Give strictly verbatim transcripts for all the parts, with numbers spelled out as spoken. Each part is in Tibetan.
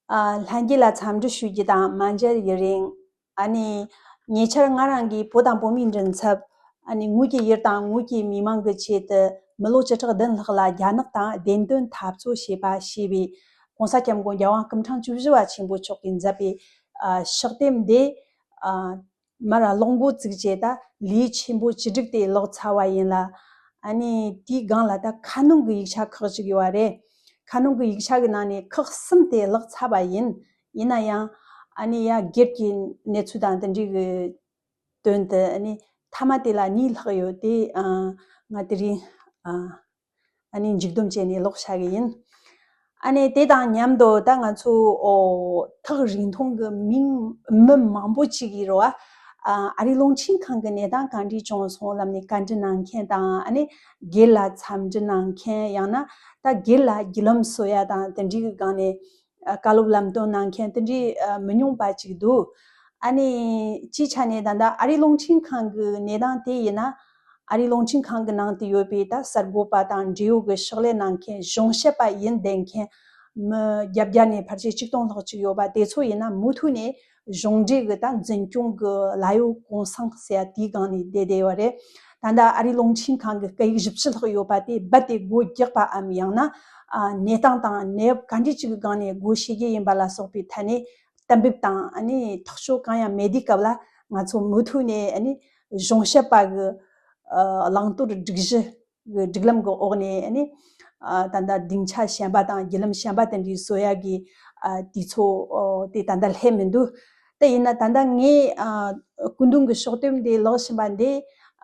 ཨ། ལྷན་རྒྱས་ལ་འཚམས་འདྲི་ཞུ་རྒྱུ་དང་མ་མཇལ་ཡུན་རིང་། ཨ་ནི་ཉེ་ཆར་ང་རང་གིས་བོད་དང་བོད་མིའི་མགྲིན་ཚབ། ཨ་ནི་ངོས་ཀྱི་ཡུལ་དང་ངོས་ཀྱི་མི་མང་གི་ཆེད་དུ་མི་ལོ་བཅུ་ཕྲག་བདུན་ལྷག་ལ་རྒྱ་ནག་དང་བདེན་དོན་འཐབ་རྩོད་བྱས་པ་ཞེས་པའི་༸གོང་ས་༸སྐྱབས་མགོན་རྒྱལ་དབང་སྐུ་ཕྲེང་བཅུ་བཞི་པ་ཆེན་པོ་མཆོག་གིས་མཛད་པའི་ཨ་ཕྱག་དེབ་འདི། ཨ། མར་ཀློག་འགོ་བཙུགས་བྱས་ད་ལེའུ་ཆེན་པོ་བཅུ་དྲུག་དེ་ཀློག་ཚར་བ་ཡིན་ལ། ཨ་ནི་དེའི་སྒང་ལ་ད་ཁ་སྣོན་གྱི་ཡིག་ཆ་ཁག་ཅིག་ཡོད་པ་རེད། ཁ་སྣོན་གྱི་ཡིག་ཆ་གི་ནང་ནས་ཁག་གསུམ་དེ་ཀློག་ཚར་བ་ཡིན། ཡིན་ན་ཡང་ཨ་ནི་ཡ་སྒེར་གྱི་གནས་ཚུལ་དང་དེ་འདྲའི་གི་དོན་དུ། ཨ་ནི་མཐའ་མ་དེ་ལ་གཉིས་ལྷག་ཡོད་དེ། ཨ། ང་དེ་རིང་ཨ། ཨ་ནི་མཇུག་སྡོམ་བྱས་ནས་ཀློག་བྱ་གི་ཡིན། ཨ་ནི་དེ་དང་མཉམ་དུ་ད་ང་ཚོ་ཨོ་ཐག་རིང་ཐུང་གི་མི་མི་མང་པོ་ཅིག་གིས་རོ། ཨ། ཨ་རིའི་རླུང་འཕྲིན་ཁང་གི་གནས་སྟངས་ག་འདྲས་བྱུང་སོང་ལབ་ནས་བཀའ་འདྲི་གནང་མཁན་དང་། ཨ་ནི་སྒེར་ལ་འཚམས་འདྲི་གནང་མཁན། ཡང་ན་ད་སྒེར་ལ་བརྒྱུད་ལམ་བཟོ་ཡ་དང་དེ་འདྲའི་གི་སྒང་ནས་ཨ་བཀའ་སློབ་ལམ་སྟོན་གནང་མཁན་དེ་འདྲའི་ཨ་མི་ཉུང་བ་ཅིག་འདུག་ཨ་ནི་སྤྱིའི་ཆ་ནས་ད་ལྟ་ཨ་རིའི་རླུང་འཕྲིན་ཁང་གི་གནས་སྟངས་དེ་ཡིན་ན། ཨ་རིའི་རླུང་འཕྲིན་ཁང་གི་ནང་དུ་ཡོད་པའི་ད་གསར་འགོད་པ་དང་འབྲེལ་ཡོད་ཀྱི་ཕྱག་ལས་གནང་མཁན། གཞུང་ཞབས་པ་ཡིན་བསྡད་མཁན་མི་བརྒྱད་བརྒྱ་ནས་ཕལ་ཆེར་ཆིག་སྟོང་ལྷག་ཅིག་ཡོད་པ་དེ་ཚོ་ཡིན་ན་མུ་མཐུད་ནས་གཞུང་འབྲེལ་གྱི་ད་འཛིན་སྐྱོང་གི་ལཱ་གཡོག་གུང་སེང་ཟེར་ཡ་དེའི་སྒང་ནས་བསྡད་བསྡད་ཡོད་རེད། ད་ལྟ་ཨ་རིའི་རླུང་འཕྲིན་ཁང་གི་སྐད་ཡིག་བཞི་བཅུ་ལྷག་ཡོད་པ་དེ་རྦད་དེ་སྒོ་རྒྱག་པའམ། ཡང་ན་ཨ་གནས་སྟངས་དང་གནས་བབ་ག་འདྲ་ཅིག་གི་སྒང་ནས་སྒོ་ཕྱེ་རྒྱུ་ཡིན་པ་ལ་སོགས་པའི་ཐད་ནས་གཏན་འབེབས་དང་ཨ་ནི་ཐག་གཅོད་གང་ཡང་མེད་དུས་སྐབས་ལ། ང་ཚོ་མུ་མཐུད་ནས་ཨ་ནི་གཞུང་ཞབས་པ་གི་ཨ་བླང་དོར་སྒྲིག་གཞི་གི་སྒྲིག་ལམ་གི་འོག་ནས་ཨ་ནི་ཨ་ད་ལྟ་སྡིངས་ཆ་གཞན་པ་དང་བརྒྱུད་ལམ་གཞན་པ་དེ་འདྲའི་བཟོ་ཡ་གི་ཨ་དུས་ཚོད་ཨོ་དེ་ད་ལྟ་སླེབས་མི་འདུག་དེ་ཡིན་ན་ད་ལྟ་ངས་ཨ་སྐུ་མདུན་གྱི་ཕྱག་དེབ་འདི་ཀློག་བཞིན་པ་འདི།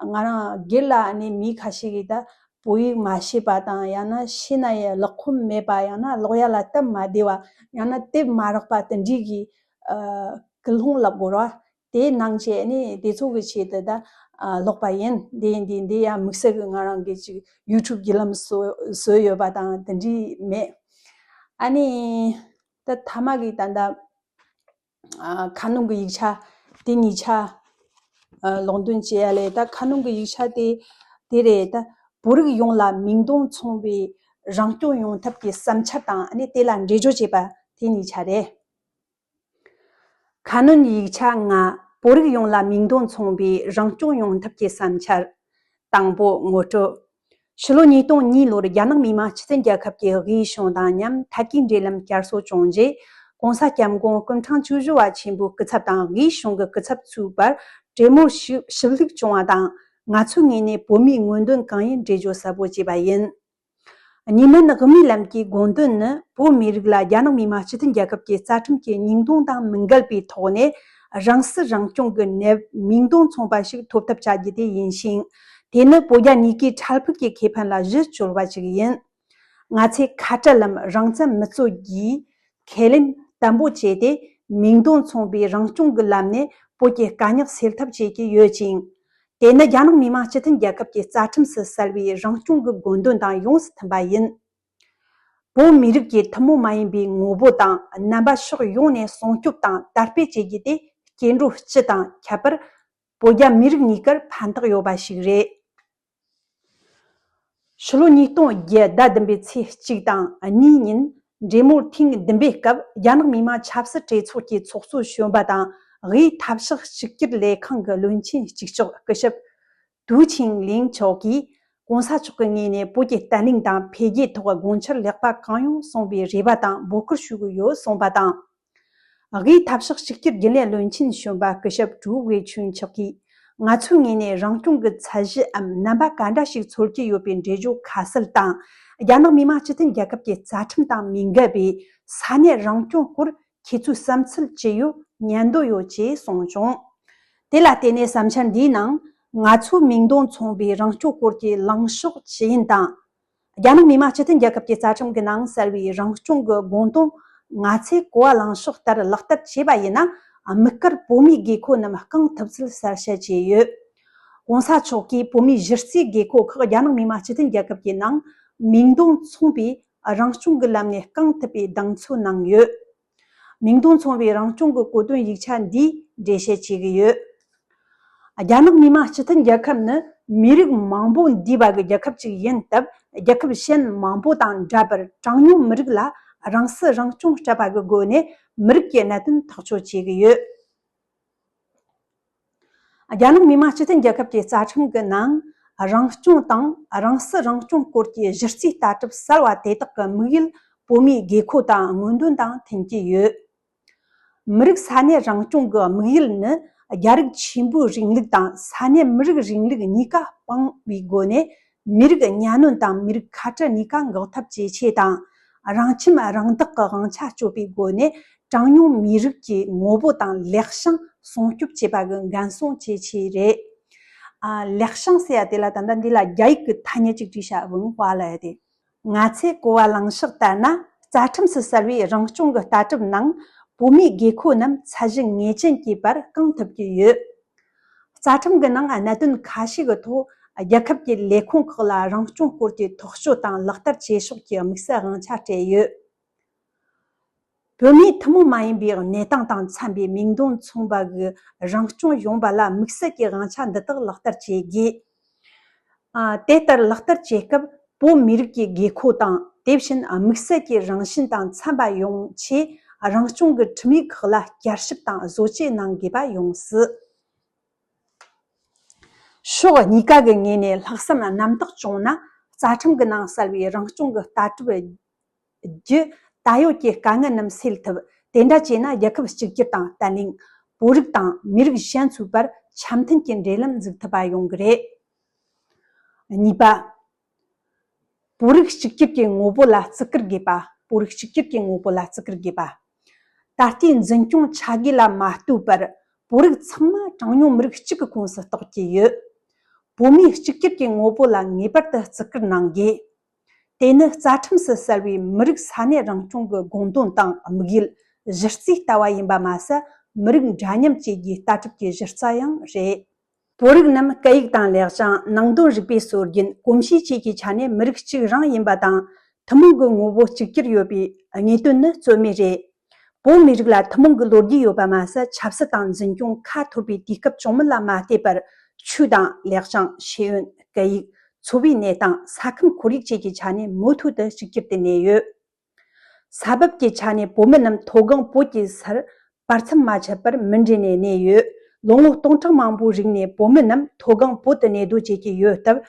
ང་རང་སྒེར་ལ་ཨ་ནི་མི་ཁ་ཤས་ཀྱིས་ད་བོད་ཡིག་མ་ཤེས་པ་དང་། ཡང་ན་ཤེས་ན་ཡང་ཀློག་ཁོམ་མེད་པ། ཡང་ན་ཀློག་ཡ་ལ་སྟབས་མ་བདེ་བ། ཡང་ན་དེབ་མ་རག་པ་དེ་འདྲའི་གི་ཨ་སྐུལ་སློང་ལབ་དགོས་རེད་བ། དེ་གནང་བྱས་ནས་དེ་ཚོ་གི་ཆེད་དུ་ད་ཨ་ཀློག་པ་ཡིན། དེ་ཡིན་དུས་འདི་ཡང་དམིགས་བསལ་གྱི་ང་རང་གི་ཅིག་ཡུ་ཊུབ་བརྒྱུད་ལམ་བཟོ་བཟོས་ཡོད་པ་དང་དེ་འདྲའི་མེད། ཨ་ནི་ད་མཐའ་མ་གི་ད་ལྟ་ཨ་ཁ་སྣོན་གྱི་ཡིག་ཆ་དེ་གཉིས་ཆ་ཨ་ཀློག་འདོན་བྱེད་ཡ་ལས། ད་ཁ་སྣོན་གྱི་ཡིག་ཆ་དེ་དེ་རེད། ད་བོད་རིགས་ཡོངས་ལ་མིང་དོན་མཚུངས་པའི་རང་སྐྱོང་ཡོང་ཐབས་ཀྱི་བསམ་འཆར་དང་། ཨ་ནི་དེ་ལ་འགྲེལ་བརྗོད་བྱས་པ་དེ་གཉིས་ཆ་རེད། ཁ་སྣོན་ཡིག་ཆ་ལྔ། བོད་རིགས་ཡོངས་ལ་མིང་དོན་མཚུངས་པའི་རང་སྐྱོང་ཡོང་ཐབས་ཀྱི་བསམ་འཆར། དང་པོ། ངོ་སྤྲོད། ཕྱི་ལོ་ཉིས་སྟོང་གཉིས་ལོར་རྒྱ་ནག་མི་དམངས་སྤྱི་མཐུན་རྒྱལ་ཁབ་ཀྱི་དབུས་གཞུང་དང་མཉམ་ཐད་ཀའི་འབྲེལ་ལམ་བསྐྱར་གསོ་བྱུང་རྗེས། ྋགོང་ས་ྋསྐྱབས་མགོན་སྐུ་ཕྲེང་བཅུ་བཞི་པ་ཆེན་པོའི་སྐུ་ཚབ་དང་དབུས་གཞུང་གི་སྐུ་ཚབ་ཚོའི་བར་གྲོས་མོལ་ཞིབ་ཞིབ་ལྷུག་བྱུང་བ་དང་། ང་ཚོའི་ངོས་ནས་བོད་མིའི་མངོན་འདོད་གང་ཡིན་འགྲེལ་བརྗོད་གསལ་པོ་བྱས་པ་ཡིན། གཉིས་སྨན་དབུ་མའི་ལམ་གྱི་དགོངས་དོན་ནི། བོད་མི་རིགས་ལ་རྒྱ་ནག་མི་དམངས་སྤྱི་མཐུན་རྒྱལ་ཁབ་ཀྱི་རྩ་ཁྲིམས་ཀྱི་སྙིང་དོན་དང་མི་འགལ་བའི་ཐོག་ནས། རང་སྲིད་རང་སྐྱོང་གི་ནད་མིང་དོན་མཚུངས་པ་ཞིག་ཐོབ་ཐབས་བྱ་རྒྱུ་དེ་ཡིན་ཞིང་། དེ་ནི་བོད་རྒྱ་གཉིས་ཀའི་འཕྲལ་ཕུགས་ཀྱི་ཁེ་ཕན་ལ་གཞི་བཅོལ་བ་ཞིག་ཡིན། ང་ཚོས་ཁ་བྲལ་ལམ་རང་བཙན་མི་རྩོད་རྒྱུའི་ཁས་ལེན་བརྟན་པོ་བྱས་ཏེ། མིང་དོན་མཚུངས་པའི་རང་སྐྱོང་གི་ལམ་ནས་བོད་ཀྱི་དཀའ་རྙོག་སེལ་ཐབས་བྱེད་ཀྱི་ཡོད་ཅིང་། དེ་ནི་རྒྱ་ནག་མི་དམངས་སྤྱི་མཐུན་རྒྱལ་ཁབ་ཀྱི་རྩ་ཁྲིམས་སུ་གསལ་བའི་རང་སྐྱོང་གི་དགོངས་དོན་དང་ཡོངས་སུ་མཐུན་པ་ཡིན། བོད་མི་རིགས་ཀྱི་ཐུན་མོང་མ་ཡིན་པའི་ངོ་བོ་དང་རྣམ་པ་ཕྱོགས་ཡོངས་ནས་སྲུང་སྐྱོབ་དང་དར་སྤེལ་བྱེད་རྒྱུ་དེ་སྐྱེ་འགྲོ་སྤྱི་དང་ཁྱད་པར་བོད་རྒྱ་མི་རིགས་གཉིས་ཀར་ཕན་ཐོགས་ཡོད་པ་ཞིག་རེད། ཕྱི་ལོ་ཉིས་སྟོང་བརྒྱད་ཟླ་བདུན་པའི་ཚེས་གཅིག་དང་གཉིས་ཉིན་འབྲེལ་མོལ་ཐེངས་བདུན་པའི་སྐབས། རྒྱ་ནག་མི་དམངས་ཆབ་སྲིད་གྲོས་ཚོགས་ཀྱི་ཚོགས་གཙོ་གཞོན་པ་དང་དབུས་འཐབ་ཕྱོགས་གཅིག་གྱུར་ལས་ཁང་གི་བློན་ཆེན་གཅིག་ལྕོགས་སྐུ་ཞབས་ཏུའུ་ཆིང་ལིང་མཆོག་གིས། ྋགོང་ས་མཆོག་གི་ངོས་ནས་བོད་ཀྱི་བརྟན་ལྷིང་དང་འཕེལ་རྒྱས་ཐོག་དགོངས་འཆར་ལེགས་པ་གང་ཡོང་གསུངས་པའི་རེ་བ་དང་འབོད་སྐུལ་ཞུ་གི་ཡོད་གསུངས་པ་དང་། དབུས་འཐབ་ཕྱོགས་གཅིག་གྱུར་རྒྱུན་ལས་བློན་ཆེན་གཞོན་པ་སྐུ་ཞབས་ཀྲུའུ་ཝེ་ཆུན་མཆོག་གིས། ང་ཚོའི་ངོས་ནས་རང་སྐྱོང་གི་ཚད་གཞི་འམ་རྣམ་པ་ག་འདྲ་ཞིག་འཚོལ་གྱི་ཡོད་པའི་འགྲེལ་བརྗོད་ཁ་གསལ་དང་། རྒྱ་ནག་མི་དམངས་སྤྱི་མཐུན་རྒྱལ་ཁབ་ཀྱི་རྩ་ཁྲིམས་དང་མི་འགལ་བའི་ས་གནས་རང་སྐྱོང་སྐོར་ཁྱེད་ཚོའི་བསམ་ཚུལ་ཅི་ཡོད་ཉན་འདོད་ཡོད་ཅེས་གསུངས་བྱུང་། དེ་ལ་བརྟེན་ནས་བསམ་འཆར་འདིའི་ནང་། ང་ཚོའི་མིང་དོན་མཚུངས་པའི་རང་སྐྱོང་སྐོར་གྱི་ལངས་ཕྱོགས་ཇི་ཡིན་དང་། རྒྱ་ནག་མི་དམངས་སྤྱི་མཐུན་རྒྱལ་ཁབ་ཀྱི་རྩ་ཁྲིམས་ཀྱི་ནང་གསལ་བའི་རང་སྐྱོང་གི་དགོངས་དོན་ང་ཚོས་གོ་བ་ལངས་ཕྱོགས་ལྟར་ལག་བསྟར་བྱས་པ་ཡིན་ན། དམིགས་བཀར་བོད་མིའི་དགོས་མཁོ་རྣམས་སྐོང་ཐུབ་ཚུལ་གསལ་བཤད་བྱས་ཡོད། ྋགོང་ས་མཆོག་གིས་བོད་མིའི་གཞི་རྩའི་དགོས་མཁོ་ཁག་རྒྱ་ནག་མི་དམངས་སྤྱི་མཐུན་རྒྱལ་ཁབ་ཀྱི་ནང་མིང་དོན་མཚུངས་པའི་རང་སྐྱོང་གི་ལམ་ནས་སྐོང་ཐུབ་པའི་གདེང་ཚོད་གནང་ཡོད། མིང་དོན་མཚུངས་པའི་རང་སྐྱོང་གི་གོ་དོན་ཡིག་ཆ་འདིས་འགྲེལ་བཤད་བྱེད་ཀྱི་ཡོད། རྒྱ་ནག་མི་དམངས་སྤྱི་མཐུན་རྒྱལ་ཁབ་ནི་མི་རིགས་མང་པོ་འདུས་པ་གི་རྒྱལ་ཁབ་ཅིག་ཡིན་སྟབས། རྒྱལ་ཁབ་གཞན་མང་པོ་དང་འདྲ་བར་གྲངས་ཉུང་མི་རིགས་ལ་ རང་སྲིད་རང་སྐྱོང་སྤྲད་པ་གི་སྒོ་ནས་མི་རིགས་ཀྱི་གནད་དོན་ཐག་གཅོད་བྱེད་ཀྱི་ཡོད། རྒྱ་ནག་མི་དམངས་སྤྱི་མཐུན་རྒྱལ་ཁབ་ཀྱི་རྩ་ཁྲིམས་ཀྱི་ནང་རང་སྐྱོང་དང་རང་སྲིད་རང་སྐྱོང་སྐོར་གྱི་གཞི་རྩའི་ལྟ་གྲུབ་གསར་བ་དེ་དག་གི་དམིགས་ཡུལ་བོད་མིའི་དགོས་མཁོ་དང་མངོན་འདོད་དང་མཐུན་གྱི་ཡོད། མི་རིགས་ས་གནས་རང་སྐྱོང་གི་དམིགས་ཡུལ་ནི། རྒྱ་རིགས་ཆེན་པོའི་རིང་ལུགས་དང་ས་གནས་མི་རིགས་རིང་ལུགས་གཉིས་ཀ་སྤངས་པའི་སྒོ་ནས། མི་རིགས་གཉའ་གནོན་དང་མི་རིགས་ཁ་བྲལ་གཉིས་ཀ་འགོག་ཐབས་བྱེད་ཆེད་དང་། རང་ཁྱིམ་རང་བདག་གི་དབང་ཆ་སྤྱོད་པའི་སྒོ་ནས། གྲངས་ཉུང་མི་རིགས་ཀྱི་ངོ་བོ་དང་ལེགས་བྱང་སྲུང་སྐྱོབ་བྱེད་པ་གི་འགན་སྲུང་བྱེད་ཆེད་རེད། ཨ། ལེགས་བྱང་ཟེར་ཡ་དེ་ལ་ད་ལྟ་འདི་ལ་རྒྱ་ཡིག་གི་ཐ་སྙད་ཅིག་བྲིས་བྱ་བུང་བ་ལ་ཡ་དེ། ང་ཚོས་གོ་བ་ལངས་ཕྱོགས་ལྟར་ན། རྩ་ཁྲིམས་སུ་གསལ་བའི་རང་སྐྱོང་གི་ལྟ་གྲུབ་ནང་། བོད་མིའི་དགོས་མཁོ་རྣམས་ཚད་གཞི་ངེས་ཅན་གྱི་བར་བསྐང་ཐུབ་ཀྱི་ཡོད། རྩ་ཁྲིམས་ཀྱི་ནང་གནད་དོན་ཁ་ཤས་ཀྱི་ཐོག་རྒྱལ་ཁབ་ཀྱི་ལས་ཁུངས་ཁག་ལ་རང་སྐྱོང་སྐོར་གྱི་ཐག་གཅོད་དང་ལག་བསྟར་བྱེད་ཕྱོགས་ཀྱི་དམིགས་བསལ་དབང་ཆ་སྤྲད་ཡོད། བོད་མིའི་ཐུན་མོང་མ་ཡིན་པའི་གནས་སྟངས་དང་འཚམ་པའི་མིང་དོན་མཚུངས་པ་གི་རང་སྐྱོང་ཡོང་བ་ལ་དམིགས་བསལ་གྱི་དབང་ཆ་འདི་དག་ལག་བསྟར་བྱེད་དགོས། ཨ། དེ་ལྟར་ལག་བསྟར་བྱེད་སྐབས་བོད་མི་རིགས་ཀྱི་དགོས་མཁོ་དང་། དེ་བཞིན་དམིགས་བསལ་གྱི་རང་བཞིན་དང་འཚམ་པ་ཡོང་ཆེད་རང་སྐྱོང་གི་ཁྲིམས་ཡིག་ཁག་ལ་བསྐྱར་ཞིབ་དང་བཟོ་བཅོས་གནང་དགོས་པ་ཡོང་སྲིད། ཕྱོགས་གཉིས་ཀ་གི་ངོས་ནས་ལྷག་བསམ་རྣམ་དག་བྱུང་ན། རྩ་ཁྲིམས་ཀྱི་ནང་གསལ་བའི་རང་སྐྱོང་གི་ལྟ་གྲུབ་བརྒྱུད་ད་ཡོད་ཀྱི་དཀའ་ངལ་རྣམས་སེལ་ཐུབ། དེ་འདྲ་བྱས་ན་རྒྱལ་ཁབ་གཅིག་གྱུར་དང་བརྟན་ལྷིང་། བོད་རིགས་དང་མི་རིགས་གཞན་ཚོའི་བར་འཆམ་མཐུན་གྱི་འབྲེལ་ལམ་འཛུགས་ཐུབ་པ་ཡོང་གི་རེད། གཉིས་པ། བོད་རིགས་གཅིག་གྱུར་གྱི་ངོ་བོ་ལ་བརྩི་བཀུར་དགོས་པ། བོད་རིགས་གཅིག་གྱུར་གྱི་ངོ་བོ་ལ་བརྩི་བཀུར་དགོས་པ། ད་ལྟའི་འཛིན་སྐྱོང་བྱ་དགའི་ལ་མ་ལྟོས་པར། བོད་རིགས་ཚང་མ་གྲངས་ཉུང་མི་རིགས་གཅིག་གི་ཁོངས་སུ་གཏོགས་ཀྱི་ཡོད། བོད་མིའི་གཅིག་གྱུར་གྱི་ངོ་བོ་ལ་ངེས་པར་དུ་བརྩི་བཀུར་གནང་དགོས། དེ་ནི་རྩ་ཁྲིམས་སུ་གསལ་བའི་མི་རིགས་ས་གནས་རང་སྐྱོང་གི་དགོངས་དོན་དང་དམིགས་ཡུལ་གཞི་རྩའི་ལྟ་བ་ཡིན་པ་མ་ཟད། མི་རིགས་འདྲ་མཉམ་བཅས་ཀྱི་ལྟ་གྲུབ་ཀྱི་གཞི་རྩ་ཡང་རེད། བོད་རིགས་རྣམས་སྐད་ཡིག་དང་ལེགས་བྱང་། ནང་དོན་རིག་པའི་སྲོལ་རྒྱུན། གོམས་གཤིས་བཅས་ཀྱི་ཆ་ནས་མི་རིགས་གཅིག་རང་ཡིན་པ་དང་། ཐུན་མོང་གི་ངོ་བོ་གཅིག་གྱུར་ཡོད་པའི་ངེས་དོན་ནི་རྩོད་མེད་རེད། བོད་མི་རིགས་ལ་ཐུན་མོང་གི་ལོ་རྒྱུས་ཡོད་པ་མ་ཟད། ཆབ་སྲིད་དང་འཛིན་སྐྱོང་ཁ་འཐོར་བའི་དུས་སྐབས་བྱུང་མིན་ལ་མ་ལྟོས་པར། ཆོས་དང་ལེགས་བྱང་། ཤེས་ཡོན། སྐད་ཡིག། འཚོ་བའི་གནས་སྟངས། ས་ཁམས་ཁོར་ཡུག་བཅས་ཀྱི་ཆ་ནས་མུ་མཐུད་དུ་གཅིག་གྱུར་དུ་གནས་ཡོད། ས་བབ་ཀྱི་ཆ་ནས་བོད་མི་རྣམས་མཐོ་སྒང་བོད་ཀྱི་སར་བར་མཚམས་མ་ཆད་པར་མུ་འབྲེལ་ནས་གནས་ཡོད། ལོ་ངོ་སྟོང་ཕྲག་མང་པོའི་རིང་ནས་བོད་མི་རྣམས་མཐོ་སྒང་བོད་དུ་གནས་སྡོད་བྱེད་ཀྱི་ཡོད་སྟབས།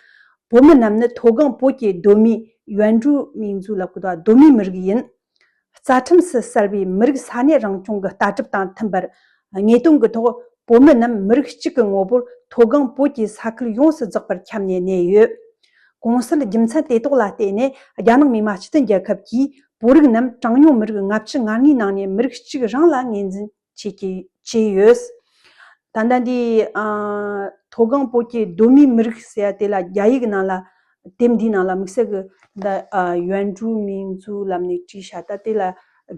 བོད་མི་རྣམས་ནི་མཐོ་སྒང་བོད་ཀྱི་གདོད་མའི་ཡོན་ཀྲུའུ་མིང་ཛུའུ་ལབ་ཀྱི་འདུག་གདོད་མའི་མི་རིགས་ཡིན། རྩ་ཁྲིམས་སུ་གསལ་བའི་མི་རིགས་ས་གནས་རང་སྐྱོང་གི་ལྟ་གྲུབ་དང་མཐུན་པར། ངེས་དོན་གྱི་ཐོག་བོད་མི་རྣམས་མི་རིགས་གཅིག་གི་ངོ་བོར་མཐོ་སྒང་བོད་ཀྱི་ས་ཁུལ་ཡོངས་སུ་རྫོགས་པར་ཁྱབ་ནས་གནས་ཡོད། གོང་གསལ་རྒྱུ་མཚན་དེ་དག་ལ་བརྟེན་ནས། རྒྱ་ནག་མི་དམངས་སྤྱི་མཐུན་རྒྱལ་ཁབ་ཀྱིས་བོད་རིགས་རྣམས་གྲངས་ཉུང་མི་རིགས་ལྔ་བཅུ་ང་ལྔའི་ནང་ནས་མི་རིགས་གཅིག་རང་ལ་ངོས་འཛིན་བྱེད་ཀྱི་བྱས་ཡོད། ད་ལྟ་འདི། ཨ། མཐོ་སྒང་བོད་ཀྱི་གདོད་མའི་མི་རིགས་ཟེར་ཡ་དེ་ལ་རྒྱ་ཡིག་ནང་ལ། དེབ་འདིའི་ནང་ལ་དམིགས་བསལ་གྱི་ད། ཨ། ཡོན་ཀྲུའུ་མིང་ཛུའུ་ལབ་ནས་བྲིས་ཤག་ད་དེ་ལ་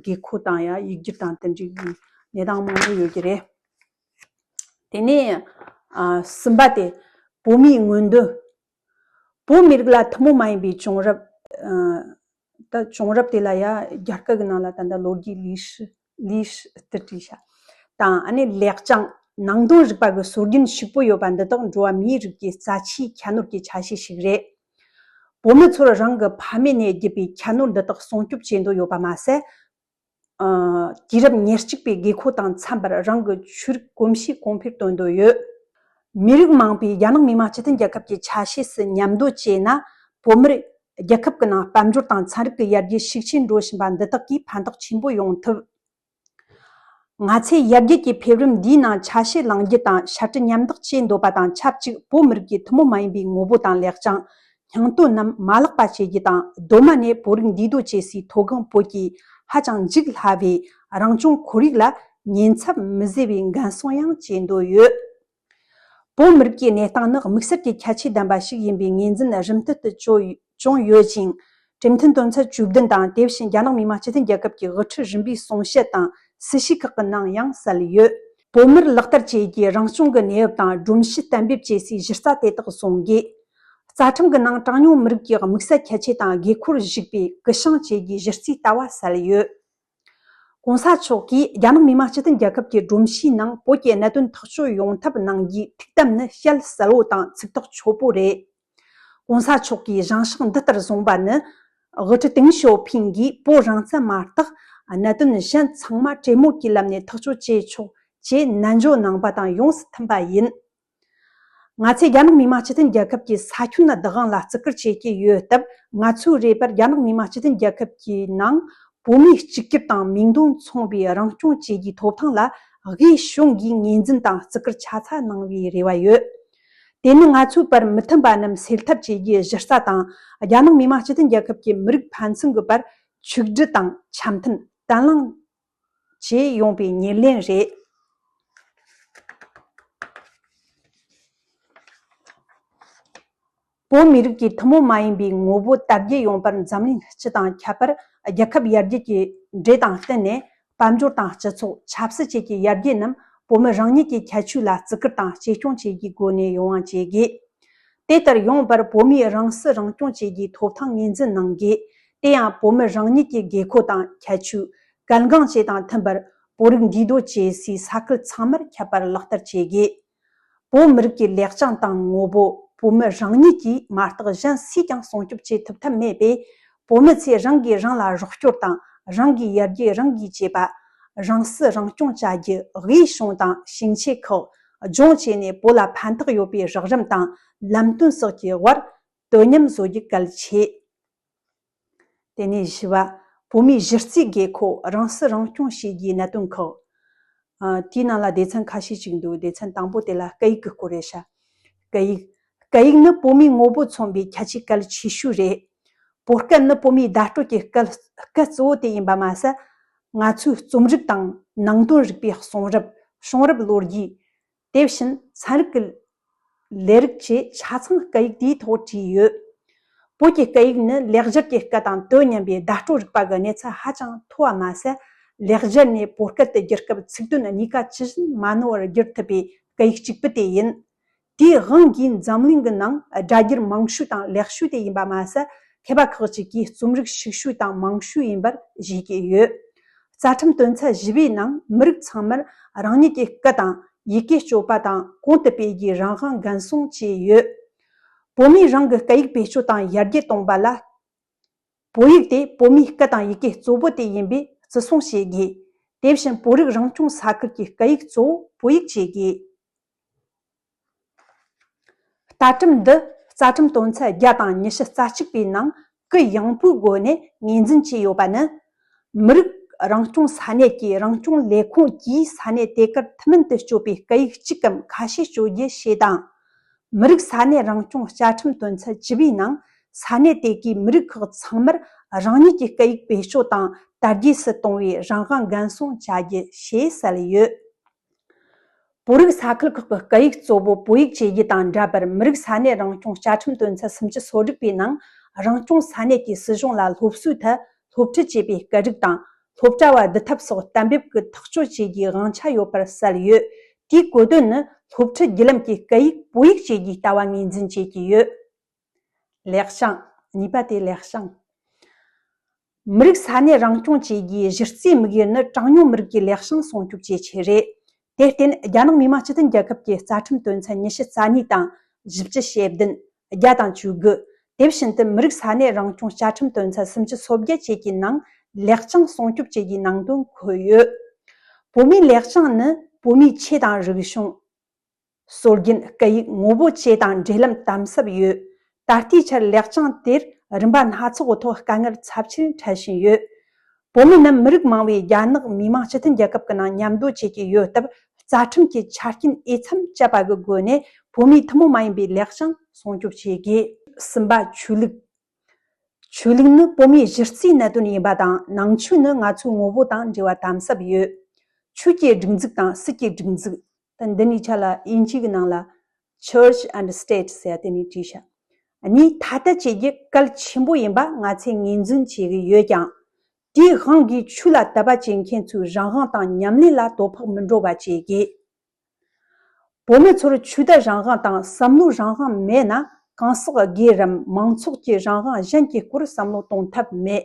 དགོས་མཁོ་དང་ཡ་ཡིག་སྒྱུར་དང་དེ་འདྲའི་གནས་སྟངས་མང་པོ་ཡོད་ཀྱི་རེད། དེ་ནས། ཨ། གསུམ་པ་དེ། བོད་མིའི་མངོན་འདོད། བོད་མི་རིགས་ལ་ཐུན་མོང་མ་ཡིན་པའི་བྱུང་རབས། ཨ། ད་བྱུང་རབས་དེ་ལ་ཡ་རྒྱ་སྐད་ཀྱི་ནང་ལ་ད་ལྟ་ལོ་རྒྱུས་ལི་ཧྲི་ལི་ཧྲི་ཏི་བྲིས་ཤག་དང་། ཨ་ནི་ལེགས་བྱང་། ནང་དོན་རིག་པ་གི་སྲོལ་རྒྱུན་ཕྱུག་པོ་ཡོད་པ་འདི་དག་འགྲོ་བ་མིའི་རིགས་ཀྱི་རྩ་ཆེའི་ཁྱད་ནོར་གྱི་ཆ་ཤས་ཤིག་རེད། བོད་མི་ཚོར་རང་གི་ཕ་མེས་ནས་བརྒྱུད་པའི་ཁྱད་ནོར་འདི་དག་སྲུང་སྐྱོབ་བྱེད་འདོད་ཡོད་པ་མ་ཟད། ཨ། དུས་རབས་ཉེར་གཅིག་པའི་དགོས་མཁོ་དང་འཚམ་པར་རང་གི་ཆོས་རིག་གོམས་གཤིས་གོང་འཕེལ་གཏོང་འདོད་ཡོད། མི་རིགས་མང་པོས་རྒྱ་ནག་མི་དམངས་སྤྱི་མཐུན་རྒྱལ་ཁབ་ཀྱི་ཆ་ཤས་སུ་མཉམ་འདོད་བྱས་ན། བོད་མིར་རྒྱལ་ཁབ་ཀྱི་ནང་དཔལ་འབྱོར་དང་ཚན་རིག་གི་ཡར་རྒྱས་ཤུགས་ཆེན་འགྲོ་བཞིན་པ་འདི་དག་གིས་ཕན་ཐོགས་ཆེན་པོ་ཡོང་ཐུབ། ང་ཚོས་ཡར་རྒྱས་ཀྱི་འཕེལ་རིམ་འདིའི་ནང་ཆ་ཤས་བླང་རྒྱུ་དང་ཕྱར་གྲུ་མཉམ་འདེགས་བྱེད་འདོད་པ་དང་ཆབས་ཅིག་བོད་མི་རིགས་ཀྱི་ཐུན་མོང་མ་ཡིན་པའི་ངོ་བོ་དང་ལེགས་བྱང་། སྙིང་སྟོབས་རྣམས་མ་བརླག་པ་བྱེད་རྒྱུ་དང་། གདོད་མ་ནས་བོད་རིགས་འདུས་སྡོད་བྱེད་སའི་མཐོ་སྒང་བོད་ཀྱི་ཧ་ཅང་འཇིག་སླ་བའི་རང་སྐྱོང་ཁོར་ཡུག་ལ་ཉེན་ཚབས་མི་བཟོ་བའི་འགན་སྲུང་ཡང་བྱེད་འདོད་ཡོད། བོད་མི་རིགས་ཀྱི་གནས་སྟངས་ནི་དམིགས་བསལ་གྱི་ཁྱད་ཆོས་ལྡན་པ་ཞིག་ཡིན་པའི་ངོས་འཛིན་རིམ་ཐད་དུ་བྱུང་ཡོད་ཅིང་། གྲོས་མཐུན་དོན་ཚན་བཅུ་བདུན་དང་། དེ་བཞིན་རྒྱ་ནག་མི་དམངས་སྤྱི་མཐུན་རྒྱལ་ཁབ་ཀྱི་དབུ་ཁྲིད་རིམ་པའི་གསུང་བཤད་དང་སྲིད་བྱུས་ཁག་གི་ནང་ཡང་གསལ་ཡོད། བོད་མིར་ལག་བསྟར་བྱེད་རྒྱུའི་རང་སྐྱོང་གི་གནས་བབ་དང་སྒྲོམ་གཞི་གཏན་འབེབས་བྱེད་སའི་གཞི་རྩ་དེ་དག་བཟུང་དགོས། རྩ་ཁྲིམས་ཀྱི་ནང་གྲངས་ཉུང་མི་རིགས་ཀྱི་དམིགས་བསལ་ཁྱད་ཆོས་དང་དགོས་མཁོར་གཞིགས་པའི་སྐུལ་སློང་བྱེད་རྒྱུའི་གཞི་རྩའི་ལྟ་བ་གསལ་ཡོད། གོང་ས་མཆོག་གིས་རྒྱ་ནག་མི་དམངས་སྤྱི་མཐུན་རྒྱལ་ཁབ་ཀྱི་སྒྲོམ་གཞིའི་ནང་བོད་ཀྱི་གནད་དོན་ཐག་གཅོད་ཡོང་ཐབས་གནང་རྒྱུའི་ཐུགས་དམ་ནི་གཏིང་ཟབ་པོ་དང་ཚིག་ཐག་ཆོད་པོ་རེད། གོང་ས་མཆོག་གིས་བཞེངས་ཕྱོགས་འདི་ལྟར་བཟུང་བ་ནི། དབུ་ཁྲིད་ཏེང་ཞའོ་ཕིང་གིས་བོད་རང་བཙན་མ་གཏོགས་གནད་དོན་གཞན་ཚང་མ་གྲོས་མོལ་གྱི་ལམ་ནས་ཐག་གཅོད་བྱེད་ཆོག་ཅེས་ནན་བརྗོད་གནང་པ་དང་ཡོངས་སུ་མཐུན་པ་ཡིན། ང་ཚོས་རྒྱ་ནག་མི་དམངས་སྤྱི་མཐུན་རྒྱལ་ཁབ་ཀྱི་ས་ཁྱོན་བདག་དབང་ལ་བརྩི་བཀུར་བྱེད་ཀྱི་ཡོད་སྟབས། ང་ཚོའི་རེ་བར་རྒྱ་ནག་མི་དམངས་སྤྱི་མཐུན་རྒྱལ་ཁབ་ཀྱི་ནང་བོད་མིའི་གཅིག་གྱུར་དང་མིང་དོན་མཚུངས་པའི་རང་སྐྱོང་བཅས་ཀྱི་ཐོབ་ཐང་ལ་དབུས་གཞུང་གིས་ངོས་འཛིན་དང་བརྩི་བཀུར་ཆ་ཚང་གནང་བའི་རེ་བ་ཡོད། དེ་ནི་ང་ཚོའི་བར་མི་མཐུན་པ་རྣམས་སེལ་ཐབས་བྱེད་རྒྱུའི་གཞི་རྩ་དང་། རྒྱ་ནག་མི་དམངས་སྤྱི་མཐུན་རྒྱལ་ཁབ་ཀྱི་མི་རིགས་ཕན་ཚུན་གྱི་བར་ཆིག་སྒྲིལ་དང་འཆམ་མཐུན་བརྟན་ལྷིང་བཅས་ཡོང་བའི་ཉེར་ལེན་རེད། བོད་མི་རིགས་ཀྱི་ཐུན་མོང་མ་ཡིན་པའི་ངོ་བོ་དར་རྒྱས་ཡོང་བར་འཛམ་གླིང་སྤྱི་དང་ཁྱད་པར་རྒྱལ་ཁབ་ཡར་རྒྱས་ཀྱི་འགྲོས་དང་བསྟུན་ནས། དཔལ་འབྱོར་དང་སྤྱི་ཚོགས། ཆབ་སྲིད་བཅས་ཀྱི་ཡར་རྒྱས་རྣམས་བོད་མི་རང་ཉིད་ཀྱི་ཁྱད་ཆོས་ལ་བརྩི་བཀུར་དང་གཅེས་སྐྱོང་བྱེད་རྒྱུའི་སྒོ་ནས་ཡོང་བ་བྱེད་དགོས། དེ་ལྟར་ཡོང་བར་བོད་མིས་རང་སྲིད་རང་སྐྱོང་བཅས་ཀྱི་ཐོབ་ཐང་ངོས་འཛིན་གནང་དགོས། དེ་ཡང་བོད་མི་རང་ཉིད་ཀྱི་དགོས་མཁོ་དང་ཁྱད་ཆོས། གལ་འགངས་བཅས་དང་མཐུན་པར་བོད་རིགས་འདུས་སྡོད་བྱེད་སའི་ས་ཁུལ་ཚང་མར་ཁྱབ་པར་ལག་བསྟར་བྱེད་དགོས། བོད་མི་རིགས་ཀྱི་ལེགས་བྱང་དང་ངོ་བོ་བོད་མི་རང་ཉིད་ཀྱིས་མ་གཏོགས་གཞན་སུས་ཀྱང་སྲུང་སྐྱོབ་བྱེད་ཐུབ་ཐབས་མེད་པས། བོད་མི་ཚོས་རང་གིས་རང་ལ་རོགས་སྐྱོར་དང་། རང་གི་ཡར་རྒྱས་རང་གིས་བྱེད་པ། རང་སྲིད་རང་སྐྱོང་བྱ་རྒྱུ། དབུས་གཞུང་དང་ཞིང་ཆེན་ཁག་ལྗོངས་བཅས་ནས་བོད་ལ་ཕན་ཐོགས་ཡོད་པའི་རོགས་རམ་དང་ལམ་སྟོན་སོགས་ཀྱི་དབར་དོ་མཉམ་བཟོ་རྒྱུ་གལ་ཆེ། དེ་ནས་བཞི་པ། བོད་མིའི་གཞི་རྩའི་དགོས་མཁོ་རང་སྲིད་རང་སྐྱོང་བྱེད་རྒྱུའི་གནད་དོན་ཁག་ཨ། དེའི་ནང་ལ་སྡེ་ཚན་ཁ་ཤས་ཅིག་འདུག་སྡེ་ཚན་དང་པོ་དེ་ལ་སྐད་ཡིག་གི་སྐོར་རེད་ཤག་སྐད་ཡིག་སྐད་ཡིག་ནི་བོད་མིའི་ངོ་བོ་མཚོན་པའི་ཁྱད་ཆོས་གལ་ཆེ་ཤོས་རེད། བོད་སྐད་ནི་བོད་མིའི་བརྡ་སྤྲོད་ཀྱི་སྐད་སྐད་གཙོ་བོ་དེ་ཡིན་པ་མ་ཟད། ང་ཚོའི་རྩོམ་རིག་དང་ནང་དོན་རིག་པའི་གསུང་རབ། བྱུང་རབས་ལོ་རྒྱུས། དེ་བཞིན་ཚན་རིག་གི་ལས་རིགས་བཅས་ཆ་ཚང་སྐད་ཡིག་དེའི་ཐོག་བྲིས་ཡོད། བོད་ཀྱི་སྐད་ཡིག་ནི་ལེགས་སྦྱར་གྱི་སྐད་དང་དོན་མཉམ་པའི་བརྡ་སྤྲོད་རིག་པ་གི་གནས་ཚད་ཧ་ཅང་མཐོ་བ་མ་ཟད། ལེགས་སྦྱར་ནས་བོད་སྐད་དུ་བསྒྱུར་སྐབས་ཚིག་དོན་གཉིས་ཀ་ཇི་བཞིན་མ་ནོར་བར་བསྒྱུར་ཐུབ་པའི་སྐད་ཡིག་གཅིག་པུ་དེ་ཡིན། དེའི་དབང་གིས་འཛམ་གླིང་གི་ནང་སྒྲ་སྒྱུར་མང་ཤོས་དང་ལེགས་ཤོས་དེ་ཡིན་པ་མ་ཟད། མཁས་པ་ཁག་ཅིག་གིས་རྩོམ་རིག་ཤུགས་ཤོས་དང་མང་ཤོས་ཡིན་པར་བཞེད་ཀྱི་ཡོད། རྩ་ཁྲིམས་དོན་ཚན་བཞི་པའི་ནང་མི་རིགས་ཚང་མར་རང་ཉིད་ཀྱི་སྐད་དང་ཡི་གེ་སྤྱོད་པ་དང་གོང་དུ་སྤེལ་རྒྱུའི་རང་དབང་འགན་སྲུང་བཅས་ཡོད། བོད་མིས་རང་གི་སྐད་ཡིག་བེད་སྤྱོད་དང་ཡར་རྒྱས་གཏོང་བ་ལ། བོད་ཡིག་དེ་བོད་མིའི་སྐད་དང་ཡི་གེ་གཙོ་བོ་དེ་ཡིན་པས་བརྩི་སྲུང་བྱེད་དགོས། དེ་བཞིན་བོད་རིགས་རང་སྐྱོང་ས་ཁུལ་གྱི་སྐད་ཡིག་གཙོ་བོ་བོད་ཡིག་བྱེད་དགོས། ལྟ་གྲུབ་འདི་རྩ་ཁྲིམས་དོན་ཚན་བརྒྱ་དང་ཉི་ཤུ་རྩ་གཅིག་པའི་ནང་གུ་ཡངས་པོའི་སྒོ་ནས་ངོས་འཛིན་བྱས་ཡོད་པ་ནི། མི་རིགས་རང་སྐྱོང་ས་གནས་ཀྱི་རང་སྐྱོང་ལས་ཁུངས་ཀྱིས་ས་གནས་དེ་གར་ཐུན་མིན་དུ་སྤྱོད་པའི་སྐད་ཡིག་གཅིག་གམ་ཁ་ཤས་སྤྱོད་རྒྱུ་ཞེས་དང་། མི་རིགས་ས་གནས་རང་སྐྱོང་བཅའ་ཁྲིམས་དོན་ཚན་བཅུ་པའི་ནང་ས་གནས་དེ་གའི་མི་རིགས་ཁག་ཚང་མར་རང་ཉིད་ཀྱི་སྐད་ཡིག་བེད་སྤྱོད་དང་དར་རྒྱས་སུ་གཏོང་བའི་རང་དབང་འགན་སྲུང་བྱ་རྒྱུ་ཞེས་གསལ་ཡོད། བོད་རིགས་ས་ཁུལ་ཁག་གི་སྐད་ཡིག་གཙོ་བོ་བོད་ཡིག་བྱེད་རྒྱུ་དང་འདྲ་བར། མི་རིགས་ས་གནས་རང་སྐྱོང་བཅའ་ཁྲིམས་དོན་ཚན་སུམ་ཅུ་སོ་དྲུག་པའི་ནང་རང་སྐྱོང་ས་གནས་ཀྱི་སྲིད་གཞུང་ལ་སློབ་གསོའི་ཐད་སློབ་ཁྲིད་བྱེད་པའི་སྐད་རིགས་དང་། སློབ་གྲྭ་བ་བསྡུ་ཐབས་སོགས་གཏན་འབེབས་ཀྱིས་ཐག་གཅོད་བྱེད་རྒྱུའི་དབང་ཆ་ཡོད་པར་གསལ་ཡོད། དེའི་གོ་དོན་ནི་སློབ་ཁྲིད་བརྒྱུད་ལམ་གྱི་སྐད་ཡིག་བོད་ཡིག་བྱེད་རྒྱུའི་ལྟ་བ་ངོས་འཛིན་བྱེད་ཀྱི་ཡོད། ལེགས་བྱང་། གཉིས་པ་དེ་ལེགས་བྱང་། མི་རིགས་ས་གནས་རང་སྐྱོང་བཅས་ཀྱི་གཞི་རྩའི་དམིགས་ཡུལ་ནི་གྲངས་ཉུང་མི་རིགས་ཀྱི་ལེགས་བྱང་སྲུང་སྐྱོབ་བྱེད་ཆེད་རེད། དེར་བརྟེན། རྒྱ་ནག་མི་དམངས་སྤྱི་མཐུན་རྒྱལ་ཁབ་ཀྱི་རྩ་ཁྲིམས་དོན་ཚན་ཉི་ཤུ་རྩ་གཉིས་དང་བཞི་བཅུ་ཞེ་བདུན། བརྒྱ་དང་བཅུ་དགུ། དེ་བཞིན་དུ་མི་རིགས་ས་གནས་རང་སྐྱོང་བཅའ་ཁྲིམས་དོན་ཚན་སུམ་ཅུ་སོ་བརྒྱད་བཅས་ཀྱི་ནང་ལེགས་བྱང་སྲུང་སྐྱོབ་བཅས་ཀྱི་ནང་དོན་འཁོད་ཡོད། བོད་མིའི་ལེགས་བྱང་ནི་བོད་མིའི་ཆོས་དང་རིག་གཞུང་། སྲོལ་རྒྱུན། སྐད་ཡིག་ངོ་བོ་བཅས་དང་འབྲེལ་ལམ་དམ་ཟབ་ཡོད། ད་ལྟའི་ཆར་ལེགས་བྱང་དེར་རིམ་པ་སྣ་ཚོགས་ཀྱི་ཐོག་དཀའ་ངལ་ཚབས་ཆེར་འཕྲད་བཞིན་ཡོད། བོད་མི་རྣམས་མི་རིགས་མང་བའི་རྒྱ་ནག་མི་དམངས་སྤྱི་མཐུན་རྒྱལ་ཁབ་ཀྱི་ནང་མཉམ་སྡོད་བྱེད་ཀྱི་ཡོད་སྟབས། རྩ་ཁྲིམས་ཀྱི་ཆ་རྐྱེན་འོས་འཚམ་སྤྱད་པ་གི་སྒོ་ནས་བོད་མིའི་ཐུན་མོང་མ་ཡིན་པའི་ལེགས་བྱང་སྲུང་སྐྱོབ་བྱེད་དགོས། གསུམ་པ། ཆོས་ལུགས། ཆོས་ལུགས་ནི་བོད་མིའི་གཞི་རྩའི་གནད་དོན་ཡིན་པ་དང་། ནང་ཆོས་ནི་ང་ཚོའི་ངོ་བོ་དང་འབྲེལ་བ་དམ་ཟབ་ཡོད། ཆོས་ཀྱི་སྒྲིག་འཛུགས་དང་སྲིད་ཀྱི་སྒྲིག་འཛུགས། ད་འདི་ནས་ཆ་ལ་དབྱིན་ཇི་གི་ནང་ལ་Church and State ཟེར་ཡ་དེ་ནས་བྲིས་ཤག་གཉིས་ཐ་དད་བྱེད་རྒྱུ་གལ་ཆེན་པོ་ཡིན་པ་ང་ཚོས་ངོས་འཛིན་བྱེད་ཀྱི་ཡོད་ཀྱང་། དེའི་དབང་གིས་ཆོས་ལ་དད་པ་བྱེད་མཁན་ཚོའི་རང་དབང་དང་ཉམས་ལེན་ལ་དོ་ཕོག་མི་འགྲོ་བ་བྱེད་དགོས། བོད་མི་ཚོར་ཆོས་དད་རང་དབང་དང་བསམ་བློའི་རང་དབང་མེད་ན། གང་ཟག་སྒེར་རམ་མང་ཚོགས་ཀྱི་རང་དབང་གཞན་གྱི་སྐོར་བསམ་བློ་གཏོང་ཐབས་མེད།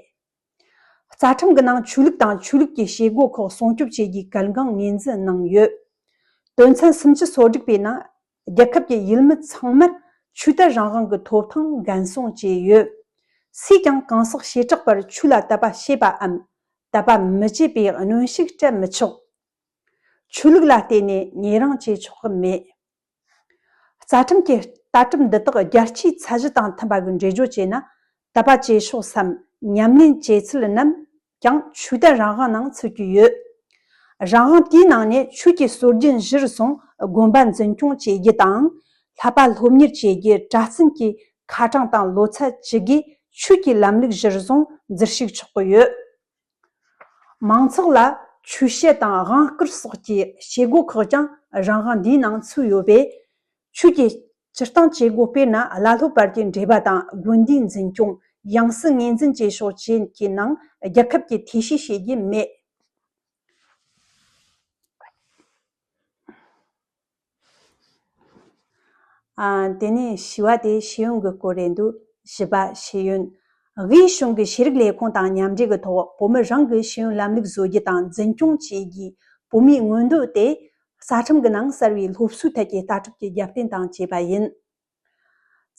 རྩ་ཁྲིམས་ཀྱི་ནང་ཆོས་ལུགས་དང་ཆོས་ལུགས་ཀྱི་བྱེད་སྒོ་ཁག་སྲུང་སྐྱོབ་བྱེད་རྒྱུའི་གལ་འགངས་ངོས་འཛིན་གནང་ཡོད། དོན་ཚན་སུམ་ཅུ་སོ་དྲུག་པའི་ནང་རྒྱལ་ཁབ་ཀྱི་ཡུལ་མི་ཚང་མར་ཆོས་དད་རང་དབང་གི་ཐོབ་ཐང་འགན་སྲུང་བྱས་ཡོད། སུས་ཀྱང་གང་ཟག་བྱེ་བྲག་པར་ཆོས་ལ་དད་པ་བྱེད་པའམ་དད་པ་མི་བྱེད་པའི་གནོན་ཤུགས་སྤྲད་མི་ཆོག། ཆོས་ལུགས་ལ་བརྟེན་ནས་ཉེ་རིང་བྱེད་ཆོག་གི་མེད། རྩ་ཁྲིམས་ཀྱི་ལྟ་གྲུབ་འདི་དག་རྒྱལ་སྤྱིའི་ཚད་གཞི་དང་མཐུན་པ་གི་འགྲེལ་བརྗོད་བྱས་ན། དད་པ་བྱེད་ཕྱོགས་སམ་ཉམས་ལེན་བྱེད་ཚུལ་རྣམས་ཀྱང་ཆོས་དད་རང་དབང་ནང་ཚུད་ཀྱི་ཡོད། རང་དབང་དེའི་ནང་ནས་ཆོས་ཀྱི་སྲོལ་རྒྱུན་གཞིར་བཟུང་དགོན་པ་འཛིན་སྐྱོང་བྱེད་རྒྱུ་དང་། བསླབ་པ་སློབ་གཉེར་བྱེད་རྒྱུ། གྲྭ་བཙུན་གྱི་ཁ་གྲངས་དང་ལོ་ཚད་ཇི་དགོས་ཆོས་ཀྱི་ལམ་ལུགས་གཞིར་བཟུང་འཛུལ་ཞུགས་ཆོག་གི་ཡོད། མང་ཚོགས་ལ་ཆོས་བཤད་དང་དབང་བསྐུར་སོགས་ཀྱི་བྱེད་སྒོ་ཁག་ཀྱང་རང་དབང་འདིའི་ནང་ཚུད་ཡོད་པས། ཆོས་ཀྱི་སྤྱིར་བཏང་བྱེད་སྒོ་དཔེར་ན་བླ་སློབ་བར་གྱི་འབྲེལ་བ་དང་དགོན་སྡེའི་འཛིན་སྐྱོང་། ཡང་སྲིད་ངོས་འཛིན་བྱེད་ཕྱོགས་བཅས་ཀྱི་ནང་རྒྱལ་ཁབ་ཀྱིས་ཐེ་བྱུས་བྱེད་རྒྱུ་མེད། ཨ། དེ་ནས་བཞི་བ་དེ་ཤེས་ཡོན་གྱི་སྐོར་རེད་འདུག། བཞི་པ། ཤེས་ཡོན། དབུས་གཞུང་གི་ཤེས་རིག་ལས་ཁུངས་དང་མཉམ་འབྲེལ་གྱི་ཐོག་བོད་མི་རང་གི་ཤེས་ཡོན་ལམ་ལུགས་བཟོ་རྒྱུ་དང་འཛིན་སྐྱོང་བྱེད་རྒྱུའི་བོད་མིའི་མངོན་འདོད་དེ། རྩ་ཁྲིམས་ཀྱི་ནང་གསལ་བའི་སློབ་གསོའི་ཐད་ཀྱི་ལྟ་གྲུབ་ཀྱི་རྒྱབ་རྟེན་དང་བཅས་པ་ཡིན།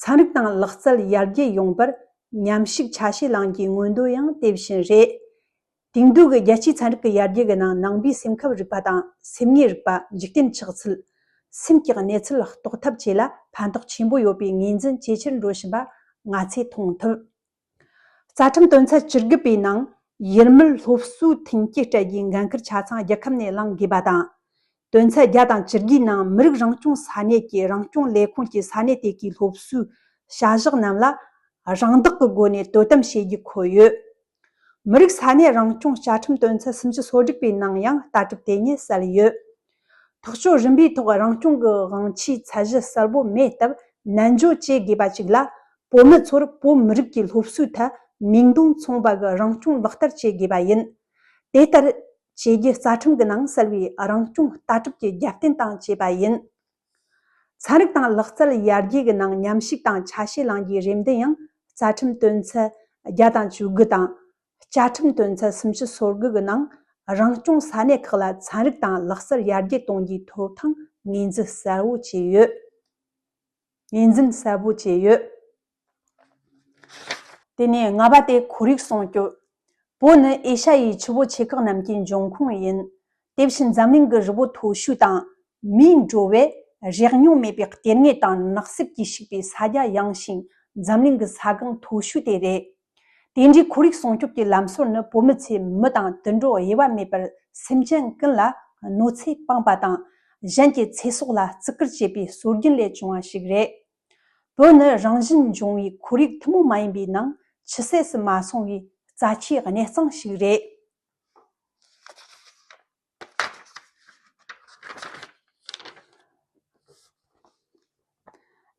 ཚན་རིག་དང་ལག་རྩལ་ཡར་རྒྱས་ཡོང་བར་མཉམ་ཞུགས་ཆ་ཤས་བླང་རྒྱུའི་མངོན་འདོད་ཡང་དེ་བཞིན་རེད། དེང་དུས་ཀྱི་རྒྱལ་སྤྱིའི་ཚན་རིག་གི་ཡར་རྒྱས་ཀྱི་ནང་ནང་པའི་སེམས་ཁམས་རིག་པ་དང་སེམས་ངོས་རིག་པ། འཇིག་རྟེན་ཆགས་ཚུལ། སེམས་ཀྱི་གནས་ཚུལ་རྟོགས་ཐབས་བཅས་ལ་ཕན་ཐོགས་ཆེན་པོ་ཡོད་པའི་ངོས་འཛིན་ཇེ་ཆེར་འགྲོ་བཞིན་པ་ང་ཚོས་མཐོང་ཐུབ། རྩ་ཁྲིམས་དོན་ཚན་བཅུ་དགུ་པའི་ནང་ཡུལ་མིར་སློབ་གསོའི་མཐུན་རྐྱེན་སྤྲད་རྒྱུའི་འགན་ཁུར་ཆ་ཚང་རྒྱལ་ཁབ་ནས་བླང་དགོས་པ་དང་། དོན་ཚན་བརྒྱ་དང་བཅུ་དགུའི་ནང་མི་རིགས་རང་སྐྱོང་ས་གནས་ཀྱི་རང་སྐྱོང་ལས་ཁུངས་ཀྱིས་ས་གནས་དེ་གའི་སློབ་གསོའི་བྱ་གཞག་རྣམས་ལ་རང་བདག་གི་སྒོ་ནས་དོ་དམ་བྱེད་རྒྱུ་འཁོད་ཡོད། མི་རིགས་ས་གནས་རང་སྐྱོང་བཅའ་ཁྲིམས་དོན་ཚན་སུམ་ཅུ་སོ་དྲུག་པའི་ནང་ཡང་ལྟ་གྲུབ་དེ་ཉིད་གསལ་ཡོད། ཐག་གཅོད་རིམ་པའི་ཐོག་རང་སྐྱོང་གི་དབང་ཆའི་ཚད་གཞི་གསལ་པོ་མེད་སྟབས། ནན་བརྗོད་བྱེད་དགོས་པ་གཅིག་ལ། བོད་མི་ཚོར་བོད་མི་རིགས་ཀྱི་སློབ་གསོའི་ཐད་མིང་དོན་མཚུངས་པ་གི་རང་སྐྱོང་ལག་བསྟར་བྱེད་དགོས་པ་ཡིན། དེ་ལྟར་བྱེད་རྒྱུ་རྩ་ཁྲིམས་ཀྱི་ནང་གསལ་བའི་རང་སྐྱོང་ལྟ་གྲུབ་ཀྱི་རྒྱབ་རྟེན་དང་བཅས་པ་ཡིན། ཚན་རིག་དང་ལག་རྩལ་ཡར་རྒྱས་ཀྱི་ནང་མཉམ་ཞུགས་དང་ཆ་ཤས་བླང་རྒྱུའི་རེ་འདུན་ཡང་རྩ་ཁྲིམས་དོན་ཚན་བརྒྱ་དང་བཅུ་དགུ་དང་། བཅའ་ཁྲིམས་དོན་ཚན་སུམ་ཅུ་སོ་དགུ་གི་ནང་རང་སྐྱོང་ས་གནས་ཁག་ལ་ཚན་རིག་དང་ལག་རྩལ་ཡར་རྒྱས་གཏོང་རྒྱུའི་ཐོབ་ཐང་ངོས་འཛིན་གསལ་བོ་བྱས་ཡོད། ངོས་འཛིན་གསལ་བོ་བྱས་ཡོད། དེ་ནས་ལྔ་པ་དེ་ཁོར་ཡུག་སྲུང་སྐྱོབ། བོད་ནི་ཨེ་ཤ་ཡའི་ཆུ་བོ་ཆེ་ཁག་རྣམས་ཀྱི་འབྱུང་ཁུངས་ཡིན། དེ་བཞིན་འཛམ་གླིང་གི་རི་བོ་མཐོ་ཤོས་དང་མིའི་འགྲོ་བས་རེག་མྱོང་མེད་པའི་ལྟེ་གནས་དང་ནགས་གསེབ་ཀྱིས་བྱུགས་པའི་ས་རྒྱ་ཡངས་ཤིང་འཛམ་གླིང་གི་ས་སྒང་མཐོ་ཤོས་དེ་རེད། དེ་འདྲའི་ཁོར་ཡུག་སྲུང་སྐྱོབ་ཀྱི་ལམ་སྲོལ་ནི་བོད་མི་ཚོས་མི་དང་དུད་འགྲོ་དབྱེ་བ་མེད་པར་སེམས་ཅན་ཀུན་ལ་གནོད་འཚེ་སྤངས་པ་དང་། གཞན་གྱི་ཚེ་སྲོག་ལ་བརྩི་བཀུར་བྱེད་པའི་སྲོལ་རྒྱུན་ལས་བྱུང་བ་ཞིག་རེད། བོད་ནི་རང་བཞིན་འབྱུང་བའི་ཁོར་ཡུག་ཐུན་མོང་མ་ཡིན་པའི་ནང་ཆུད་ཟོས་སུ་མ་སོང་བའི་རྩ་ཆེའི་གནས་སྟངས་ཤིག་རེད།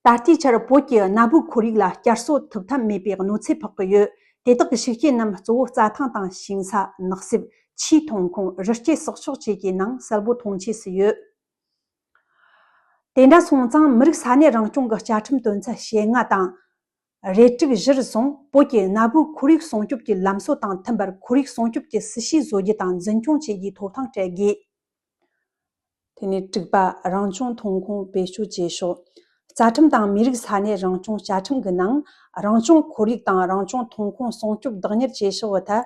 ད་ལྟའི་ཆར་བོད་ཀྱི་གནའ་བོའི་ཁོར་ཡུག་ལ་བསྐྱར་གསོ་ཐུབ་ཐབས་མེད་པའི་གནོད་འཚེ་ཕོག་གི་ཡོད། དེ་དག་གི་ཤུགས་རྐྱེན་རྣམས་གཙོ་བོ་རྩྭ་ཐང་དང་ཞིང་ས། ནགས་གསེབ། ཆུའི་ཐོན་ཁུངས། རི་སྐྱེས་སྲོག་ཆགས་བཅས་ཀྱི་ནང་གསལ་པོ་མཐོང་ཆོས་སུ་ཡོད། དེ་འདྲ་སོང་ཙང་མི་རིགས་ས་གནས་རང་སྐྱོང་གི་བཅའ་ཁྲིམས་དོན་ཚན་ཞེ་ལྔ་དང་། རེ་དྲུག་གཞིར་བཟུང་བོད་ཀྱི་གནའ་བོའི་ཁོར་ཡུག་སྲུང་སྐྱོབ་ཀྱི་ལམ་སྲོལ་དང་མཐུན་པར་ཁོར་ཡུག་སྲུང་སྐྱོབ་ཀྱི་སྲིད་བྱུས་བཟོ་རྒྱུ་དང་འཛིན་སྐྱོང་བྱེད་རྒྱུའི་ཐོབ་ཐང་སྤྲད་དགོས། དེ་ནས་དྲུག་པ། རང་བྱུང་ཐོན་ཁུངས་བེད་སྤྱོད་བྱེད་ཕྱོགས། རྩ་ཁྲིམས་དང་མི་རིགས་ས་གནས་རང་སྐྱོང་བཅའ་ཁྲིམས་ཀྱི་ནང་རང་བྱུང་ཁོར་ཡུག་དང་རང་བྱུང་ཐོན་ཁུངས་སྲུང་སྐྱོབ་བདག་གཉེར་བྱེད་ཕྱོགས་ཀྱི་ཐད།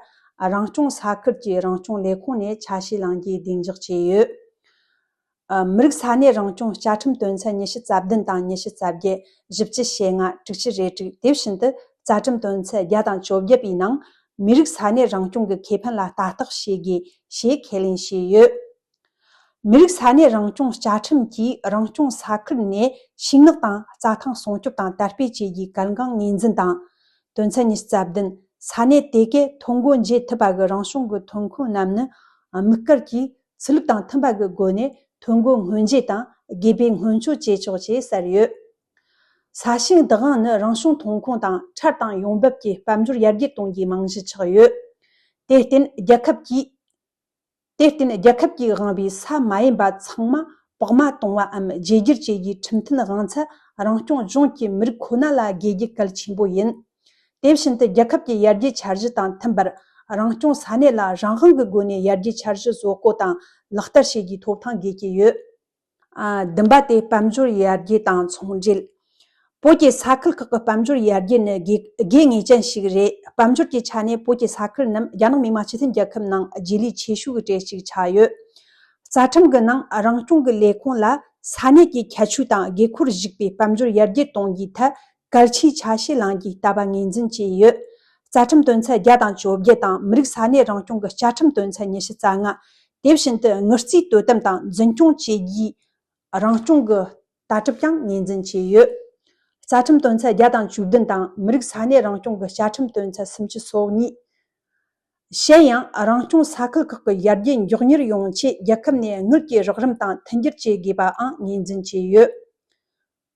རང་སྐྱོང་ས་ཁུལ་གྱི་རང་སྐྱོང་ལས་ཁུངས་ནས་ཆ་ཤས་བླང་རྒྱུའི་གདེང་འཇོག་བྱས་ཡོད། ཨ། མི་རིགས་ས་གནས་རང་སྐྱོང་བཅའ་ཁྲིམས་དོན་ཚན་ཉི་ཤུ་རྩ་བདུན་དང་ཉི་ཤུ་རྩ་བརྒྱད། བཞི་བཅུ་ཞེ་ལྔ། དྲུག་ཅུ་རེ་དྲུག། དེ་བཞིན་དུ་རྩ་ཁྲིམས་དོན་ཚན་བརྒྱ་དང་བཅོ་བརྒྱད་པའི་ནང་མི་རིགས་ས་གནས་རང་སྐྱོང་གི་ཁེ་ཕན་ལ་ལྟ་རྟོག་བྱེད་དགོས་ཞེས་ཁས་ལེན་བྱས་ཡོད། མི་རིགས་ས་གནས་རང་སྐྱོང་བཅའ་ཁྲིམས་ཀྱིས་རང་སྐྱོང་ས་ཁུལ་ནས་ཤིང་ནགས་དང་རྩྭ་ཐང་སྲུང་སྐྱོབ་དང་དར་སྤེལ་བྱེད་རྒྱུའི་གལ་འགངས་ངོས་འཛིན་དང་། དོན་ཚན་ཉི་ཤུ་རྩ་བདུན། ས་གནས་དེ་གའི་ཐོན་སྒོ་འབྱེད་ཐུབ་པ་གི་རང་བྱུང་གི་ཐོན་ཁུངས་རྣམས་ནི་དམིགས་བཀར་གྱིས་ཆོས་ལུགས་དང་མཐུན་པ་གི་སྒོ་ནས་ཐོན་སྒོ་སྔོན་འབྱེད་དང་དགེ་བེད་སྔོན་སྤྱོད་བྱེད་ཆོག་ཅེས་གསལ་ཡོད། ས་ཞིང་བདག་དབང་ནི་རང་བྱུང་ཐོན་ཁུངས་དང་ཁྲལ་དང་ཡོང་འབབ་ཀྱི་དཔལ་འབྱོར་ཡར་རྒྱས་གཏོང་རྒྱུའི་རྨང་གཞི་ཆགས་ཡོད། དེར་བརྟེན་རྒྱལ་ཁབ་ཀྱིས། དེར་བརྟེན་རྒྱལ་ཁབ་ཀྱིས་དབང་བའི་ས་མ་ཡིན་པ་ཚང་མ་བག་མ་གཏོང་བའམ་བརྗེ་སྒྱུར་བྱེད་རྒྱུའི་ཁྲིམས་མཐུན་དབང་ཚད་རང་སྐྱོང་ལྗོངས་ཀྱི་མི་རིགས་ཁོ་ན་ལ་དགོས་རྒྱུ་གལ་ཆེན་པོ་ཡིན། དེ་བཞིན་དུ་རྒྱལ་ཁབ་ཀྱི་ཡར་རྒྱས་འཆར་གཞི་དང་མཐུན་པར་རང་སྐྱོང་ས་གནས་ལ་རང་དབང་གི་སྒོ་ནས་ཡར་རྒྱས་འཆར་གཞི་བཟོ་བཀོད་དང་ལག་བསྟར་བྱེད་རྒྱུའི་ཐོབ་ཐང་དགོས་ཀྱི་ཡོད། ཨ། བདུན་པ་དེ་དཔལ་འབྱོར་ཡར་རྒྱས་དང་ཚོང་འབྲེལ། བོད་ཀྱི་ས་ཁུལ་ཁག་གི་དཔལ་འབྱོར་ཡར་རྒྱས་ནི་དགོས་དགོས་ངེས་ཅན་ཞིག་རེད། དཔལ་འབྱོར་གྱི་ཆ་ནས་བོད་ཀྱི་ས་ཁུལ་རྣམས་རྒྱ་ནག་མི་དམངས་སྤྱི་མཐུན་རྒྱལ་ཁབ་ནང་རྗེས་ལུས་ཆེ་ཤོས་ཀྱི་གྲས་ཤིག་ཆགས་ཡོད། རྩ་ཁྲིམས་ཀྱི་ནང་རང་སྐྱོང་གི་ལས་ཁུངས་ལ་ས་གནས་ཀྱི་ཁྱད་ཆོས་དང་དགོས་མཁོར་གཞིགས་པའི་དཔལ་འབྱོར་ཡར་རྒྱས་གཏོང་རྒྱུའི་ཐད་གལ་ཆེའི་ཆ་ཤས་ལེན་རྒྱུའི་ལྟ་བ་ངོས་འཛིན་བྱས་ཡོད། རྩ་ཁྲིམས་དོན་ཚན་བརྒྱ་དང་བཅོ་བརྒྱད་དང་མི་རིགས་ས་གནས་རང་སྐྱོང་གི་བཅའ་ཁྲིམས་དོན་ཚན་ཉི་ཤུ་རྩ་ལྔ། དེ་བཞིན་དུ་དངུལ་རྩིས་དོ་དམ་དང་འཛིན་སྐྱོང་བྱེད་རྒྱུའི་རང་སྐྱོང་གི་ལྟ་གྲུབ་ཀྱང་ངོས་འཛིན་བྱས་ཡོད། རྩ་ཁྲིམས་དོན་ཚན་བརྒྱ་དང་བཅུ་བདུན་དང་མི་རིགས་ས་གནས་རང་སྐྱོང་གི་བཅའ་ཁྲིམས་དོན་ཚན་སུམ་ཅུ་སོ་གཉིས། གཞན་ཡང་རང་སྐྱོང་ས་ཁུལ་ཁག་གི་ཡར་རྒྱས་མགྱོགས་མྱུར་ཡོང་ཆེད་རྒྱལ་ཁབ་ནས་དངུལ་གྱི་རོགས་རམ་དང་མཐུན་འགྱུར་བྱེད་དགོས་པའང་ངོས་འཛིན་བྱས་ཡོད།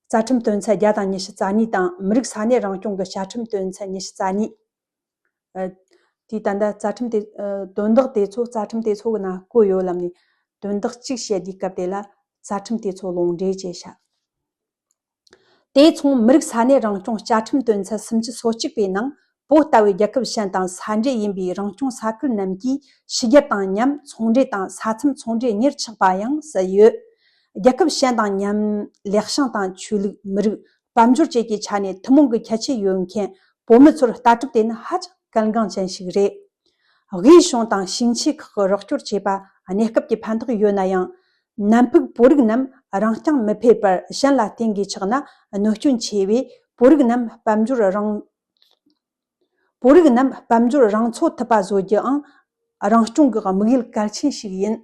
རྩ་ཁྲིམས་དོན་ཚན་བརྒྱ་དང་ཉི་ཤུ་རྩ་གཉིས་དང་མི་རིགས་ས་གནས་རང་སྐྱོང་གི་བཅའ་ཁྲིམས་དོན་ཚན་ཉི་ཤུ་རྩ་གཉིས། ཨ། དེ་ད་ལྟ་རྩ་ཁྲིམས་དེ་ཨ། དོན་དག་དེ་ཚོ་རྩ་ཁྲིམས་དེ་ཚོ་གི་ནང་བཀོད་ཡོད་ལབ་ནས་དོན་དག་གཅིག་བཤད་དུས་སྐབས་དེ་ལ་རྩ་ཁྲིམས་དེ་ཚོ་ལུང་འདྲེན་བྱས་ཤག་དེ་མཚུངས་མི་རིགས་ས་གནས་རང་སྐྱོང་བཅའ་ཁྲིམས་དོན་ཚན་སུམ་ཅུ་སོ་གཅིག་པའི་ནང་བོད་ལྟ་བུའི་རྒྱལ་ཁབ་གཞན་དང་ས་འབྲེལ་ཡིན་པའི་རང་སྐྱོང་ས་ཁུལ་རྣམས་ཀྱིས་ཕྱི་རྒྱལ་དང་མཉམ་ཚོང་འབྲེལ་དང་ས་མཚམས་ཚོང་འབྲེལ་གཉེར་ཆོག་པ་ཡང་གསལ་ཡོད། རྒྱལ་ཁབ་གཞན་དང་མཉམ་ལེགས་བྱང་དང་ཆོས་ལུགས་མི་རིགས་དཔལ་འབྱོར་བཅས་ཀྱི་ཆ་ནས་ཐུན་མོང་གི་ཁྱད་ཆོས་ཡོད་མཁན་བོད་མི་ཚོར་ལྟ་གྲུབ་དེ་ནི་ཧ་ཅང་གལ་འགངས་ཅན་ཞིག་རེད། དབུས་གཞུང་དང་ཞིང་ཆེན་ཁག་གི་རོགས་སྐྱོར་བྱས་པ་གནས་སྐབས་ཀྱི་ཕན་ཐོགས་ཡོད་ན་ཡང་། ནན་ཕུག་བོད་རིགས་རྣམས་རང་རྐྱང་མི་ཕེབས་པར་གཞན་ལ་བརྟེན་དགོས་ཆགས་ན་གནོད་སྐྱོན་ཆེ་བས་བོད་རིགས་རྣམས་དཔལ་འབྱོར་རང་བོད་རིགས་རྣམས་དཔལ་འབྱོར་རང་འཚོ་ཐུབ་པ་བཟོ་རྒྱུའང་རང་སྐྱོང་གི་དམིགས་ཡུལ་གལ་ཆེན་ཞིག་ཡིན།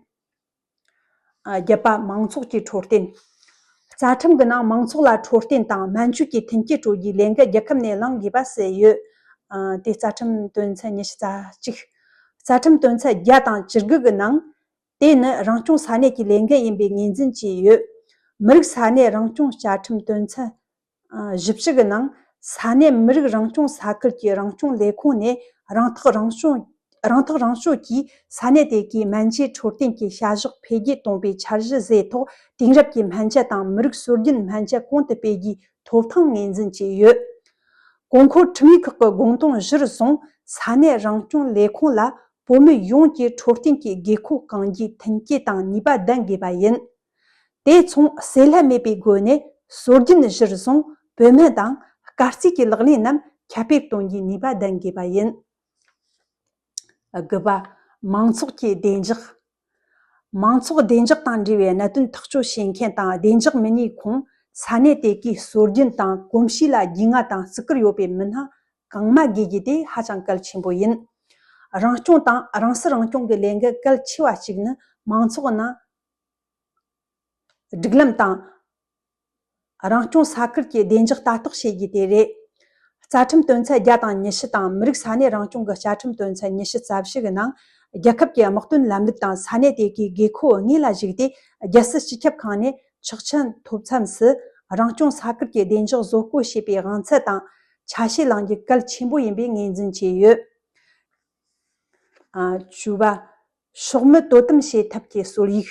ཨ། བརྒྱད་པ། མང་ཚོགས་ཀྱི་འཕྲོད་བསྟེན། རྩ་ཁྲིམས་ཀྱི་ནང་མང་ཚོགས་ལ་འཕྲོད་བསྟེན་དང་སྨན་བཅོས་ཀྱི་མཐུན་རྐྱེན་སྤྲོད་རྒྱུའི་ལས་འགན་རྒྱལ་ཁབ་ནས་བླང་དགོས་པ་གསལ་ཡོད། ཨ། དེ་རྩ་ཁྲིམས་དོན་ཚན་ཉི་ཤུ་རྩ་གཅིག་རྩ་ཁྲིམས་དོན་ཚན་བརྒྱ་དང་བཅུ་དགུ་གི་ནང་། དེ་ནི་རང་སྐྱོང་ས་གནས་ཀྱི་ལས་འགན་ཡིན་པའི་ངོས་འཛིན་བྱས་ཡོད། མི་རིགས་ས་གནས་རང་སྐྱོང་བཅའ་ཁྲིམས་དོན་ཚན། ཨ། བཞི་བཅུ་གི་ནང་ས་གནས་མི་རིགས་རང་སྐྱོང་ས་ཁུལ་གྱི་རང་སྐྱོང་ལས་ཁུངས་ནས་རང་ཐག་རང་སྐྱོང་། རང་ཐག་རང་གཅོད་ཀྱིས་ས་གནས་དེ་གའི་སྨན་བཅོས་འཕྲོད་བསྟེན་གྱི་བྱ་གཞག་འཕེལ་རྒྱས་གཏོང་བའི་འཆར་གཞི་བཟོས་ཐོག་དེང་རབས་ཀྱི་སྨན་བཅོས་དང་མི་རིགས་སྲོལ་རྒྱུན་སྨན་བཅོས་གོང་དུ་སྤེལ་རྒྱུའི་ཐོབ་ཐང་ངོས་འཛིན་བྱས་ཡོད། གོང་འཁོད་ཁྲིམས་ཡིག་ཁག་གི་དགོངས་དོན་གཞིར་བཟུང་ས་གནས་རང་སྐྱོང་ལས་ཁུངས་ལ་བོད་མི་ཡོངས་ཀྱི་འཕྲོད་བསྟེན་གྱི་དགོས་མཁོ་སྐོང་རྒྱུའི་མཐུན་རྐྱེན་དང་ནུས་པ་ལྡན་དགོས་པ་ཡིན། དེ་མཚུངས་བསྲེ་ལྷད་མེད་པའི་སྒོ་ནས་སྲོལ་རྒྱུན་གཞིར་བཟུང་བོད་སྨན་དང་སྐར་རྩིས་ཀྱི་ལག་ལེན་རྣམས་ཁྱབ་སྤེལ་གཏོང་རྒྱུའི་ནུས་པ་ལྡན་དགོས་པ་ཡིན། དགུ་པ། མང་ཚོགས་ཀྱི་བདེ་འཇགས། མང་ཚོགས་བདེ་འཇགས་དང་འབྲེལ་བའི་གནད་དོན་ཐག་གཅོད་བྱེད་མཁན་དང་བདེ་འཇགས་མི་སྣའི་ཁོངས་ས་གནས་དེ་གའི་སྲོལ་རྒྱུན་དང་གོམས་གཤིས་ལ་རྒྱུས་མངའ་དང་བརྩི་བཀུར་ཡོད་པའི་མི་སྣ་གང་མང་དགོས་རྒྱུ་དེ་ཧ་ཅང་གལ་ཆེན་པོ་ཡིན། རང་སྐྱོང་དང་རང་སྲིད་རང་སྐྱོང་གི་ལས་འགན་གལ་ཆེ་བ་གཅིག་ནི་མང་ཚོགས་ནང་སྒྲིག་ལམ་དང་། རང་སྐྱོང་ས་ཁུལ་གྱི་བདེ་འཇགས་ལྟ་རྟོག་བྱེད་རྒྱུ་དེ་རེད། རྩ་ཁྲིམས་དོན་ཚན་བརྒྱ་དང་ཉི་ཤུ་དང་མི་རིགས་ས་གནས་རང་སྐྱོང་གི་བཅའ་ཁྲིམས་དོན་ཚན་ཉི་ཤུ་རྩ་བཞི་གི་ནང་རྒྱལ་ཁབ་ཀྱི་དམག་དོན་ལམ་ལུགས་དང་ས་གནས་དེ་གའི་དགོས་མཁོ་དངོས་ལ་གཞིགས་ཏེ་རྒྱལ་སྲིད་སྤྱི་ཁྱབ་ཁང་ནས་ཆོག་མཆན་ཐོབ་མཚམས་སུ་རང་སྐྱོང་ས་ཁུལ་གྱི་བདེ་འཇགས་བཟོ་བཀོད་བྱེད་པའི་དབང་ཚད་དང་ཆ་ཤས་ལེན་རྒྱུ་གལ་ཆེན་པོ་ཡིན་པའི་ངོས་འཛིན་བྱས་ཡོད། ཨ། བཅུ་པ། ཕྱོགས་མི་དོ་དམ་བྱེད་ཐབས་ཀྱི་སྲོལ་ཡིག་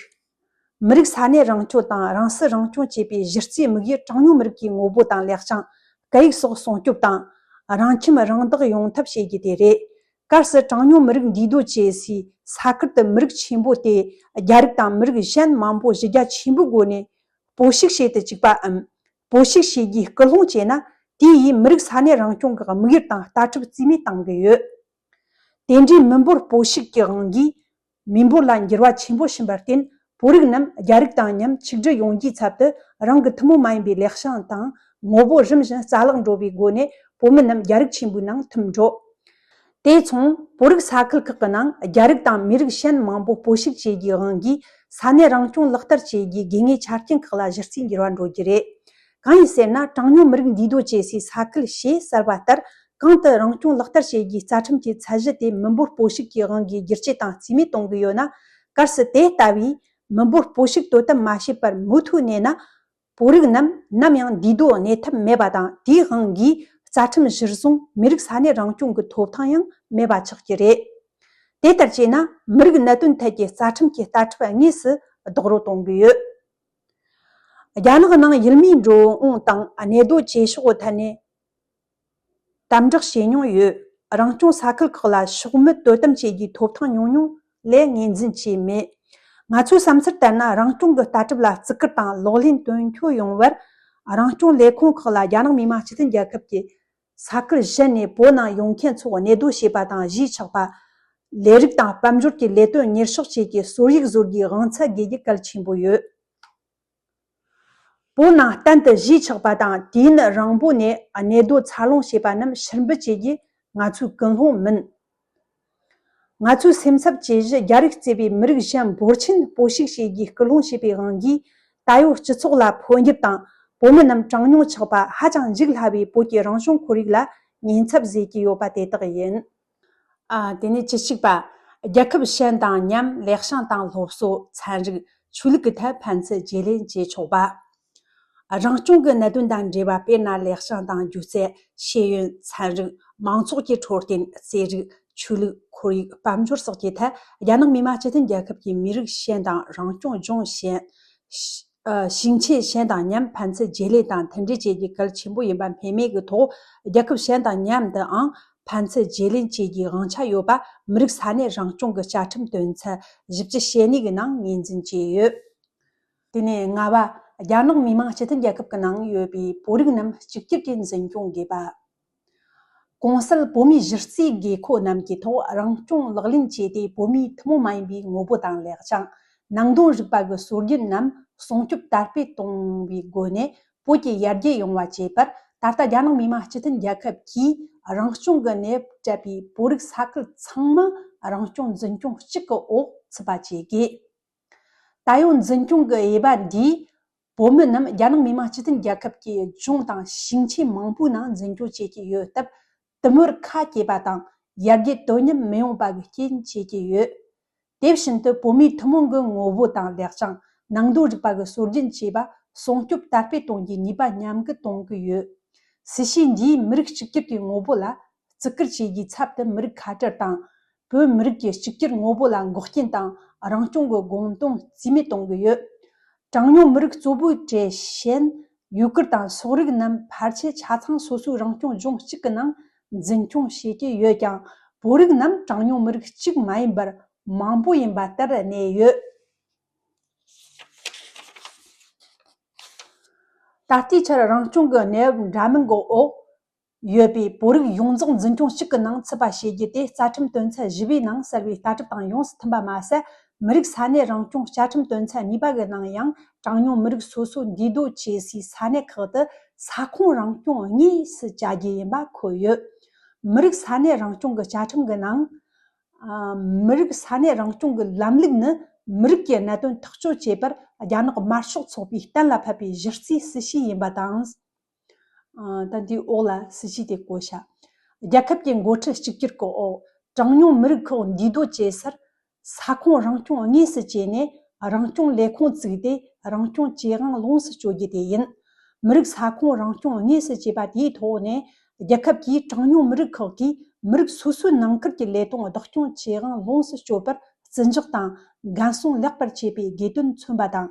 མི་རིགས་ས་གནས་རང་སྐྱོང་དང་རང་སྲིད་རང་སྐྱོང་བཅས་པའི་གཞི་རྩའི་དམིགས་ཡུལ་གྲངས་ཉུང་མི་རིགས་ཀྱི་ངོ་བོ་དང་ལེགས་བྱང་། སྐད་ཡིག་སོགས་སྲུང་སྐྱོབ་དང་། རང་ཁྱིམ་རང་བདག་ཡོང་ཐབས་བྱེད་རྒྱུ་དེ་རེད། གལ་སྲིད་གྲངས་ཉུང་མི་རིགས་འདུས་སྡོད་བྱེད་སའི་ས་ཁུལ་དུ་མི་རིགས་ཆེན་པོ་དེ་རྒྱ་རིགས་དང་མི་རིགས་གཞན་མང་པོ་གཞི་རྒྱ་ཆེན་པོའི་སྒོ་ནས་སྤོ་བཤིག་བྱེད་དུ་བཅུག་པའམ། སྤོ་བཤིག་བྱེད་རྒྱུའི་སྐུལ་སློང་བྱས་ན། དེ་ཡིས་མི་རིགས་ས་གནས་རང་སྐྱོང་གི་དམིགས་ཡུལ་དང་ལྟ་གྲུབ་རྩིས་མེད་གཏང་གི་ཡོད། དེ་འདྲའི་མི་འབོར་སྤོ་བཤིག་གི་དབང་གིས་མི་འབོར་ལ་འགྱུར་བ་ཆེན་པོ་ཕྱིན་པར་བརྟེན། བོད་རིགས་རྣམས་རྒྱ་རིགས་དང་མཉམ་ཆིག་སྒྲིལ་ཡོང་རྒྱུའི་ཚབ་ཏུ་རང་གི་ཐུན་མོང་མ་ཡིན་པའི་ལེགས་བྱང་དང་ངོ་བོ་རིམ་བཞིན་རྩ་བརླག་འགྲོ་བའི་སྒོ་ནས་བོད་མི་རྣམས་རྒྱ་རིགས་ཆེན་པོའི་ནང་ཐིམ་འགྲོ། དེ་མཚུངས་བོད་རིགས་ས་ཁུལ་ཁག་གི་ནང་རྒྱ་རིགས་དང་མི་རིགས་གཞན་མང་པོ་སྤོ་བཤིག་བྱེད་རྒྱུའི་དབང་གིས་ས་གནས་རང་སྐྱོང་ལག་བསྟར་བྱེད་རྒྱུའི་དགོས་ངེས་ཆ་རྐྱེན་ཁག་ལ་གཞི་རྩའི་འགྱུར་བ་འགྲོ་རྒྱུ་རེད། གང་ཡིན་ཟེར་ན། གྲངས་ཉུང་མི་རིགས་འདུས་སྡོད་བྱེད་སའི་ས་ཁུལ་ཞེས་གསལ་བ་ལྟར། གང་དུ་རང་སྐྱོང་ལག་བསྟར་བྱེད་རྒྱུའི་རྩ་ཁྲིམས་ཀྱི་ཚད་གཞི་དེ་མི་འབོར་སྤོ་བཤིག་གི་དབང་གིས་བསྒྱུར་བཅོས་དང་རྩིས་མེད་གཏོང་གི་ཡོད་ན། གལ་སྲིད་དེ་ལྟ་བུའི་མི་འབོར་སྤོ་བཤིག་དོ་དམ་མ་བྱས་པར་མུ་མཐུད་གནས་ན། བོད་རིགས་རྣམས་ནམ་ཡང་འདུས་སྡོད་གནས་ཐབས་མེད་པ་དང་། དེའི་དབང་གིས་རྩ་ཁྲིམས་གཞིར་བཟུང་མི་རིགས་ས་གནས་རང་སྐྱོང་གི་ཐོབ་ཐང་ཡང་མེད་པ་ཆགས་ཀྱི་རེད། དེ་ལྟར་བྱས་ན། མི་རིགས་གནད་དོན་ཐད་ཀྱི་རྩ་ཁྲིམས་ཀྱི་ལྟ་གྲུབ་དངོས་སུ་ལྡོག་རོལ་གཏོང་གི་ཡོད། རྒྱ་ནག་ནང་ཡུལ་མིའི་འགྲོ་འོང་དང་གནས་སྡོད་བྱེད་ཕྱོགས་ཐད་ནས་དམ་དྲག་བྱེད་མྱོང་ཡོད། རང་སྐྱོང་ས་ཁུལ་ཁག་ལ་ཕྱོགས་མི་དོ་དམ་བྱེད་རྒྱུའི་ཐོབ་ཐང་ཉུང་ཉུང་ལས་ངོས་འཛིན་བྱས་མེད། ང་ཚོའི་བསམ་ཚུལ་ལྟར་ན། རང་སྐྱོང་གི་ལྟ་གྲུབ་ལ་བརྩི་བཀུར་དང་ལག་ལེན་དོན་འཁྱོལ་ཡོང་བར་ རང་སྐྱོང་ལས་ཁུངས་ཁག་ལ་རྒྱ་ནག་མི་དམངས་སྤྱི་མཐུན་རྒྱལ་ཁབ་ཀྱི་ས་ཁུལ་གཞན་ནས་བོད་ནང་ཡོང་མཁན་ཚོ་གནས་སྡོད་བྱས་པ་དང་གཞིས་ཆགས་པ། ལས་རིགས་དང་དཔལ་འབྱོར་གྱི་ལས་དོན་གཉེར་ཕྱོགས་བཅས་ཀྱི་སོར་ཡིག་བཟོ་རྒྱུའི་དབང་ཚད་དགོས་རྒྱུ་གལ་ཆེན་པོ་ཡོད། བོད་ནང་གཏན་དུ་གཞིས་ཆགས་པ་དང་དུས་ཡུན་རིང་པོ་ནས་གནས་སྡོད་འཚར་ལོངས་བྱས་པ་རྣམས་ཕྱིར་འབུད་བྱེད་རྒྱུ་ང་ཚོའི་ཀུན་སློང་མིན། ང་ཚོའི་སེམས་འཚབ་བྱེད་གཞི་རྒྱ་རིགས་གཙོས་པའི་མི་རིགས་གཞན་འབོར་ཆེན་སྤོ་བཤིག་བྱེད་རྒྱུའི་སྐུལ་སློང་བྱས་པའི་དབང་གིས། ད་ཡོད་སྤྱི་ཚོགས་ལ་ཕོ་འགྱུར་དང་བོད་མི་རྣམས་གྲངས་ཉུང་ཆགས་པ་ཧ་ཅང་འཇིག་སླ་བའི་བོད་ཀྱི་རང་བྱུང་ཁོར་ཡུག་ལ་ཉེན་ཚབས་བཟོས་ཀྱི་ཡོད་པ་དེ་དག་ཡིན། ཨ། དེ་ནས་བཅུ་གཅིག་པ། རྒྱལ་ཁབ་གཞན་དང་མཉམ་ལེགས་བྱང་དང་སློབ་གསོ། ཚན་རིག་ཆོས་ལུགས་ཀྱི་ཐད་ཕན་ཚུན་བརྗེ་ལེན་བྱེད་ཆོག་པ། རང་སྐྱོང་གི་གནད་དོན་དང་འབྲེལ་བ། དཔེར་ན། ལེགས་བྱང་དང་སྒྱུ་རྩལ། ཤེས་ཡོན། ཚན་རིག་མང་ཚོགས་ཀྱི་འཕྲོད་བསྟེན། རྩེད་རིགས། ཆོས་ལུགས། ཁོར་ཡུག་དཔལ་འབྱོར་སོགས་ཀྱི་ཐད་རྒྱ་ནག་མི་དམངས་སྤྱི་མཐུན་རྒྱལ་ཁབ་ཀྱི་མི་རིགས་གཞན་དང་རང་སྐྱོང་ལྗོངས་གཞན། ཨ། ཞིང་ཆེན་གཞན་དང་མཉམ་ཕན་ཚུན་བརྗེ་ལེན་དང་མཐུན་སྒྲིལ་བྱེད་རྒྱུ་གལ་ཆེན་པོ་ཡིན་པ་སྨོས་མེད་ཀྱི་ཐོག་རྒྱལ་ཁབ་གཞན་དང་མཉམ་དུའང་ཕན་ཚུན་བརྗེ་ལེན་བྱེད་རྒྱུའི་དབང་ཆ་ཡོད་པ་མི་རིགས་ས་གནས་རང་སྐྱོང་གི་བཅའ་ཁྲིམས་དོན་ཚན་བཞི་བཅུ་ཞེ་གཉིས་ཀྱི་ནང་ངོས་འཛིན་བྱས་ཡོད། དེ་ནས་ལྔ་པ། རྒྱ་ནག་མི་དམངས་སྤྱི་མཐུན་རྒྱལ་ཁབ་ཀྱི་ནང་ཡོད་པའི་བོད་རིགས་རྣམས་གཅིག་གྱུར་གྱིས་འཛིན་སྐྱོང་དགོས་པ། གོང་གསལ་བོད་མིའི་གཞི་རྩའི་དགོས་མཁོ་རྣམས་ཀྱི་ཐོག་རང་སྐྱོང་ལག་ལེན་བྱས་ཏེ། བོད་མིའི་ཐུན་མོང་མ་ཡིན་པའི་ངོ་བོ་དང་ལེགས་བྱང་། ནང་དོན་རིག་པ་གི་སྲོལ་རྒྱུན་རྣམས་སྲུང་སྐྱོབ་དར་སྤེལ་གཏོང་བའི་སྒོ་ནས། བོད་ཀྱི་ཡར་རྒྱས་ཡོང་བ་བྱེད་པར། ད་ལྟ་རྒྱ་ནག་མི་དམངས་སྤྱི་མཐུན་རྒྱལ་ཁབ་ཀྱིས་རང་སྐྱོང་གི་གནས་བབ་སྤྲད་པའི་བོད་རིགས་ས་ཁུལ་ཚང་མ་རང་སྐྱོང་འཛིན་སྐྱོང་གཅིག་གི་འོག་ཚུད་པ་བྱེད་དགོས། ད་ཡོད་འཛིན་སྐྱོང་གི་དབྱེ་བ་འདིས། བོད་མི་རྣམས་རྒྱ་ནག་མི་དམངས་སྤྱི་མཐུན་རྒྱལ་ཁབ་ཀྱི་ལྗོངས་དང་ཞིང་ཆེན་མང་པོའི་ནང་འཛིན་སྐྱོང་བྱེད་ཀྱི་ཡོད་སྟབས། དུམ་བུར་ཁ་གྱེས་པ་དང་ཡར་རྒྱས་དོ་མཉམ་མི་ཡོང་པ་གི་རྐྱེན་བྱེད་ཀྱི་ཡོད། དེ་བཞིན་དུ་བོད་མིའི་ཐུན་མོང་གི་ངོ་བོ་དང་ལེགས་བྱང་། ནང་དོན་རིག་པ་གི་སྲོལ་རྒྱུན་བཅས་པ་སྲུང་སྐྱོབ་དར་སྤེལ་གཏོང་རྒྱུའི་ནུས་པ་ཉམས་རྒུད་གཏོང་གི་ཡོད། སྲིད་བྱུས་འདིས་མི་རིགས་གཅིག་གྱུར་གྱི་ངོ་བོ་ལ་བརྩི་བཀུར་བྱེད་རྒྱུའི་ཚབ་ཏུ་མི་རིགས་ཁ་བྲལ་དང་། བོད་མི་རིགས་ཀྱི་གཅིག་གྱུར་ངོ་བོ་ལ་འགོག་རྐྱེན་དང་རང་སྐྱོང་གི་དགོངས་དོན་རྩིས་མེད་གཏོང་གི་ཡོད། གྲངས་ཉུང་མི་རིགས་གཙོ་བོའི་གྲས་ཤན། ཡུ་གུར་དང་སོག་རིགས་རྣམས་ཕལ་ཆེར་ཆ་ཚང་སོ་སོའི་རང་སྐྱོང་ལྗོངས་གཅིག་གི་ནང་འཛིན་སྐྱོང་བྱེད་ཀྱི་ཡོད་ཀྱང་། བོད་རིགས་རྣམས་གྲངས་ཉུང་མི་རིགས་གཅིག་མ་ཡིན་པར་མང་པོ་ཡིན་པ་ལྟར་གནས་ཡོད། ད་ལྟའི་ཆར་རང་སྐྱོང་གི་གནས་བབ་འདྲ་མིན་གྱི་འོག་ཡོད་པའི་བོད་རིགས་ཡོངས་རྫོགས་འཛིན་སྐྱོང་གཅིག་གི་ནང་ཚུད་པ་བྱེད་རྒྱུ་དེ་རྩ་ཁྲིམས་དོན་ཚན་བཞི་པའི་ནང་གསལ་བའི་ལྟ་གྲུབ་དང་ཡོངས་སུ་མཐུན་པ་མ་ཟད། མི་རིགས་ས་གནས་རང་སྐྱོང་བཅའ་ཁྲིམས་དོན་ཚན་གཉིས་པ་གི་ནང་ཡང་། གྲངས་ཉུང་མི་རིགས་སོ་སོ་འདུས་སྡོད་བྱེད་སའི་ས་གནས་ཁག་ཏུ་ས་ཁོངས་རང་སྐྱོང་དངོས་སུ་བྱ་རྒྱུ་ཡིན་པ་འཁོད་ཡོད། མི་རིགས་ས་གནས་རང་སྐྱོང་གི་བཅའ་ཁྲིམས་ཀྱི་ནང་། ཨ། མི་རིགས་ས་གནས་རང་སྐྱོང་གི་ལམ་ལུགས་ནི་མི་རིགས་ཀྱི་གནད་དོན་ཐག་གཅོད་བྱེད་པར་རྒྱ་ནག་དམར་ཤོག་ཚོགས་པའི་གཏན་ལ་ཕབ་པའི་གཞི་རྩའི་སྲིད་བྱུས་ཡིན་པ་དང་། ཨ། ད་འདིའི་འོག་ལ་སྲིད་བྱུས་དེ་བཀོད་བྱ། རྒྱལ་ཁབ་ཀྱི་འགོ་ཁྲིད་གཅིག་གྱུར་གྱི་འོག་གྲངས་ཉུང་མི་རིགས་ཁག་འདུས་སྡོད་བྱེད་སར། ས་ཁོངས་རང་སྐྱོང་དངོས་སུ་བྱས་ནས་རང་སྐྱོང་ལས་ཁུངས་བཙུགས་ཏེ་རང་སྐྱོང་བྱེད་དབང་ལོངས་སུ་སྤྱོད་རྒྱུ་དེ་ཡིན། མི་རིགས་ས་ཁོངས་རང་སྐྱོང་དངོས་སུ་བྱས་པ་དེའི་ཐོག་ནས། རྒྱལ་ཁབ་ཀྱིས་གྲངས་ཉུང་མི་རིགས་ཁག་གིས་མི་རིགས་སོ་སོའི་ནང་ཁུལ་གྱི་ལས་དོན་བདག་སྐྱོང་བྱེད་དབང་ལོངས་སུ་སྤྱོད་པར་བརྩི་འཇོག་དང་འགན་སྲུང་ལེགས་པར་བྱེད་པའི་དགོས་དོན་མཚོན་པ་དང་།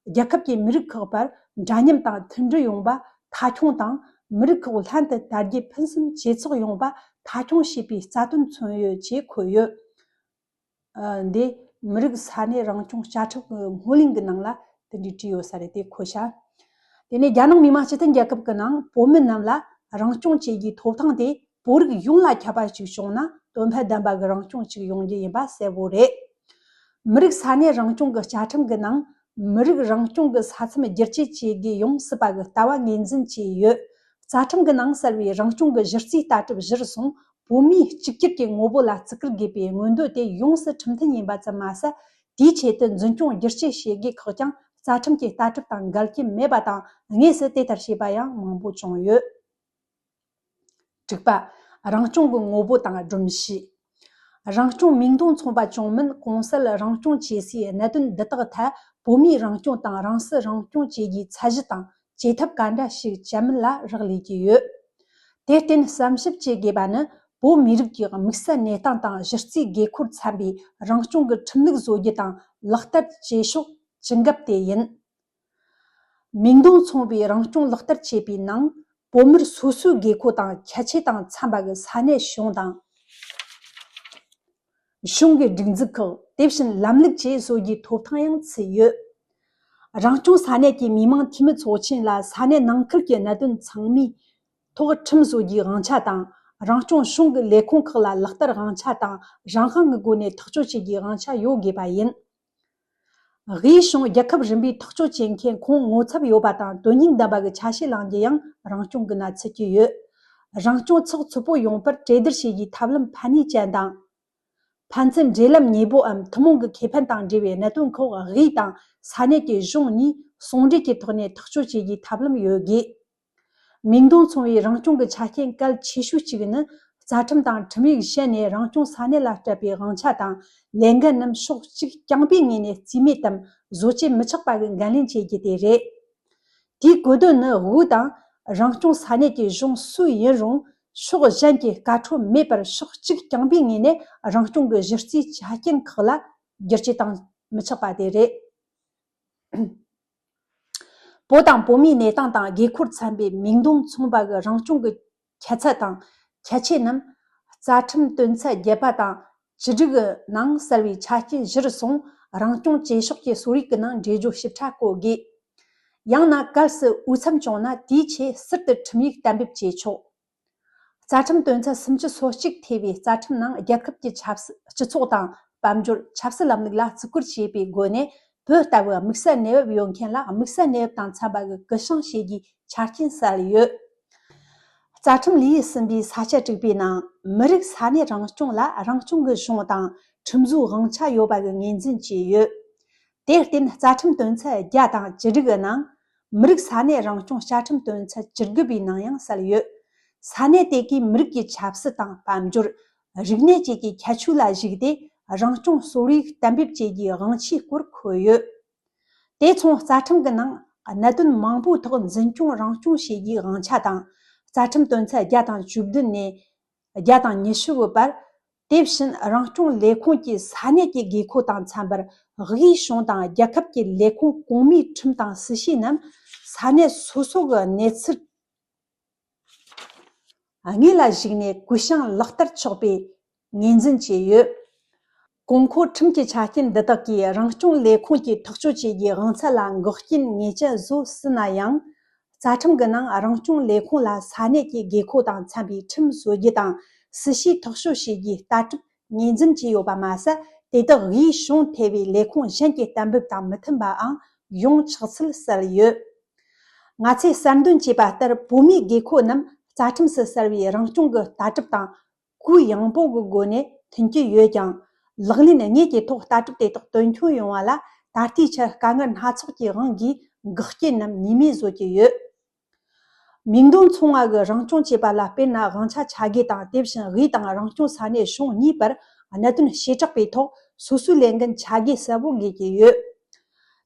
རྒྱལ་ཁབ་ཀྱིས་མི་རིགས་ཁག་བར་འདྲ་མཉམ་དང་མཐུན་སྒྲིལ་ཡོང་བ་མཐའ་འཁྱོངས་དང་། མི་རིགས་ཁག་ལྷན་དུ་དར་རྒྱས་ཕུན་སུམ་ཇེ་ཚོགས་ཡོང་བ་མཐའ་འཁྱོངས་བྱེད་པའི་རྩ་དོན་མཚོན་ཡོད་ཅེས་འཁོད་ཡོད། ཨ། འདི་མི་རིགས་ས་གནས་རང་སྐྱོང་བཅའ་ཁྲིམས་ཀྱི་སྔོན་གླེང་གི་ནང་ལ་དེ་འདྲའི་བྲིས་ཡོད་ས་རེད། དེ་འཁོད་བྱ། དེ་ནས་རྒྱ་ནག་མི་དམངས་སྤྱི་མཐུན་རྒྱལ་ཁབ་ཀྱི་ནང་བོད་མི་རྣམས་ལ་རང་སྐྱོང་བྱེད་རྒྱུའི་ཐོབ་ཐང་དེ་བོད་རིགས་ཡོངས་ལ་ཁྱབ་པ་ཞིག་བྱུང་ན་དོན་ཕན་ལྡན་པ་གི་རང་སྐྱོང་ཅིག་ཡོང་རྒྱུ་ཡིན་པ་གསལ་བོ་རེད། མི་རིགས་ས་གནས་རང་སྐྱོང་གི་བཅའ་ཁྲིམས་ཀྱི་ནང་མི་རིགས་རང་སྐྱོང་གི་ས་མཚམས་བསྒྱུར་བཅོས་བྱེད་དགོས་ཡོང་སྲིད་པ་གི་ལྟ་བ་ངོས་འཛིན་བྱས་ཡོད། རྩ་ཁྲིམས་ཀྱི་ནང་གསལ་བའི་རང་སྐྱོང་གི་གཞི་རྩའི་ལྟ་གྲུབ་གཞིར་བཟུང་། བོད་མིའི་གཅིག་གྱུར་གྱི་ངོ་བོ་ལ་བརྩི་བཀུར་དགོས་པའི་མངོན་འདོད་དེ་ཡོངས་སུ་ཁྲིམས་མཐུན་ཡིན་པ་ཙམ་མ་ཟད། དེའི་ཆེད་དུ་འཛིན་སྐྱོང་བསྒྱུར་བཅོས་བྱེད་དགོས་ཁག་ཀྱང་རྩ་ཁྲིམས་ཀྱི་ལྟ་གྲུབ་དང་འགལ་གྱི་མེད་པ་དང་། དངོས་སུ་དེ་ལྟར་བྱས་པ་ཡང་མང་པོ་བྱུང་ཡོད། དྲུག་པ། རང་སྐྱོང་གི་ངོ་བོ་དང་སྒྲོམ་གཞི། རང་སྐྱོང་མིང་དོན་མཚུངས་པ་བྱུང་མིན་གོང་གསལ་རང་སྐྱོང་བྱེད་སའི་གནད་དོན་འདི་དག་ཐད་བོད་མིའི་རང་སྐྱོང་དང་རང་སྲིད་རང་སྐྱོང་བྱེད་རྒྱུའི་ཚད་གཞི་དང་བྱེད་ཐབས་ག་འདྲ་ཞིག་སྤྱད་མིན་ལ་རག་ལས་ཀྱི་ཡོད། དེར་བརྟེན་བསམ་ཞིབ་བྱེད་དགོས་པ་ནི་བོད་མི་རིགས་ཀྱི་དམིགས་བསལ་གནས་སྟངས་དང་གཞི་རྩའི་དགོས་མཁོར་འཚམ་པའི་རང་སྐྱོང་གི་ཁྲིམས་ལུགས་བཟོ་རྒྱུ་དང་ལག་བསྟར་བྱེད་ཕྱོགས་ཇི་འགབ་དེ་ཡིན། མིང་དོན་མཚུངས་པའི་རང་སྐྱོང་ལག་བསྟར་བྱེད་པའི་ནང་བོད་མིར་སོ་སོའི་དགོས་མཁོ་དང་ཁྱད་ཆོས་དང་འཚམ་པ་གི་ས་གནས་གཞུང་དང་། གཞུང་གི་སྒྲིག་འཛུགས་ཁག་དེ་བཞིན་ལམ་ལུགས་བཅས་བཟོ་རྒྱུའི་ཐོབ་ཐང་ཡང་ཚུད་ཡོད། རང་སྐྱོང་ས་གནས་ཀྱི་མི་དམངས་འཐུས་མི་ཚོགས་ཆེན་ལ་ས་གནས་ནང་ཁུལ་གྱི་གནད་དོན་ཚང་མའི་ཐོག་ཁྲིམས་བཟོ་རྒྱུའི་དབང་ཆ་དང་། རང་སྐྱོང་གཞུང་གི་ལས་ཁུངས་ཁག་ལ་ལག་བསྟར་དབང་ཆ་དང་། རང་དབང་གི་སྒོ་ནས་ཐག་གཅོད་བྱེད་རྒྱུའི་དབང་ཆ་ཡོད་དགོས་པ་ཡིན། དབུས་གཞུང་རྒྱལ་ཁབ་རིམ་པའི་ཐག་གཅོད་བྱེད་མཁན་ཁོངས་ངོ་ཚབ་ཡོད་པ་དང་དོན་སྙིང་ལྡན་པ་གི་ཆ་ཤས་བླངས་རྒྱུ་ཡང་རང་སྐྱོང་གི་ནང་ཚུད་ཀྱི་ཡོད། རང་སྐྱོང་ཚགས་ཚུད་པོ་ཡོང་བར་གྲོས་བསྡུར་བྱེད་རྒྱུའི་ཐབས་ལམ་ཕན་ནུས་ཅན་དང་། ཕན་ཚུན་འབྲེལ་ལམ་ཉེ་པོའམ་ཐུན་མོང་གི་ཁེ་ཕན་དང་འབྲེལ་བའི་གནད་དོན་ཁག་དབུས་དང་ས་གནས་ཀྱི་གཞུང་གཉིས་ཟུང་འབྲེལ་གྱི་ཐོག་ནས་ཐག་གཅོད་བྱེད་རྒྱུའི་ཐབས་ལམ་ཡོད་དགོས། མིང་དོན་མཚུངས་པའི་རང་སྐྱོང་གི་ཆ་རྐྱེན་གལ་ཆེ་ཤོས་གཅིག་ནི། རྩ་ཁྲིམས་དང་ཁྲིམས་ཡིག་གཞན་ནས་རང་སྐྱོང་ས་གནས་ལ་སྤྲད་པའི་དབང་ཆ་དང་། ལས་འགན་རྣམས་ཕྱོགས་གཅིག་རྐྱང་པའི་ངོས་ནས་རྩིས་མེད་དམ་བཟོ་བཅོས་མི་ཆགས་པ་གི་འགན་ལེན་བྱེད་རྒྱུ་དེ་རེད། དེའི་གོ་དོན་ནི། དབུས་དང་རང་སྐྱོང་ས་གནས་ཀྱི་གཞུང་སུ་ཡིན་རུང་། ཕྱོགས་གཞན་གྱི་བཀའ་འཁྲོལ་མེད་པར་ཕྱོགས་གཅིག་རྐྱང་པའི་ངོས་ནས་རང་སྐྱོང་གི་གཞི་རྩའི་ཆ་རྐྱེན་ཁག་ལ་བསྒྱུར་བཅོས་བཏང་མི་ཆོག་པ་དེ་རེད། བོད་དང་བོད་མིའི་གནས་སྟངས་དང་དགོས་མཁོར་འཚམ་པའི་མིང་དོན་མཚུངས་པ་གི་རང་སྐྱོང་གི་ཁྱད་ཚད་དང་ཁྱད་ཆོས་རྣམས། རྩ་ཁྲིམས་དོན་ཚན་བརྒྱད་པ་དང་བཅུ་དྲུག་གི་ནང་གསལ་བའི་ཆ་རྐྱེན་གཞིར་བཟུང་རང་སྐྱོང་བྱེད་ཕྱོགས་ཀྱི་གསོལ་རིགས་ཀྱི་ནང་འགྲེལ་བརྗོད་ཞིབ་ཕྲ་བཀོད་དགོས། ཡང་ན་གལ་སྲིད་འོས་འཚམ་བྱུང་ན། དེའི་ཆེད་ཟུར་དུ་ཁྲིམས་ཡིག་གཏན་འབེབས་བྱེད་ཆོག། རྩ་ཁྲིམས་དོན་ཚན་སུམ་ཅུ་སོ་གཅིག་ཐེ་བའི་རྩ་ཁྲིམས་ནང་རྒྱལ་ཁབ་ཀྱི་ཆབ་སྲིད། སྤྱི་ཚོགས་དང་དཔལ་འབྱོར། ཆབ་སྲིད་ལམ་ལུགས་ལ་བརྩི་བཀུར་བྱེད་པའི་སྒོ་ནས། བོད་ལྟ་བུའི་དམིགས་བསལ་གནས་བབ་ཡོད་མཁན་ལ་དམིགས་བསལ་གནས་བབ་དང་འཚམ་པ་གི་སྐུ་སྲུང་བྱེད་རྒྱུའི་ཆ་རྐྱེན་གསལ་ཡོད། རྩ་ཁྲིམས་ལེའུ་གསུམ་པའི་ས་བཅད་དྲུག་པའི་ནང་། མི་རིགས་ས་གནས་རང་སྐྱོང་ལ་རང་སྐྱོང་གི་གཞུང་དང་ཁྲིམས་བཟོའི་དབང་ཆ་ཡོད་པ་གི་ངོས་འཛིན་བྱས་ཡོད། དེར་བརྟེན། རྩ་ཁྲིམས་དོན་ཚན་བརྒྱ་དང་བཅུ་དྲུག་གི་ནང་། མི་རིགས་ས་གནས་རང་སྐྱོང་བཅའ་ཁྲིམས་དོན་ཚན་བཅུ་དགུ་པའི་ནང་ཡང་གསལ་ཡོད། ས་གནས་དེ་གའི་མི་རིགས་ཀྱི་ཆབ་སྲིད་དང་དཔལ་འབྱོར། རིག་གནས་བཅས་ཀྱི་ཁྱད་ཆོས་ལ་གཞིགས་ཏེ། རང་སྐྱོང་གསོལ་རིགས་གཏན་འབེབས་བྱེད་རྒྱུའི་དབང་ཆའི་སྐོར་འཁོད་ཡོད། དེ་མཚུངས། རྩ་ཁྲིམས་ཀྱི་ནང་གནད་དོན་མང་པོའི་ཐོག་འཛིན་སྐྱོང་རང་སྐྱོང་བྱེད་རྒྱུའི་དབང་ཆ་དང་། རྩ་ཁྲིམས་དོན་ཚན་བརྒྱ་དང་བཅུ་བདུན་ནས་བརྒྱ་དང་ཉི་ཤུ་བར། དེ་བཞིན་རང་སྐྱོང་ལས་ཁུངས་ཀྱི་ས་གནས་ཀྱི་དགོས་མཁོ་དང་འཚམ་པར། དབུས་གཞུང་དང་རྒྱལ་ཁབ་ཀྱི་ལས་ཁུངས་གོང་མའི་ཁྲིམས་དང་སྲིད་བྱུས་རྣམས་ས་གནས་སོ་སོ་གི་གནས་ཚུལ་དངོས་ལ་གཞིགས་ནས་གུ་ཡངས་ལག་བསྟར་ཆོག་པའི་ངོས་འཛིན་བྱས་ཡོད། གོང་འཁོད་ཁྲིམས་ཀྱི་ཆ་རྐྱེན་འདི་དག་གིས་རང་སྐྱོང་ལས་ཁུངས་ཀྱི་ཐག་གཅོད་བྱེད་རྒྱུའི་དབང་ཚད་ལ་འགོག་རྐྱེན་ངེས་ཅན་བཟོ་སྲིད་ན་ཡང་། རྩ་ཁྲིམས་ཀྱི་ནང་རང་སྐྱོང་ལས་ཁུངས་ལ་ས་གནས་ཀྱི་དགོས་མཁོ་དང་འཚམ་པའི་ཁྲིམས་བཟོ་རྒྱུ་དང་སྲིད་བྱུས་ཐག་གཅོད་བྱེད་རྒྱུའི་ལྟ་གྲུབ་ངོས་འཛིན་བྱས་ཡོད་པ་མ་ཟད། དེ་དག་དབུས་གཞུང་ཐེ་བའི་ལས་ཁུངས་གཞན་གྱི་གཏན་འབེབས་དང་མི་མཐུན་པའང་ཡོང་ཆོག་ཚུལ་གསལ་ཡོད། ང་ཚོས་གསར་འདོན་བྱས་པ་ལྟར། བོད་མིའི་དགོས་མཁོ་རྣམས་རྩ་ཁྲིམས་སུ་གསལ་བའི་རང་སྐྱོང་གི་ལྟ་གྲུབ་དང་། གུ་ཡངས་པོ་གི་སྒོ་ནས་མཐུན་གྱི་ཡོད་ཀྱང་། ལག་ལེན་དངོས་ཀྱི་ཐོག་ལྟ་གྲུབ་དེ་དག་དོན་འཁྱོལ་ཡོང་བ་ལ་ད་ལྟའི་ཆར་དཀའ་ངལ་སྣ་ཚོགས་ཀྱི་དབང་གིས་འགག་རྐྱེན་རྣམས་ཉེས་མེད་བཟོ་གི་ཡོད། མིང་དོན་མཚུངས་པ་གི་རང་སྐྱོང་བྱེད་པ་ལ་དཔེར་ན་དབང་ཆ་ཆ་བགོས་དང་། དེ་བཞིན་དབུས་དང་རང་སྐྱོང་ས་གནས་གཞུང་གཉིས་བར་གནད་དོན་བྱེ་བྲག་པའི་ཐོག་སོ་སོའི་ལས་འགན་ཆ་བགོས་གསལ་བོ་དགོས་ཀྱི་ཡོད།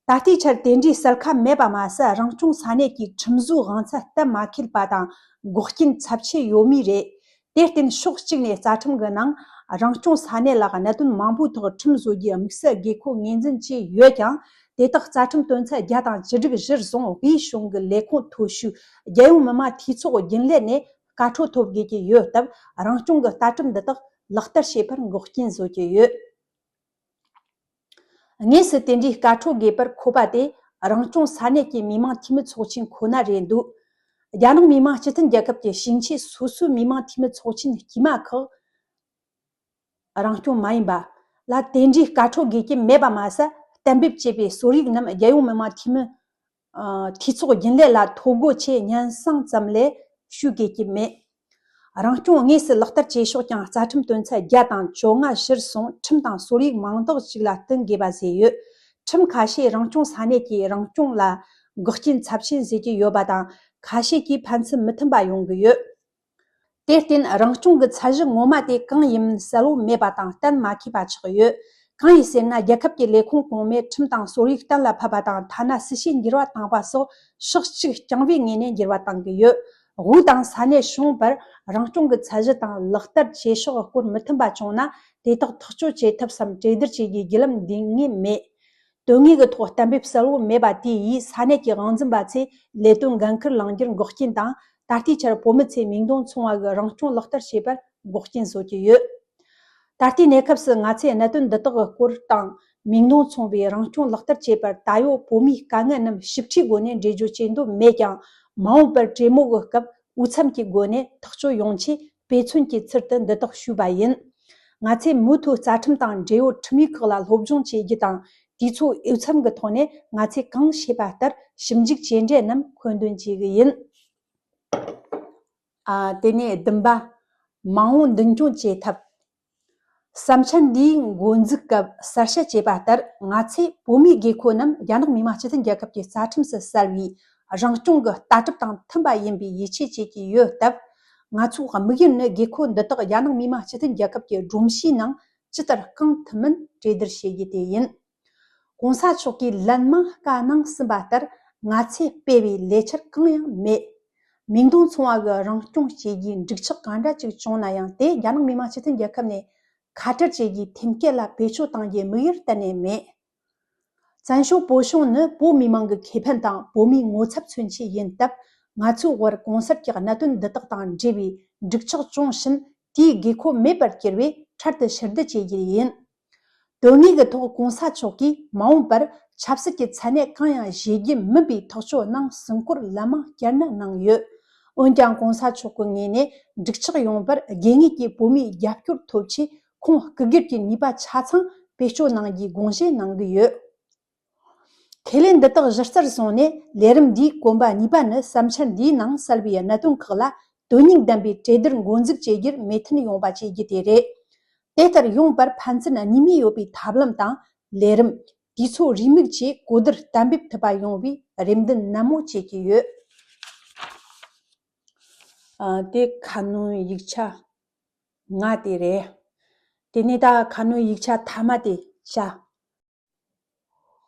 ད་ལྟའི་ཆར་དེ་འདྲའི་གསལ་ཁ་མེད་པ་མ་ཟད། རང་སྐྱོང་ས་གནས་ཀྱིས་ཁྲིམས་བཟོའི་དབང་ཚད་གཏན་མ་འཁེལ་པ་དང་། འགོག་རྐྱེན་ཚབས་ཆེ་ཡོད་མུས་རེད། དེར་བརྟེན། ཕྱོགས་གཅིག་ནས་རྩ་ཁྲིམས་ཀྱི་ནང་རང་སྐྱོང་ས་གནས་ལ་གནད་དོན་མང་པོའི་ཐོག་ཁྲིམས་བཟོ་རྒྱུའི་དམིགས་བསལ་དགོས་མཁོ་ངོས་འཛིན་བྱས་ཡོད་ཀྱང་། དེ་དག་རྩ་ཁྲིམས་དོན་ཚན་བརྒྱ་དང་བཅུ་དྲུག་གཞིར་བཟུང་། དབུས་གཞུང་གི་ལས་ཁུངས་མཐོ་ཤོས་རྒྱལ་ཡོངས་མི་དམངས་འཐུས་ཚོགས་རྒྱུན་ལས་ནས་བཀའ་འཁྲོལ་ཐོབ་དགོས་ཀྱི་ཡོད་སྟབས། རང་སྐྱོང་གི་ལྟ་གྲུབ་འདི་དག་ལག་བསྟར་བྱེད་པར་འགོག་རྐྱེན་བཟོ་གི་ཡོད། དངོས་སུ་དེ་འདྲའི་བཀའ་འཁྲོལ་དགོས་པར་འཁོད་པ་དེ། རང་སྐྱོང་ས་གནས་ཀྱི་མི་དམངས་འཐུས་མི་ཚོགས་ཆེན་ཁོ་ན་རེད་འདུག། རྒྱ་ནག་མི་དམངས་སྤྱི་མཐུན་རྒྱལ་ཁབ་ཀྱི་ཞིང་ཆེན་སོ་སོའི་མི་དམངས་འཐུས་མི་ཚོགས་ཆེན་དཀྱུས་མ་ཁག་རང་སྐྱོང་མ་ཡིན་པ་ལ་དེ་འདྲའི་བཀའ་འཁྲོལ་དགོས་ཀྱི་མེད་པ་མ་ཟད། གཏན་འབེབས་བྱས་པའི་སྲོལ་ཡིག་རྣམས་རྒྱལ་ཡོངས་མི་དམངས་འཐུས་མི། ཨ། འཐུས་ཚོགས་རྒྱུན་ལས་ལ་ཐོ་འགོད་ཆེད་སྙན་སེང་ཙམ་ལས་ཞུ་དགོས་ཀྱི་མེད། རང་སྐྱོང་དངོས་སུ་ལག་བསྟར་བྱེད་ཕྱོགས་ཀྱང་། རྩ་ཁྲིམས་དོན་ཚན་བརྒྱ་དང་བཅོ་ལྔ་གཞིར་བཟུང་ཁྲིམས་དང་སྲོལ་ཡིག་མིང་འདོགས་གཅིག་ལ་བསྟུན་དགོས་པ་བཟོས་ཡོད། ཁྲིམས་ཁ་ཤས་རང་སྐྱོང་ས་གནས་ཀྱི་རང་སྐྱོང་ལ་འགོག་རྐྱེན་ཚབས་ཆེན་བཟོ་གི་ཡོད་པ་དང་། ཁ་ཤས་ཀྱིས་ཕན་ཚུན་མི་མཐུན་པ་ཡོང་གི་ཡོད། དེར་བརྟེན། རང་སྐྱོང་གི་ཚད་གཞི་ངོ་མ་དེ་གང་ཡིན་གསལ་བོ་མེད་པ་དང་གཏན་མ་འཁེལ་བ་ཆགས་ཡོད། གང་ཡིན་ཟེར་ན། རྒྱལ་ཁབ་ཀྱི་ལས་ཁུངས་གོང་མས་ཁྲིམས་དང་སྲོལ་ཡིག་གཏན་ལ་ཕབ་པ་དང་། ཐ་ན་སྲིད་བྱུས་འགྱུར་བ་བཏང་པ་སོགས་ཕྱོགས་གཅིག་རྐྱང་པའི་ངོས་ནས་འགྱུར་བ་བཏང་གི་ཡོད། དབུས་དང་ས་གནས་གཞུང་བར་རང་སྐྱོང་གི་ཚད་གཞི་དང་ལག་བསྟར་བྱེད་ཕྱོགས་སྐོར་མི་མཐུན་པ་བྱུང་ན། དེ་དག་ཐག་གཅོད་བྱེད་ཐབས་སམ་གྲོས་བསྡུར་བྱེད་རྒྱུའི་བརྒྱུད་ལམ་འདི་ངེས་མེད། དོན་དངོས་ཀྱི་ཐོག་གཏན་འབེབས་གསལ་བོ་མེད་པ་དེ་ཡིས་ས་གནས་ཀྱི་དབང་འཛིན་པ་ཚོས་ལས་དོན་འགན་འཁུར་བླང་རྒྱུར་འགོག་རྐྱེན་དང་། ད་ལྟའི་ཆར་བོད་མི་ཚོས་མིང་དོན་མཚུངས་པ་གི་རང་སྐྱོང་ལག་བསྟར་བྱེད་པར་འགོག་རྐྱེན་བཟོ་གི་ཡོད། ད་ལྟའི་གནས་སྐབས་སུ་ང་ཚོས་གནད་དོན་འདི་དག་གི་སྐོར་དང་ མིང་དོན་མཚུངས་པའི་རང་སྐྱོང་ལག་བསྟར་བྱས་པར་ད་ཡོད་བོད་མིའི་དཀའ་ངལ་རྣམས་ཞིབ་ཕྲའི་སྒོ་ནས་འགྲེལ་བརྗོད་བྱེད་འདོད་མེད་ཀྱང་། མ་འོངས་པར་གྲོས་མོལ་གྱི་སྐབས་འོས་འཚམ་གྱི་སྒོ་ནས་ཐག་གཅོད་ཡོང་ཆེད་དཔེ་མཚོན་གྱི་ཚུལ་དུ་འདི་དག་ཞུས་པ་ཡིན། ང་ཚོས་མུ་མཐུད་རྩ་ཁྲིམས་དང་འབྲེལ་ཡོད་ཁྲིམས་ཡིག་ཁག་ལ་སློབ་སྦྱོང་བྱེད་རྒྱུ་དང་། དུས་ཚོད་འོས་འཚམ་གྱི་ཐོག་ནས་ང་ཚོས་གང་ཤེས་པ་ལྟར་ཞིབ་འཇུག་བྱས་འབྲས་རྣམས་མཁོ་འདོན་བྱེད་ཀྱི་ཡིན། ཨ། དེ་ནས་བདུན་པ། མ་འོངས་མདུན་སྐྱོད་བྱེད་ཐབས། བསམ་འཆར་འདིའི་འགོ་འཛུགས་སྐབས་གསལ་བཤད་བྱས་པ་ལྟར། ང་ཚོས་བོད་མིའི་དགོས་མཁོ་རྣམས་རྒྱ་ནག་མི་དམངས་སྤྱི་མཐུན་རྒྱལ་ཁབ་ཀྱི་རྩ་ཁྲིམས་སུ་གསལ་བའི་རང་སྐྱོང་གི་ལྟ་གྲུབ་དང་མཐུན་པ་ཡིན་པའི་ཡིད་ཆེས་བྱེད་ཀྱི་ཡོད་སྟབས། ང་ཚོའི་དམིགས་ཡུལ་ནི་དགོས་མཁོ་འདི་དག་རྒྱ་ནག་མི་དམངས་སྤྱི་མཐུན་རྒྱལ་ཁབ་ཀྱི་སྒྲོམ་གཞིའི་ནང་ཇི་ལྟར་བསྐང་ཐུབ་མིན་གྲོས་བསྡུར་བྱེད་རྒྱུ་དེ་ཡིན། གོང་ས་མཆོག་གིས་ལན་མང་བཀའ་གནང་ཟིན་པ་ལྟར། ང་ཚོས་སྤེལ་བའི་ལས་འཆར་གང་ཡང་མེད། མིང་དོན་མཚུངས་པ་གི་རང་སྐྱོང་བྱེད་རྒྱུའི་འགྲིག་ཆགས་གང་འདྲ་ཅིག་བྱུང་ན་ཡང་། དེ་རྒྱ་ནག་མི་དམངས་སྤྱི་མཐུན་རྒྱལ་ཁབ་ནས་ཁ་བྲལ་བྱེད་རྒྱུའི་ཐེམ་སྐས་ལ་བེད་སྤྱོད་གཏང་རྒྱུའི་དམིགས་ཡུལ་གཏན་ནས་མེད། བཙན་བྱོལ་བོད་གཞུང་ནི་བོད་མི་མང་གི་ཁེ་ཕན་དང་བོད་མིའི་ངོ་ཚབ་མཚོན་ཆེད་ཡིན་སྟབས། ང་ཚོའི་དབར་གོང་གསལ་གྱི་གནད་དོན་འདི་དག་དང་འབྲེལ་བའི་འགྲིག་ཆགས་བྱུང་ཕྱིན། དེའི་དགོས་མཁོ་མེད་པར་གྱུར་བས་འཕྲལ་དུ་ཕྱིར་བསྡུ་བྱེད་རྒྱུ་ཡིན། དོན་དངོས་ཀྱི་ཐོག་གོང་ས་མཆོག་གིས་མ་འོངས་པར་ཆབ་སྲིད་ཀྱི་མཚན་གནས་གང་ཡང་བཞེས་རྒྱུ་མིན་པའི་ཐག་གཅོད་གནང་ཟིན་སྐོར་ལན་མང་བསྐྱར་ནན་གནང་ཡོད། འོན་ཀྱང་གོང་ས་མཆོག་གི་ངོས་ནས་འགྲིག་ཆགས་ཡོང་བར་དགོས་ངེས་ཀྱི་བོད་མིའི་རྒྱབ་སྐྱོར་ཐོབ་ཆེད། ཁོང་སྐུ་སྒེར་གྱི་ནུས་པ་ཆ་ཚང་བེད་སྤྱོད་གནང་རྒྱུའི་དགོངས་བཞེས་གནང་གི་ཡོད། ཁས་ལེན་འདི་དག་གཞི་རྩར་བཟུང་ནས། ལས་རིམ་འདིའི་གོམ་པ་གཉིས་པ་ནི་བསམ་འཆར་འདིའི་ནང་གསལ་བའི་གནད་དོན་ཁག་ལ་དོན་སྙིང་ལྡན་པའི་གྲོས་བསྡུར་འགོ་འཛུགས་བྱེད་རྒྱུར་མོས་མཐུན་ཡོང་བ་བྱེད་རྒྱུ་དེ་རེད། དེ་ལྟར་ཡོང་བར་ཕན་ཚུན་གཉིས་མོས་ཡོད་པའི་ཐབས་ལམ་དང་། ལས་རིམ། དུས་ཚོད་རེའུ་མིག་བཅས་གོ་བསྡུར་གཏན་འབེབས་ཐུབ་པ་ཡོང་བའི་རེ་འདུན་ནན་མོ་བྱེད་ཀྱི་ཡོད། ཨ། དེ་ཁ་སྣོན་ཡིག་ཆ་ལྔ་དེ་རེད། དེ་ནས་ད་ཁ་སྣོན་ཡིག་ཆ་མཐའ་མ་དེ་བྱ།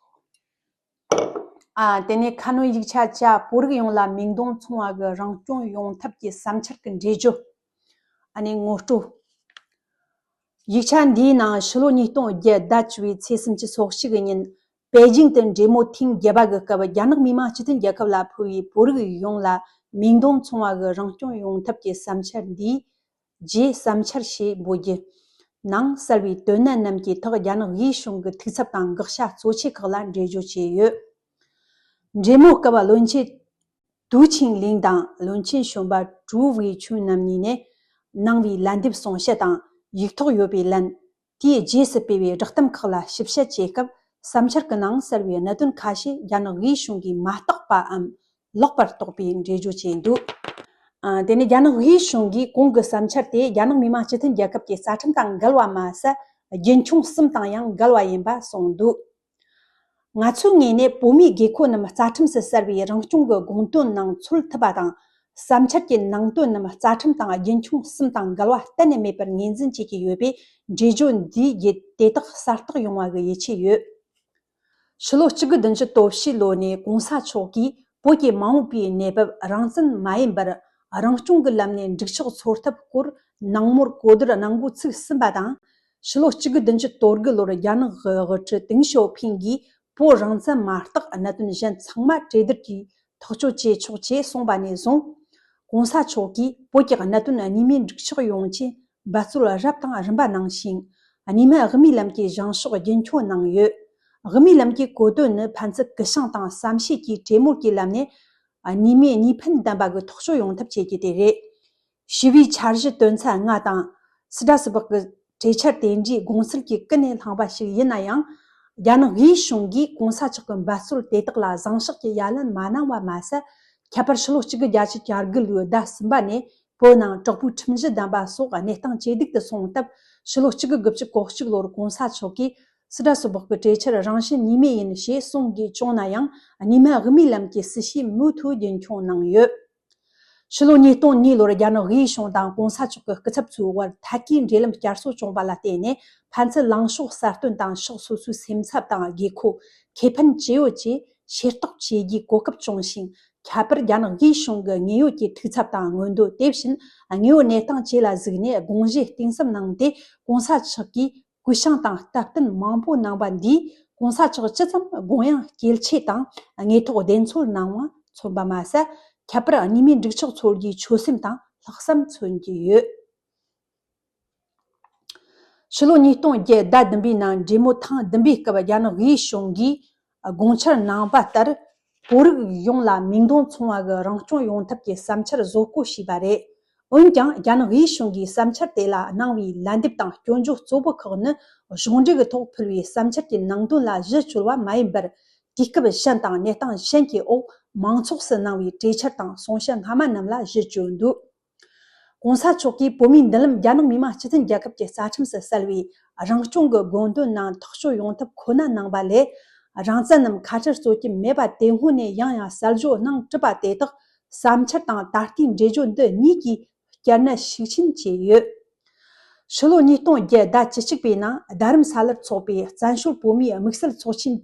ཨ། དེ་ནས་ཁ་སྣོན་ཡིག་ཆ་བྱ། བོད་རིགས་ཡོངས་ལ་མིང་དོན་མཚུངས་པ་གི་རང་སྐྱོང་ཡོང་ཐབས་ཀྱི་བསམ་འཆར་གྱི་འགྲེལ་བརྗོད། ཨ་ནི་ངོ་སྤྲོད། ཡིག་ཆ་འདིའི་ནང་ཕྱི་ལོ་ཉིས་སྟོང་བརྒྱད་ཟླ་བཅུ་པའི་ཚེས་སུམ་ཅུ་སོ་གཅིག་གི་ཉིན་པེ་ཅིང་དུ་འབྲེལ་མོལ་ཐེངས་བརྒྱད་པ་གི་སྐབས། རྒྱ་ནག་མི་དམངས་སྤྱི་མཐུན་རྒྱལ་ཁབ་ལ་ཕུལ་བའི་བོད་རིགས་ཡོངས་ལ་མིང་དོན་མཚུངས་པ་གི་རང་སྐྱོང་ཡོང་ཐབས་ཀྱི་བསམ་འཆར་འདིའི་རྗེས་བསམ་འཆར་ཞེས་འབོད་རྒྱུ་ནང་གསལ་བའི་དོན་གནད་རྣམས་ཀྱི་ཐོག་རྒྱ་ནག་དབུས་གཞུང་གི་འཐུས་ཚབ་དང་དགག་བྱ་གཙོ་ཆེ་ཁག་ལ་འགྲེལ་བརྗོད་བྱས་ཡོད། འབྲེལ་མོལ་སྐབས་བློན་ཆེན་ཏུའུ་ཆིང་ལིན་དང་བློན་ཆེན་གཞོན་པ་ཀྲུའུ་ཝེ་ཆུན་རྣམ་གཉིས་ནས་གནང་བའི་ལན་འདེབས་གསུང་བཤད་དང་ཡིག་ཐོག་ཡོད་པའི་ལན། དེའི་རྗེས་སུ་སྤེལ་བའི་བསྒྲགས་གཏམ་ཁག་ལ་ཞིབ་དཔྱད་བྱེད་སྐབས། བསམ་འཆར་གྱི་ནང་གསལ་བའི་གནད་དོན་ཁ་ཤས་རྒྱ་ནག་དབུས་གཞུང་གིས་མ་བརྟགས་པའམ་ལོག་པར་རྟོགས་པའི་འགྲེལ་བརྗོད་བྱས་འདུག། ཨ། དེ་ནི་རྒྱ་ནག་དབུས་གཞུང་གིས་གོང་གི་བསམ་འཆར་དེ་རྒྱ་ནག་མི་དམངས་སྤྱི་མཐུན་རྒྱལ་ཁབ་ཀྱི་རྩ་ཁྲིམས་དང་འགལ་བ་མ་ཟད། རྒྱུན་འཁྱོངས་གསུམ་དང་ཡང་འགལ་བ་ཡིན་པ་གསུངས་འདུག། ང་ཚོའི་ངོས་ནས་བོད་མིའི་དགོས་མཁོ་རྣམས་རྩ་ཁྲིམས་སུ་གསལ་བའི་རང་སྐྱོང་གི་དགོངས་དོན་ནང་ཚུད་ཐུབ་པ་དང་། བསམ་འཆར་གྱི་ནང་དོན་རྣམས་རྩ་ཁྲིམས་དང་རྒྱུན་འཁྱོངས་གསུམ་དང་འགལ་བ་གཏན་ནས་མེད་པར་ངོས་འཛིན་བྱེད་ཀྱི་ཡོད་པས། འགྲེལ་བརྗོད་འདིའི་བརྒྱུད་དེ་དག་གསལ་རྟོགས་ཡོང་བ་གི་ཡིད་ཆེས་ཡོད། ཕྱི་ལོ་གཅིག་དགུ་བདུན་ཅུ་དོན་བཞི་ལོ་ནས་གོང་ས་མཆོག་གིས་བོད་ཀྱི་མ་འོངས་པའི་གནས་བབ་རང་བཙན་མ་ཡིན་པར་རང་སྐྱོང་གི་ལམ་ནས་འགྲིག་ཆགས་འཚོལ་ཐབས་སྐོར་ནང་མོལ་གོ་བསྡུར་གནང་འགོ་ཚུགས་ཟིན་པ་དང་། ཕྱི་ལོ་གཅིག་དགུ་བདུན་ཅུ་དོན་དགུ་ལོར་རྒྱ་ནག་གི་དབུ་ཁྲིད་ཏེང་ཞའོ་ཕིང་གིས་བོད་རང་བཙན་མ་རྟོགས་གནད་དོན་གཞན་ཚང་མ་གྲོས་བསྡུར་གྱིས་ཐག་གཅོད་བྱེད་ཆོག་ཅེས་གསུངས་པ་ནས་བཟུང་། གོང་ས་མཆོག་གིས་བོད་ཀྱི་གནད་དོན་གཉིས་སྨན་འགྲིག་ཆགས་ཡོང་ཆེད་འབད་རྩོལ་རབ་དང་རིམ་པ་གནང་ཞིང་། གཉིས་སྨན་དབུ་མའི་ལམ་གྱི་བཞེངས་ཕྱོགས་རྒྱུན་འཁྱོངས་གནང་ཡོད། དབུ་མའི་ལམ་གྱི་གོ་དོན་ནི་ཕན་ཚུན་སྐུ་ཞང་དང་བསམ་ཤེས་ཀྱིས་གྲོས་མོལ་གྱི་ལམ་ནས་གཉིས་སྨན་གཉིས་ཕན་ལྡན་པ་གི་ཐག་གཅོད་ཡོང་ཐབས་བྱེད་རྒྱུ་དེ་རེད། ཞི་བའི་འཆར་གཞི་དོན་ཚན་ལྔ་དང་། སི་ཏྲ་སི་སྦག་གི་གྲོས་འཆར་དེ་འདྲའི་དགོངས་ཚུལ་གྱི་ཀུན་ནས་བསླངས་པ་ཞིག་ཡིན་ན་ཡང་། རྒྱ་ནག་དབུས་གཞུང་གིས་གོང་ས་མཆོག་གི་འབད་རྩོལ་དེ་དག་ལ་བཟང་ཕྱོགས་ཀྱི་ཡ་ལན་མ་གནང་བ་མ་ཟད། ཁྱད་པར་ཕྱི་ལོ་གཅིག་དགུ་བརྒྱད་ཅུ་གྱ་དགུ་ལོའི་ཟླ་གསུམ་པ་ནས་བོད་ནང་དྲག་པོའི་ཁྲིམས་གཞི་བསྡམས་པ་སོགས་གནས་སྟངས་ཇེ་སྡུག་ཏུ་སོང་སྟབས། ཕྱི་ལོ་གཅིག་དགུ་དགུ་བཅུ་གོ་གཅིག་ལོར་གོང་ས་མཆོག་གིས་སི་ཏྲ་སི་སྦག་གི་གྲོས་འཆར་རང་བཞིན་གཉིས་སྨན་ཡིན་ཞེས་གསུང་དགོས་བྱུང་ན་ཡང་། གཉིས་སྨན་དབུ་མའི་ལམ་གྱི་སྲིད་བྱུས་མུ་མཐུད་རྒྱུན་འཁྱོངས་གནང་ཡོད། ཕྱི་ལོ་ཉིས་སྟོང་གཉིས་ལོར་རྒྱ་ནག་དབུས་གཞུང་དང་གོང་ས་མཆོག་གི་སྐུ་ཚབ་ཚོའི་དབར་ཐད་ཀའི་འབྲེལ་ལམ་བསྐྱར་གསོ་བྱུང་བ་ལ་བརྟེན་ནས། ཕན་ཚུན་ལངས་ཕྱོགས་གསལ་སྟོན་དང་ཕྱོགས་སོ་སོའི་སེམས་འཚབ་དང་དགོས་མཁོ། ཁེ་ཕན་ཇི་ཡོད་ཅེས་ཤེས་རྟོགས་བྱེད་རྒྱུའི་གོ་སྐབས་བྱུང་ཞིང་། ཁྱད་པར་རྒྱ་ནག་དབུས་གཞུང་གི་དངོས་ཡོད་ཀྱི་འཐུས་ཚབ་དང་མངོན་འདོད། དེ་བཞིན་དངོས་ཡོད་གནས་སྟངས་བཅས་ལ་གཟིགས་ནས་དགོངས་བཞེས་གཏིང་ཟབ་གནང་སྟེ། གོང་ས་མཆོག་གིས་གུས་ཞང་དང་སྟབས་བསྟུན་མང་པོ་གནང་བ་འདིས། གོང་ས་མཆོག་ཇི་ཙམ་དགོངས་ཡངས་སྐྱེལ་ཆེད་དང་དངོས་ཐོག་བདེན་འཚོལ་གནང་བ་མཚོན་པ་མ་ཟད། ཁྱད་པར་གཉིས་སྨན་འགྲིག་ཆགས་འཚོལ་རྒྱུའི་ཆོད་སེམས་དང་ལྷག་བསམ་མཚོན་གྱི་ཡོད། ཕྱི་ལོ་ཉིས་སྟོང་བརྒྱད་ཟླ་བདུན་པའི་ནང་འབྲེལ་མོལ་ཐེངས་བདུན་པའི་སྐབས་རྒྱ་ནག་དབུས་གཞུང་གིས་དགོངས་འཆར་གནང་བ་ལྟར། བོད་རིགས་ཡོངས་ལ་མིང་དོན་མཚུངས་པ་གི་རང་སྐྱོང་ཡོང་ཐབས་ཀྱི་བསམ་འཆར་བཟོ་བཀོད་བྱས་པ་རེད། འོན་ཀྱང་རྒྱ་ནག་དབུས་གཞུང་གིས་བསམ་འཆར་དེ་ལ་གནང་བའི་ལན་འདེབས་དང་སྐྱོན་བརྗོད་གཙོ་བོ་ཁག་ནི་གཞུང་འབྲེལ་གྱི་ཐོག་ཕུལ་བའི་བསམ་འཆར་གྱི་ནང་དོན་ལ་གཞི་བཅོལ་བ་མ་ཡིན་པར། དུས་སྐབས་གཞན་དང་གནས་སྟངས་གཞན་གྱི་འོག་མང་ཚོགས་སུ་གནང་བའི་གྲོས་འཆར་དང་གསུང་བཤད་སྔ་མ་རྣམས་ལ་གཞི་བཅོལ་འདུག་གོང་ས་མཆོག་གིས་བོད་མིའི་མདུན་ལམ་རྒྱ་ནག་མི་དམངས་སྤྱི་མཐུན་རྒྱལ་ཁབ་ཀྱི་རྩ་ཁྲིམས་སུ་གསལ་བའི་རང་སྐྱོང་གི་དགོངས་དོན་ནང་ཐག་གཅོད་ཡོང་ཐབས་ཁོ་ན་གནང་པ་ལས། རང་བཙན་ནམ་ཁ་བྲལ་རྩོད་ཀྱི་མེད་པ་དེ་སྔོན་ནས་ཡང་ཡང་གསལ་བརྗོད་གནང་གྲུབ་པ་དེ་དག་བསམ་འཆར་དང་ད་ལྟའི་འགྲེལ་བརྗོད་འདི་གཉིས་ཀྱིས་བསྐྱར་ནན་ཤུགས་ཆེན་བྱས་ཡོད། ཕྱི་ལོ་ཉིས་སྟོང་བརྒྱད་ཟླ་བཅུ་གཅིག་པའི་ནང་རྡ་རམ་ས་ལར་འཚོགས་པའི་བཙན་བྱོལ་བོད་མིའི་དམིགས་བསལ་ཚོགས་ཆེན་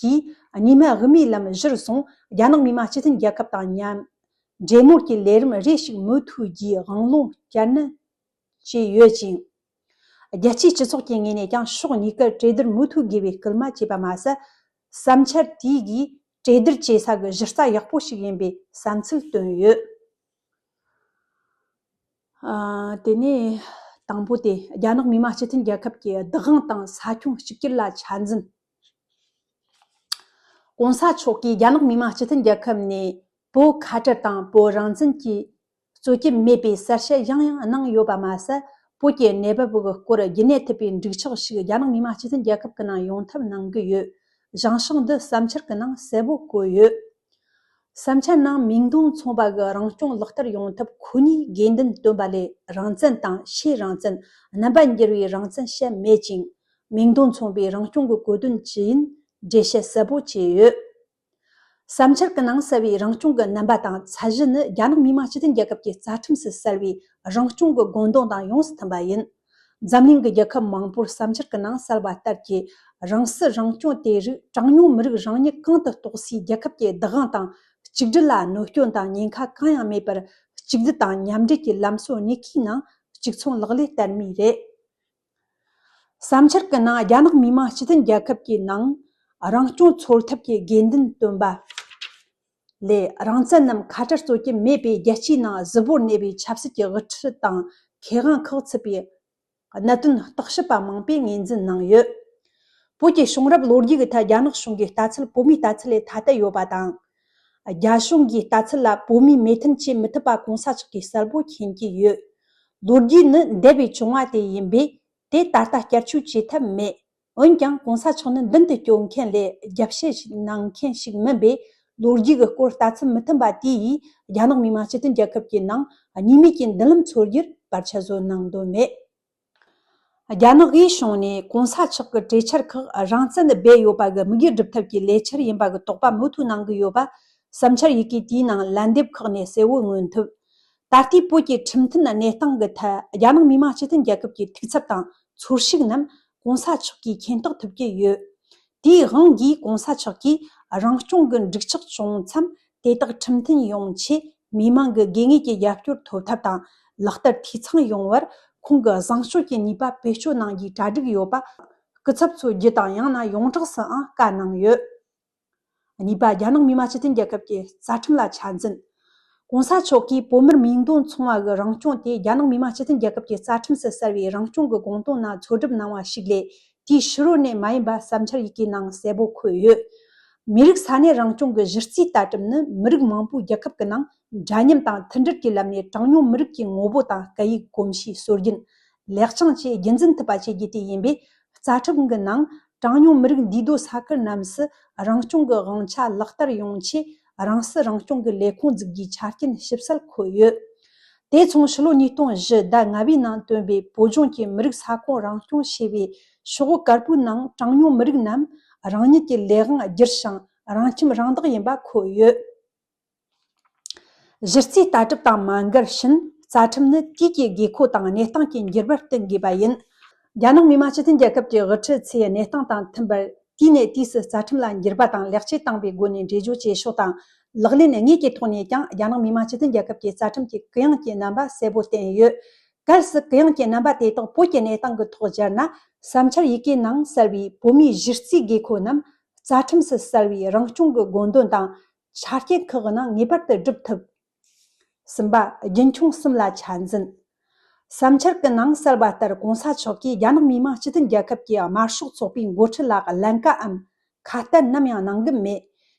གྱིས་གཉིས་སྨན་དབུ་མའི་ལམ་གཞིར་བཟུང་རྒྱ་ནག་མི་དམངས་སྤྱི་མཐུན་རྒྱལ་ཁབ་དང་མཉམ་འབྲེལ་མོལ་གྱི་ལས་རིམ་རེ་ཞིག་མུ་མཐུད་རྒྱུའི་དབང་ལུང་བསྐྱར་ནན་བྱས་ཡོད་ཅིང་། རྒྱལ་སྤྱིའི་སྤྱི་ཚོགས་ཀྱི་ངོས་ནས་ཀྱང་ཕྱོགས་གཉིས་ཀར་གྲོས་བསྡུར་མུ་མཐུད་དགོས་པའི་སྐུལ་མ་བྱས་པ་མ་ཟད། བསམ་འཆར་དེ་གིས་གྲོས་བསྡུར་བྱེད་ས་གི་གཞི་རྩ་ཡག་པོ་ཞིག་ཡིན་པའི་བསམ་ཚུལ་བཏོན་ཡོད། ཨ། དེ་ནས་དང་པོ་དེ་རྒྱ་ནག་མི་དམངས་སྤྱི་མཐུན་རྒྱལ་ཁབ་ཀྱི་བདག་དབང་དང་ས་ཁྱོན་གཅིག་གྱུར་ལ་ཆ་འཛིན། གོང་ས་མཆོག་གིས་རྒྱ་ནག་མི་དམངས་སྤྱི་མཐུན་རྒྱལ་ཁབ་ནས་བོད་ཁ་བྲལ་དང་བོད་རང་བཙན་གྱི་རྩོད་ཀྱི་མེད་པའི་གསལ་བཤད་ཡང་ཡང་གནང་ཡོད་པ་མ་ཟད། བོད་ཀྱི་གནས་བབ་ཀྱི་སྐོར་རྒྱུན་གནས་ཐུབ་པའི་འགྲིག་ཆགས་ཤིག་རྒྱ་ནག་མི་དམངས་སྤྱི་མཐུན་རྒྱལ་ཁབ་ཀྱི་ནང་ཡོང་ཐབས་གནང་གི་ཡོད། བཞེངས་ཕྱོགས་འདི་བསམ་འཆར་གྱི་ནང་གསལ་པོ་བཀོད་ཡོད། བསམ་འཆར་ནང་མིང་དོན་མཚུངས་པ་གི་རང་སྐྱོང་ལག་བསྟར་ཡོང་ཐབས་ཁོ་ནའི་དགོས་འདུན་བཏོན་པ་ལས། རང་བཙན་དང་ཕྱིའི་རང་བཙན། རྣམ་པ་འགྱུར་བའི་རང་བཙན་བཤད་མེད་ཅིང་། མིང་དོན་མཚུངས་པའི་རང་སྐྱོང་གི་གོ་དོན་ཅི་ཡིན་འགྲེལ་བཤད་གསལ་པོ་བྱས་ཡོད། བསམ་འཆར་གྱི་ནང་གསལ་བའི་རང་སྐྱོང་གི་རྣམ་པ་དང་ཚད་གཞི་ནི་རྒྱ་ནག་མི་དམངས་སྤྱི་མཐུན་རྒྱལ་ཁབ་ཀྱི་རྩ་ཁྲིམས་སུ་གསལ་བའི་རང་སྐྱོང་གི་དགོངས་དོན་དང་ཡོངས་སུ་མཐུན་པ་ཡིན། འཛམ་གླིང་གི་རྒྱལ་ཁབ་མང་པོར་བསམ་འཆར་གྱི་ནང་གསལ་བ་ལྟར་གྱི་རང་སྲིད་རང་སྐྱོང་དེ་རིགས་གྲངས་ཉུང་མི་རིགས་རང་ཉིད་གང་དུ་གཏོགས་སའི་རྒྱལ་ཁབ་ཀྱི་བདག་དབང་དང་གཅིག་སྒྲིལ་ལ་གནོད་སྐྱོན་དང་ཉེན་ཁ་གང་ཡང་མེད་པར་གཅིག་སྡུད་དང་མཉམ་འབྲེལ་གྱི་ལམ་སྲོལ་གཉིས་ཀའི་ནང་གཅིག་མཚུངས་ལག་ལེན་བསྟར་མུས་རེད། བསམ་འཆར་གྱི་ནང་རྒྱ་ནག་མི་དམངས་སྤྱི་མཐུན་རྒྱལ་ཁབ་ཀྱི་ནང་རང་སྐྱོང་འཚོལ་ཐབས་ཀྱི་དགོས་འདུན་བཏོན་པ་ལས། རང་བཙན་ནམ་ཁ་བྲལ་རྩོད་ཀྱི་མེད་པའི་རྒྱལ་སྤྱིའི་ནང་གཟུ་བོར་གནས་པའི་ཆབ་སྲིད་ཀྱི་དབུ་ཁྲིད་དང་མཁས་དབང་ཁག་ཚུད་པའི་གནད་དོན་བརྟག་ཞིབ་པ་མང་པོས་ངོས་འཛིན་གནང་ཡོད། བོད་ཀྱི་བྱུང་རབས་ལོ་རྒྱུས་ཀྱི་ཐད་རྒྱ་ནག་གཞུང་གི་ལྟ་ཚུལ་བོད་མིའི་ལྟ་ཚུལ་ལས་ཐ་དད་ཡོད་པ་དང་། རྒྱ་གཞུང་གི་ལྟ་ཚུལ་ལ་བོད་མིས་མོས་མཐུན་བྱེད་མི་ཐུབ་པ་གོང་ས་མཆོག་གིས་གསལ་པོ་མཁྱེན་གྱི་ཡོད། ལོ་རྒྱུས་ནི་འདས་པའི་བྱུང་བ་དེ་ཡིན་པས། དེ་ད་ལྟ་བསྐྱར་བཅོས་བྱེད་ཐབས་མེད། འོན་ཀྱང་གོང་ས་མཆོག་ནི་མདུན་དུ་སྐྱོད་མཁན་ལས་རྒྱབ་བཤད་ཞིག་གནང་མཁན་ཞིག་མིན་པས། ལོ་རྒྱུས་ཀྱི་སྐོར་ལྟ་ཚུལ་མི་མཐུན་པ་དེ་ཡིས་རྒྱ་ནག་མི་དམངས་སྤྱི་མཐུན་རྒྱལ་ཁབ་ཀྱི་ནང་གཉིས་མོས་ཀྱི་མདུན་ལམ་འཚོལ་རྒྱུར་བར་ཆད་བཟོ་གནང་འདོད་མེད། རྒྱ་ནག་གིས་བྱུང་ནས་གོང་ས་མཆོག་གི་གྲོས་འཆར་ཁག་རང་བཙན་དུ་སྦས་ཡོད་པ་གི་དམིགས་ཡུལ་སྒྲུབ་ཐབས་ཀྱི་ལས་འཆར་ཡིན་པ་གི་དོགས་པ་མུ་མཐུད་གནང་གི་ཡོད་པ། བསམ་འཆར་ཡི་གེ་དེའི་ནང་ལན་འདེབས་ཁག་ནས་གསལ་བོ་མངོན་ཐུབ། ད་ལྟའི་བོད་ཀྱི་ཁྲིམས་མཐུན་གནས་སྟངས་ཀྱི་ཐད་རྒྱ་ནག་མི་དམངས་སྤྱི་མཐུན་རྒྱལ་ཁབ་ཀྱི་འཐུས་ཚབ་དང་ཚོར་ཤུགས་རྣམས་གོང་ས་མཆོག་གིས་མཁྱེན་རྟོགས་ཐུབ་ཀྱི་ཡོད། དེའི་དབང་གིས་གོང་ས་མཆོག་གིས་རང་སྐྱོང་གི་འགྲིག་ཆགས་བྱུང་མཚམས་དེ་དག་ཁྲིམས་མཐུན་ཡོང་ཆེད་མི་མང་གི་དགོས་ངེས་ཀྱི་རྒྱབ་སྐྱོར་ཐོབ་ཐབས་དང་ལག་བསྟར་འཐུས་ཚང་ཡོང་བར་ཁོང་གི་བཟང་སྤྱོད་ཀྱི་ནུས་པ་བེད་སྤྱོད་གནང་རྒྱུའི་གྲ་སྒྲིག་ཡོད་པ། སྐུ་ཚབ་ཚོ་བརྒྱུད་དང་ཡང་ན་ཡོངས་གྲགས་སུའང་བཀའ་གནང་ཡོད། གཉིས་པ། རྒྱ་ནག་མི་དམངས་སྤྱི་མཐུན་རྒྱལ་ཁབ་ཀྱི་རྩ་ཁྲིམས་ལ་ཆ་འཛིན། གོང་ས་མཆོག་གིས་བོད་མིར་མིང་དོན་མཚུངས་པ་གི་རང་སྐྱོང་དེ་རྒྱ་ནག་མི་དམངས་སྤྱི་མཐུན་རྒྱལ་ཁབ་ཀྱི་རྩ་ཁྲིམས་སུ་གསལ་བའི་རང་སྐྱོང་གི་དགོངས་དོན་ནང་འཚོལ་སྒྲུབ་གནང་བ་ཞིག་ལས་དེའི་ཕྱི་རོལ་ནས་མ་ཡིན་པ་བསམ་འཆར་ཡི་གེའི་ནང་གསལ་པོ་འཁོད་ཡོད། མི་རིགས་ས་གནས་རང་སྐྱོང་གི་གཞི་རྩའི་ལྟ་གྲུབ་ནི་མི་རིགས་མང་པོའི་རྒྱལ་ཁབ་ཀྱི་ནང་འདྲ་མཉམ་དང་མཐུན་སྒྲིལ་གྱི་ལམ་ནས་གྲངས་ཉུང་མི་རིགས་ཀྱི་ངོ་བོ་དང་སྐད་ཡིག་གོམས་གཤིས་སྲོལ་རྒྱུན། ལེགས་བྱང་བཅས་རྒྱུན་འཛིན་ཐུབ་པ་བྱེད་རྒྱུ་དེ་ཡིན་པས། རྩ་ཁྲིམས་ཀྱི་ནང་གྲངས་ཉུང་མི་རིགས་འདུས་སྡོད་ས་ཁུལ་རྣམས་སུ་རང་སྐྱོང་གི་དབང་ཆ་ལག་བསྟར་ཡོང་ཆེད་རང་སྲིད་རང་སྐྱོང་གི་ལས་ཁུངས་འཛུགས་རྒྱུའི་ཆ་རྐྱེན་ཞིབ་གསལ་འཁོད་ཡོད། དེ་མཚུངས་ཕྱི་ལོ་ཉིས་སྟོང་བཞི་ཟླ་ལྔ་པའི་ནང་བཏོན་པའི་བོད་ལྗོངས་ཀྱི་མི་རིགས་ས་ཁོངས་རང་སྐྱོང་ཞེས་པའི་ཤོག་བུ་དཀར་པོའི་ནང་གྲངས་ཉུང་མི་རིགས་རྣམས་རང་ཉིད་ཀྱི་ལས་དབང་བསྒྱུར་ཞིང་རང་ཁྱིམ་རང་བདག་ཡིན་པ་འཁོད་ཡོད། གཞི་རྩའི་ལྟ་གྲུབ་དང་མ་འགལ་ཕྱིན། རྩ་ཁྲིམས་ནི་དུས་ཀྱི་དགོས་མཁོ་དང་གནས་སྟངས་ཀྱི་འགྱུར་བར་བསྟུན་དགོས་པ་ཡིན། རྒྱ་ནག་མི་དམངས་སྤྱི་མཐུན་རྒྱལ་ཁབ་ཀྱི་དབུ་ཁྲིད་ཚོས་གནས་སྟངས་དང་མཐུན་པར་དུས་ནས་དུས་སུ་རྩ་ཁྲིམས་ལ་འགྱུར་བ་དང་ལེགས་བཅོས་བཏང་བའི་སྒོ་ནས་འགྲེལ་བརྗོད་བྱེད་ཕྱོགས་དང་། ལག་ལེན་དངོས་ཀྱི་ཐོག་ནས་ཀྱང་རྒྱ་ནག་མི་དམངས་སྤྱི་མཐུན་རྒྱལ་ཁབ་ཀྱི་རྩ་ཁྲིམས་ཀྱི་གུ་ཡངས་ཀྱི་རྣམ་པ་གསལ་པོ་བསྟན་ཡོད། གལ་སྲིད་གུ་ཡངས་ཀྱི་རྣམ་པ་དེ་དག་བོད་ཀྱི་གནས་སྟངས་ཀྱི་ཐོག་སྦྱར་ན། བསམ་འཆར་ཡི་གེའི་ནང་གསལ་བའི་བོད་མིའི་གཞི་རྩའི་དགོས་མཁོ་རྣམས་རྩ་ཁྲིམས་སུ་གསལ་བའི་རང་སྐྱོང་གི་དགོངས་དོན་དང་ཆ་རྐྱེན་ཁག་གི་ནང་ངེས་པར་དུ་སྒྲུབ་ཐུབ། གསུམ་པ། རྒྱུན་འཁྱོངས་གསུམ་ལ་ཆ་འཛིན། བསམ་འཆར་གྱི་ནང་གསལ་བ་ལྟར། གོང་ས་མཆོག་གིས་རྒྱ་ནག་མི་དམངས་སྤྱི་མཐུན་རྒྱལ་ཁབ་ཀྱི་དམར་ཤོག་ཚོགས་པའི་འགོ་ཁྲིད་ལ་ཀླན་ཀའམ་ཁ་གཏད་ནམ་ཡང་གནང་གི་མེད།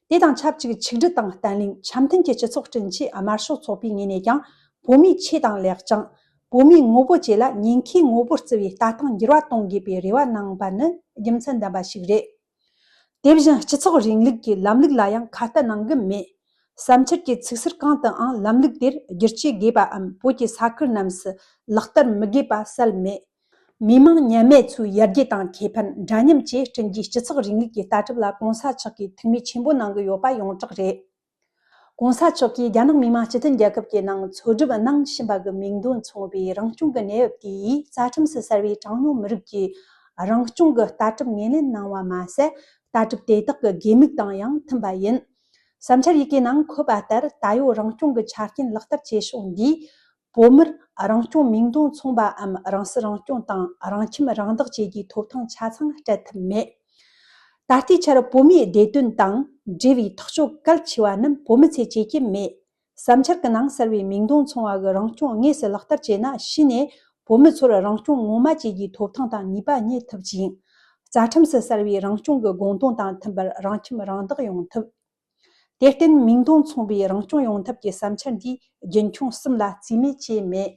དེ་དང་ཆབས་ཅིག་ཆིག་སྒྲིལ་དང་བརྟན་ལྷིང་འཆམ་མཐུན་གྱི་སྤྱི་ཚོགས་བསྐྲུན་ཆེད། དམར་ཤོག་ཚོགས་པའི་ངོས་ནས་ཀྱང་བོད་མིའི་ཆོས་དང་ལེགས་བྱང་། བོད་མིའི་ངོ་བོ་བཅས་ལ་ཉེན་ཁའི་ངོ་བོར་བརྩི་བའི་ལྟ་སྟངས་འགྱུར་བ་གཏོང་དགོས་པའི་རེ་བ་གནང་བ་ནི་རྒྱུ་མཚན་ལྡན་པ་ཞིག་རེད། དེ་བཞིན་སྤྱི་ཚོགས་རིང་ལུགས་ཀྱི་ལམ་ལུགས་ལ་ཡང་ཁ་གཏད་གནང་གི་མེད། བསམ་འཆར་གྱི་ཚིག་ཟུར་གང་དུའང་ལམ་ལུགས་དེར་བསྒྱུར་བཅོས་དགོས་པའམ་བོད་ཀྱི་ས་ཁུལ་རྣམས་སུ་ལག་བསྟར་མི་དགོས་པ་གསལ་མེད། མི་མང་ཉམས་མེད་ཚོའི་ཡར་རྒྱས་དང་ཁེ་ཕན་འདྲ་མཉམ་བཅས་བསྐྲུན་རྒྱུའི་སྤྱི་ཚོགས་རིང་ལུགས་ཀྱི་ལྟ་གྲུབ་ལ་གོང་ས་མཆོག་གིས་ཐུགས་མོས་ཆེན་པོ་གནང་གི་ཡོད་པ་ཡོངས་གྲགས་རེད། གོང་ས་མཆོག་གིས་རྒྱ་ནག་མི་དམངས་སྤྱི་མཐུན་རྒྱལ་ཁབ་ཀྱི་ནང་འཚོ་སྒྲུབ་གནང་བཞིན་པ་གི་མིང་དོན་མཚུངས་པའི་རང་སྐྱོང་གི་གནས་བབ་དེ་ཡིས་རྩ་ཁྲིམས་སུ་གསལ་བའི་གྲངས་ཉུང་མི་རིགས་ཀྱི་རང་སྐྱོང་གི་ལྟ་གྲུབ་ངོས་ལེན་གནང་བ་མ་ཟད། ལྟ་གྲུབ་དེ་དག་གི་དགོས་དམིགས་དང་ཡང་མཐུན་པ་ཡིན། བསམ་འཆར་ཡི་གེའི་ནང་འཁོད་པ་ལྟར། ད་ཡོད་རང་སྐྱོང་གི་ཆ་རྐྱེན་ལག་བསྟར་བྱེད་ཕྱོགས་འདིས། བོད་མིར་རང་སྐྱོང་མིང་དོན་མཚུངས་པའམ་རང་སྲིད་རང་སྐྱོང་དང་རང་ཁྱིམ་རང་བདག་བཅས་ཀྱི་ཐོབ་ཐང་ཆ་ཚང་སྤྲད་ཐུབ་མེད། ད་ལྟའི་ཆར་བོད་མིའི་བདེ་དོན་དང་འབྲེལ་བའི་ཐག་གཅོད་གལ་ཆེ་བ་རྣམས་བོད་མི་ཚོས་བྱེད་ཀྱི་མེད། བསམ་འཆར་གྱི་ནང་གསལ་བའི་མིང་དོན་མཚུངས་པ་གི་རང་སྐྱོང་དངོས་སུ་ལག་བསྟར་བྱས་ན། གཞི་ནས་བོད་མི་ཚོར་རང་སྐྱོང་ངོ་མ་བཅས་ཀྱི་ཐོབ་ཐང་དང་ནུས་པ་རྙེད་ཐུབ་ཅིང་། རྩ་ཁྲིམས་སུ་གསལ་བའི་རང་སྐྱོང་གི་དགོངས་དོན་དང་མཐུན་པར་རང་ཁྱིམ་རང་བདག་ཡོང་ཐུབ། དེར་བརྟེན། མིང་དོན་མཚུངས་པའི་རང་སྐྱོང་ཡོང་ཐབས་ཀྱི་བསམ་འཆར་འདིས་རྒྱུན་འཁྱོངས་གསུམ་ལ་རྩིས་མེད་བྱས་མེད།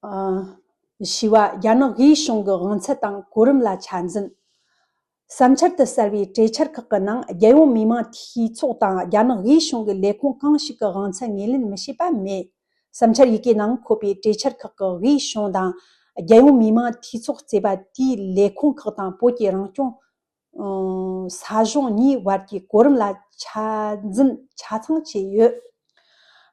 ཨ། བཞི་བ། རྒྱ་ནག་དབུས་གཞུང་གི་དབང་ཚད་དང་གོ་རིམ་ལ་ཆ་འཛིན། བསམ་འཆར་དུ་གསལ་བའི་གྲོས་འཆར་ཁག་གི་ནང་། རྒྱལ་ཡོངས་མི་དམངས་འཐུས་ཚོགས་དང་རྒྱ་ནག་དབུས་གཞུང་གི་ལས་ཁུངས་གང་ཞིག་གི་དབང་ཚད་ངོས་ལེན་མི་བྱེད་པ་མེད། བསམ་འཆར་ཡི་གེའི་ནང་འཁོད་པའི་གྲོས་འཆར་ཁག་གི་དབུས་གཞུང་དང་། རྒྱལ་ཡོངས་མི་དམངས་འཐུས་ཚོགས་གཙོས་པ་དེའི་ལས་ཁུངས་ཁག་དང་བོད་ཀྱི་རང་སྐྱོང་། ཨང་། ས་གཞུང་གཉིས་བར་གྱི་གོ་རིམ་ལ་ཆ་འཛིན་ཆ་ཚང་བྱས་ཡོད།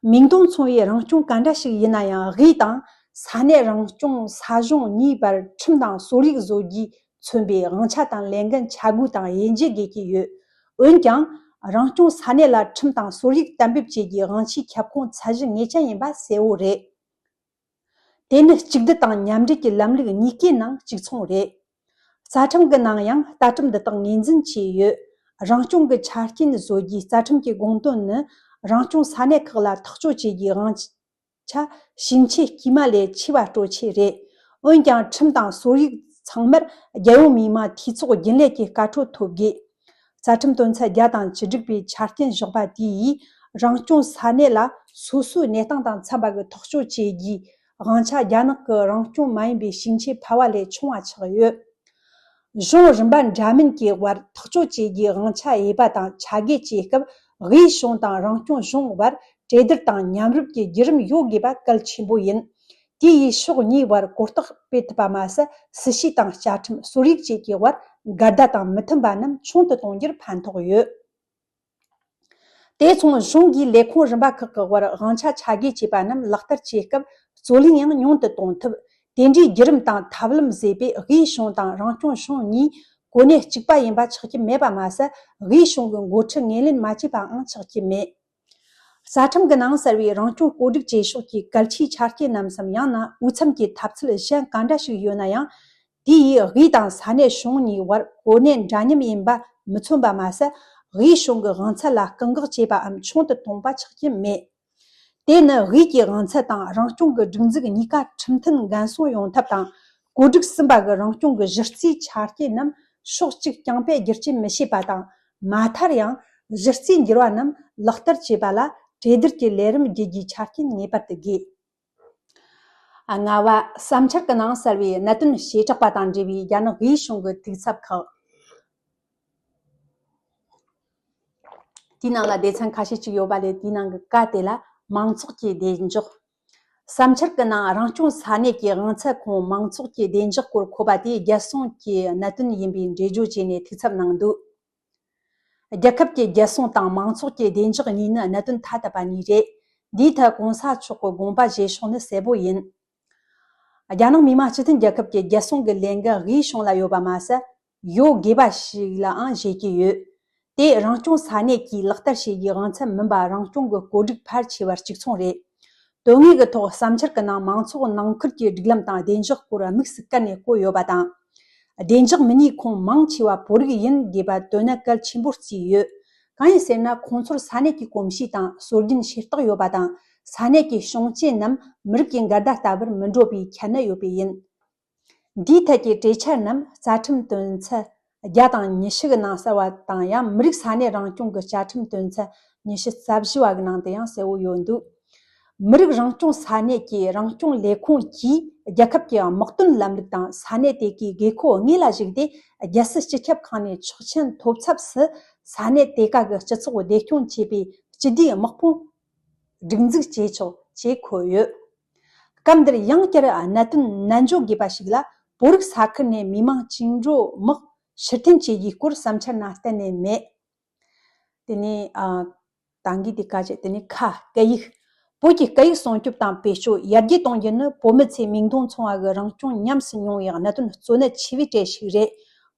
མིང་དོན་མཚུངས་པའི་རང་སྐྱོང་ག་འདྲ་ཞིག་ཡིན་ན་ཡང་། དབུས་དང་ས་གནས་རང་སྐྱོང་ས་གཞུང་གཉིས་བར་ཁྲིམས་དང་སོར་ཡིག་བཟོ་རྒྱུས་མཚོན་པའི་དབང་ཆ་དང་ལས་འགན་ཆ་བགོས་དང་དབྱེ་འབྱེད་དགོས་ཀྱི་ཡོད། འོན་ཀྱང་། རང་སྐྱོང་ས་གནས་ལ་ཁྲིམས་དང་སོར་ཡིག་གཏན་འབེབས་བྱེད་རྒྱུའི་དབང་ཆའི་ཁྱབ་ཁོངས་ཚད་གཞི་ངེས་ཅན་ཡིན་པ་གསལ་བོ་རེད། དེ་ནི་གཅིག་སྡུད་དང་མཉམ་འབྲེལ་གྱི་ལམ་ལུགས་གཉིས་ཀའི་ནང་གཅིག་མཚུངས་རེད། རྩ་ཁྲིམས་ཀྱི་ནང་ཡང་ལྟ་གྲུབ་འདི་དག་ངོས་འཛིན་བྱས་ཡོད། རང་སྐྱོང་གི་ཆ་རྐྱེན་བཟོ་རྒྱུའི་རྩ་ཁྲིམས་ཀྱི་དགོངས་དོན་ནི། རང་སྐྱོང་ས་གནས་ཁག་ལ་ཐག་གཅོད་བྱེད་རྒྱུའི་དབང་ཆ་ཕྱིན་ཆད་དཀྱུས་མ་ལས་ཆེ་བ་སྤྲོད་ཆེད་རེད། འོན་ཀྱང་། ཁྲིམས་དང་སོར་ཡིག་ཚང་མར་རྒྱལ་ཡོངས་མི་དམངས་འཐུས་ཚོགས་རྒྱུན་ལས་ཀྱི་བཀའ་འཁྲོལ་ཐོབ་དགོས། རྩ་ཁྲིམས་དོན་ཚན་བརྒྱ་དང་བཅུ་དྲུག་པའི་ཆ་རྐྱེན་བཞག་པ་དེ་ཡིས། རང་སྐྱོང་ས་གནས་ལ་སོ་སོའི་གནས་སྟངས་དང་འཚམ་པ་གི་ཐག་གཅོད་བྱེད་རྒྱུའི་དབང་ཆ་རྒྱ་ནག་གི་རང་སྐྱོང་མ་ཡིན་པའི་ཞིང་ཆེན་ཕལ་བ་ལས་ཆུང་བ་ཆགས་ཡོད། གཞུང་རིམ་པ་འདྲ་མིན་གྱི་དབར་ཐག་གཅོད་བྱེད་རྒྱུའི་དབང་ཆ་དབྱེ་བ་དང་ཆ་བགོས་བྱེད་སྐབས། དབུས་གཞུང་དང་རང་སྐྱོང་གཞུང་དབར་གྲོས་བསྡུར་དང་མཉམ་རུབ་ཀྱི་བརྒྱུད་རིམ་ཡོད་དགོས་པ་གལ་ཆེན་པོ་ཡིན། དེ་ཡིས་ཕྱོགས་གཉིས་བར་གོ་རྟོགས་སྤེལ་ཐུབ་པ་མ་ཟད། སྲིད་བྱུས་དང་བཅའ་ཁྲིམས་སོར་ཡིག་བཅས་ཀྱི་དབར་འགལ་ཟླ་དང་མི་མཐུན་པ་རྣམས་ཆུང་དུ་གཏོང་རྒྱུར་ཕན་ཐོགས་ཡོད། དེ་མཚུངས་གཞུང་གིས་ལས་ཁུངས་རིམ་པ་ཁག་གི་དབར་དབང་ཆ་ཆ་བགོས་བྱས་པ་རྣམས་ལག་བསྟར་བྱེད་སྐབས་རྩོད་གླེང་ཡང་ཉུང་དུ་གཏོང་ཐུབ། དེ་འདྲའི་བརྒྱུད་རིམ་དང་ཐབས་ལམ་བཟོས་པས། དབུས་གཞུང་དང་རང་སྐྱོང་གཞུང་གཉིས་གོ་གནས་གཅིག་པ་ཡིན་པ་ཆགས་ཀྱི་མེད་པ་མ་ཟད། དབུས་གཞུང་གི་འགོ་ཁྲིད་ངོས་ལེན་མ་བྱས་པའང་ཆགས་ཀྱི་མེད། རྩ་ཁྲིམས་ཀྱི་ནང་གསལ་བའི་རང་སྐྱོང་བཀོད་སྒྲིག་བྱེད་ཕྱོགས་ཀྱི་གལ་ཆེའི་ཆ་རྐྱེན་རྣམས་སམ། ཡང་ན་འོས་འཚམ་གྱི་ཐབས་ཚུལ་གཞན་ག་འདྲ་ཞིག་ཡོད་ན་ཡང་། དེ་ཡིས་དབུས་དང་ས་གནས་གཞུང་གཉིས་བར་གོ་གནས་འདྲ་མཉམ་ཡིན་པ་མི་མཚོན་པ་མ་ཟད། དབུས་གཞུང་གི་དབང་ཚད་ལ་བཀག་འགོག་བྱས་པའམ་ཆུང་དུ་གཏོང་པ་ཆགས་ཀྱི་མེད། དེ་ནི་དབུས་ཀྱི་དབང་ཚད་དང་རང་སྐྱོང་གི་སྒྲིག་འཛུགས་གཉིས་ཀ་ཁྲིམས་མཐུན་འགན་སྲུང་ཡོང་ཐབས་དང་། བཀོད་སྒྲིག་གསུམ་པ་གི་རང་སྐྱོང་གི་གཞི་རྩའི་ཆ་རྐྱེན་རྣམས་ཕྱོགས་གཅིག་རྐྱང་པས་བསྒྱུར་བཅོས་མི་བྱེད་པ་དང་། མ་མཐར་ཡང་། གཞི་རྩའི་འགྱུར་བ་རྣམས་ལག་བསྟར་བྱེད་པ་ལ་གྲོས་བསྡུར་གྱི་ལས་རིམ་བརྒྱུད་རྒྱུའི་ཆ་རྐྱེན་ངེས་པར་དུ་དགོས། ལྔ་བ། བསམ་འཆར་གྱི་ནང་གསལ་བའི་གནད་དོན་བྱེ་བྲག་པ་དང་འབྲེལ་བའི་རྒྱ་ནག་དབུས་གཞུང་གི་ཐུགས་འཚབ་ཁག་དེའི་ནང་ལ་སྡེ་ཚན་ཁ་ཤས་ཅིག་ཡོད་པ་ལས། དེའི་ནང་གི་ཀ་དེ་ལ་མང་ཚོགས་ཀྱི་བདེ་འཇགས། བསམ་འཆར་གྱི་ནང་རང་སྐྱོང་ས་གནས་ཀྱི་དབང་ཚད་ཁོངས་མང་ཚོགས་ཀྱི་བདེ་འཇགས་སྐོར་འཁོད་པ་དེ་རྒྱལ་སྲུང་གི་གནད་དོན་ཡིན་པའི་འགྲེལ་བརྗོད་བྱས་ནས་ཐུགས་འཚབ་གནང་འདུག། རྒྱལ་ཁབ་ཀྱི་རྒྱལ་སྲུང་དང་མང་ཚོགས་ཀྱི་བདེ་འཇགས་གཉིས་ནི་གནད་དོན་ཐ་དད་པ་གཉིས་རེད། འདིའི་ཐད་གོང་ས་མཆོག་གི་དགོངས་པ་བཞེས་ཕྱོགས་ནི་གསལ་པོ་ཡིན། རྒྱ་ནག་མི་དམངས་སྤྱི་མཐུན་རྒྱལ་ཁབ་ཀྱི་རྒྱལ་སྲུང་གི་ལས་འགན་དབུས་གཞུང་ལ་ཡོད་པ་མ་ཟད། ཡོད་དགོས་པ་ཞིག་ལའང་བཞེས་ཀྱི་ཡོད། དེ་རང་སྐྱོང་ས་གནས་ཀྱིས་ལག་བསྟར་བྱེད་རྒྱུའི་དབང་ཚད་མིན་པ་རང་སྐྱོང་གི་བཀོད་སྒྲིག་ཕལ་ཆེ་བར་གཅིག་མཚུངས་རེད། དོན་དངོས་ཀྱི་ཐོག་བསམ་འཆར་གྱི་ནང་མང་ཚོགས་ནང་ཁུལ་གྱི་སྒྲིག་ལམ་དང་བདེ་འཇགས་སྐོར་དམིགས་སུ་བཀར་ནས་བཀོད་ཡོད་པ་དང་། བདེ་འཇགས་མི་སྣའི་ཁོངས་མང་ཆེ་བ་བོད་རིགས་ཡིན་དགོས་པ་དོན་གནད་གལ་ཆེན་པོར་བརྩིས་ཡོད། གང་ཡིན་ཟེར་ན། ཁོང་ཚོར་ས་གནས་ཀྱི་གོམས་གཤིས་དང་སྲོལ་རྒྱུན་ཤེས་རྟོགས་ཡོད་པ་དང་། ས་གནས་ཀྱི་བྱུང་རྐྱེན་རྣམས་མི་རིགས་ཀྱི་འགལ་ཟླ་ལྟ་བུར་མི་འགྲོ་བའི་ཁྱད་ནི་ཡོད་པས་ཡིན། འདིའི་ཐད་ཀྱི་གྲོས་འཆར་རྣམས་རྩ་ཁྲིམས་དོན་ཚན་བརྒྱ་དང་ཉི་ཤུ་གི་ནང་གསལ་བ་དང་ཡང་མི་རིགས་ས་གནས་རང་སྐྱོང་གི་བཅའ་ཁྲིམས་དོན་ཚན་ཉི་ཤུ་རྩ་བཞི་བ་གི་ནང་དུ་ཡང་གསལ་བོ་ཡོད་འདུག་མི་རིགས་རང་སྐྱོང་ས་གནས་ཀྱི་རང་སྐྱོང་ལས་ཁུངས་ཀྱིས་རྒྱལ་ཁབ་ཀྱི་དམག་དོན་ལམ་ལུགས་དང་ས་གནས་དེ་གའི་དགོས་མཁོ་དངོས་ལ་གཞིགས་ཏེ། རྒྱལ་སྲིད་སྤྱི་ཁྱབ་ཁང་ནས་ཆོག་མཆན་ཐོབ་ཚབ་སུ་ས་གནས་དེ་ག་གི་སྤྱི་ཚོགས་བདེ་སྐྱོང་བྱེད་པའི་སྤྱི་བདེའི་དམག་དཔུང་སྒྲིག་འཛུགས་བྱས་ཆོག་ཅེས་འཁོད་ཡོད། སྐབས་འདིར་ཡང་བསྐྱར་གནད་དོན་ནན་འཇོག་དགོས་པ་ཞིག་ལ། བོད་རིགས་ས་ཁུལ་ནས་མི་མང་བཅིངས་འགྲོལ་དམག་ཕྱིར་འཐེན་བྱེད་རྒྱུའི་སྐོར་བསམ་འཆར་ནང་གཏན་ནས་མེད། དེ་ནས་ཨ། ད་གིན་དེ་ཁ་ཆེ། དེ་ནས་ཁ་སྐད་ཡིག་བོད་ཀྱི་སྐད་ཡིག་སྲུང་སྐྱོབ་དང་བེད་སྤྱོད་ཡར་རྒྱས་གཏོང་རྒྱུ་ནི་བོད་མི་ཚོས་མིག་མཐོང་མཚུངས་པ་གི་རང་སྐྱོང་ཉམས་སུ་མྱོང་བའི་གནད་དོན་གཙོ་གནད་ཆེ་བའི་གྲས་ཤིག་རེད།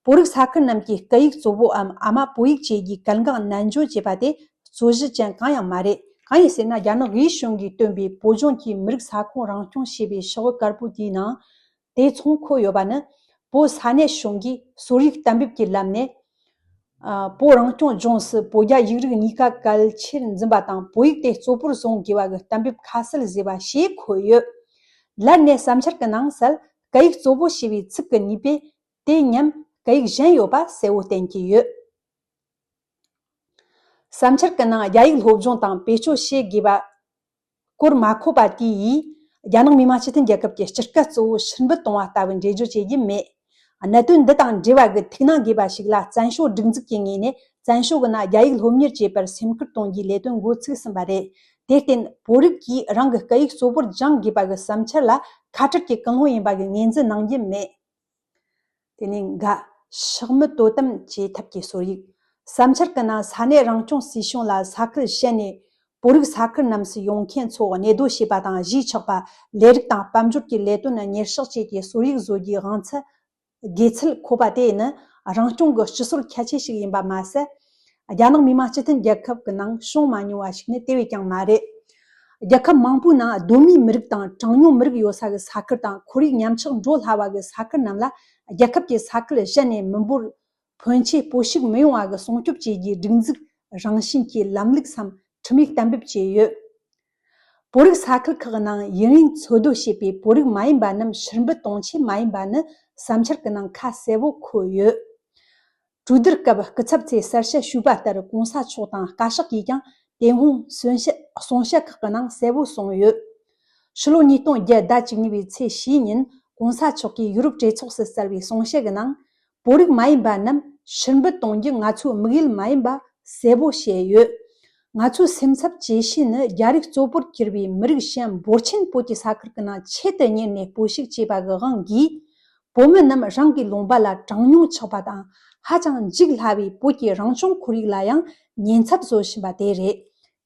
བོད་རིགས་ས་ཁུལ་རྣམས་ཀྱི་སྐད་ཡིག་གཙོ་བོའམ་ཨ་མ་བོད་ཡིག་བཅས་ཀྱི་གལ་འགངས་ནན་འཇོག་བྱེད་པ་དེ་རྩོད་གཞི་ཅན་གང་ཡང་མ་རེད། གང་ཡིན་ཟེར་ན། རྒྱ་ནག་དབུས་གཞུང་གིས་བཏོན་པའི་བོད་ལྗོངས་ཀྱི་མི་རིགས་ས་ཁོངས་རང་སྐྱོང་ཞེས་པའི་ཤོག་བུ་དཀར་པོ་དེའི་ནང་། དེ་མཚུངས་འཁོད་ཡོད་པ་ནི། བོད་ས་གནས་གཞུང་གིས་གསོ་རིག་གཏན་འབེབས་ཀྱི་ལམ་ནས། ཨ། བོད་རང་སྐྱོང་ལྗོངས་སུ་བོད་རྒྱ་ཡིག་རིགས་གཉིས་ཀ་གལ་ཆེར་འཛིན་པ་དང་། བོད་ཡིག་དེ་གཙོ་བོར་བཟུང་དགོས་པ་གི་གཏན་འབེབས་ཁ་གསལ་བཟོས་པ་ཞེས་འཁོད་ཡོད། ལར་ནས་བསམ་འཆར་གྱི་ནང་གསལ་སྐད་ཡིག་གཙོ་བོ་ཞེས་པའི་ཚིག་གི་ནུས་པས་དེ་མཉམ་སྐད་ཡིག་གཞན་ཡོད་པ་གསལ་བོ་བསྟན་གྱི་ཡོད། བསམ་འཆར་གྱི་ནང་རྒྱ་ཡིག་སློབ་སྦྱོང་དང་བེད་སྤྱོད་བྱེད་དགོས་པ་སྐོར་མ་འཁོད་པ་དེ་ཡིས། རྒྱ་ནག་མི་དམངས་སྤྱི་མཐུན་རྒྱལ་ཁབ་ཀྱི་སྤྱི་སྐད་གཙོ་བོ་ཕྱིར་འབུད་གཏོང་བ་ལྟ་བུ་འགྲེལ་བརྗོད་བྱེད་ཀྱི་མེད། གནད་དོན་འདི་དང་འབྲེལ་བ་གི་ཐུགས་སྣང་དགོས་པ་ཞིག་ལ། བཙན་བྱོལ་སྒྲིག་འཛུགས་ཀྱི་ངོས་ནས་བཙན་བྱོལ་གྱི་ནང་རྒྱ་ཡིག་སློབ་གཉེར་བྱེད་པར་སེམས་ཁུར་གཏོང་རྒྱུའི་ལས་དོན་འགོ་ཚུགས་ཟིན་པ་རེད། དེར་བརྟེན། བོད་རིགས་ཀྱིས་རང་གི་སྐད་ཡིག་གཙོ་བོར་སྦྱང་དགོས་པ་གི་བསམ་འཆར་ལ་ཁ་བྲལ་གྱི་ཀུན་སློང་ཡིན་པ་གི་ངོས་འཛིན་གནང་རྒྱུ་མེད། དེ་ནས་འགའ། ཕྱོགས་མི་དོ་དམ་བྱེད་ཐབས་ཀྱི་སོར་ཡིག་བསམ་འཆར་གྱི་ནང་ས་གནས་རང་སྐྱོང་སྲིད་གཞུང་ལ་ས་ཁུལ་གཞན་ནས་བོད་རིགས་ས་ཁུལ་རྣམས་སུ་ཡོང་མཁན་ཚོ་གནས་སྡོད་བྱེད་པ་དང་གཞིས་ཆགས་པ། ལས་རིགས་དང་དཔལ་འབྱོར་གྱི་ལས་དོན་གཉེར་སྐྱོང་བཅས་ཀྱི་སོར་ཡིག་བཟོ་རྒྱུའི་དབང་ཚད། དགོས་ཚུལ་འཁོད་པ་དེ་ནི་རང་སྐྱོང་གི་སྤྱི་སྲོལ་ཁྱད་ཆོས་ཤིག་ཡིན་པ་མ་ཟད། རྒྱ་ནག་མི་དམངས་སྤྱི་མཐུན་རྒྱལ་ཁབ་ཀྱི་ནང་བྱུང་མ་མྱོང་བ་ཞིག་ནི་དེ་བས་ཀྱང་མ་རེད། རྒྱལ་ཁབ་མང་པོའི་ནང་གདོད་མའི་མི་རིགས་དང་གྲངས་ཉུང་མི་རིགས་ཡོད་ས་གི་ས་ཁུལ་དང་ཁོར་ཡུག་ཉམས་ཆག་འགྲོ་སླ་བ་གི་ས་ཁུལ་རྣམས་ལ་རྒྱལ་ཁབ་ཀྱི་ས་ཁུལ་གཞན་ནས་མི་འབོར་ཕོན་ཆེ་སྤོ་ཞུགས་མི་ཡོང་བ་གི་སྲུང་སྐྱོབ་བྱེད་རྒྱུའི་སྒྲིག་འཛུགས་རང་བཞིན་གྱི་ལམ་ལུགས་སམ་ཁྲིམས་ཡིག་གཏན་འབེབས་བྱས་ཡོད། བོད་རིགས་ས་ཁུལ་ཁག་ནང་ཡུན་རིང་འཚོ་སྡོད་བྱས་པའི་བོད་རིགས་མ་ཡིན་པ་རྣམས་ཕྱིར་འབུད་གཏོང་ཆེད་མ་ཡིན་པ་ནི་བསམ་འཆར་གྱི་ནང་ཁ་གསལ་བོ་འཁོད་ཡོད། གྲོས་བསྡུར་སྐབས་སྐུ་ཚབ་ཚོས་གསལ་བཤད་ཞུས་པ་ལྟར་གོང་ས་མཆོག་དང་བཀའ་ཤག་གིས་ཀྱང་དེ་སྔོན་གསུང་བཤད་གསུང་བཤད་ཁག་གི་ནང་གསལ་བོ་གསུངས་ཡོད། ཕྱི་ལོ་ཉིས་སྟོང་བརྒྱད་ཟླ་བཅུ་གཉིས་པའི་ཚེས་བཞིའི་ཉིན་གོང་ས་མཆོག་གིས་ཡུ་རོབ་གྲོས་ཚོགས་སུ་གསལ་བའི་གསུང་བཤད་ཀྱི་ནང་། བོད་རིགས་མ་ཡིན་པ་རྣམས་ཕྱིར་འབུད་གཏོང་རྒྱུ་ང་ཚོའི་དམིགས་ཡུལ་མ་ཡིན་པ་གསལ་བོ་བཤད་ཡོད། ང་ཚོའི་སེམས་འཚབ་ཇེ་ཆེ་ནི་རྒྱ་རིགས་གཙོ་བོར་གྱུར་པའི་མི་རིགས་གཞན་འབོར་ཆེན་བོད་ཀྱི་ས་ཁུལ་གྱི་ནང་ཆེད་དུ་གཉེར་ནས་སྤོ་ཞུགས་བྱས་པ་གི་དབང་གིས། བོད་མི་རྣམས་རང་གི་ལུང་པ་ལ་གྲངས་ཉུང་ཆགས་པ་དང་ཧ་ཅང་འཇིག་སླ་བའི་བོད་ཀྱི་རང་བྱུང་ཁོར་ཡུག་ལ་ཡང་ཉེན་ཚབས་བཟོ་བཞིན་པ་དེ་རེད།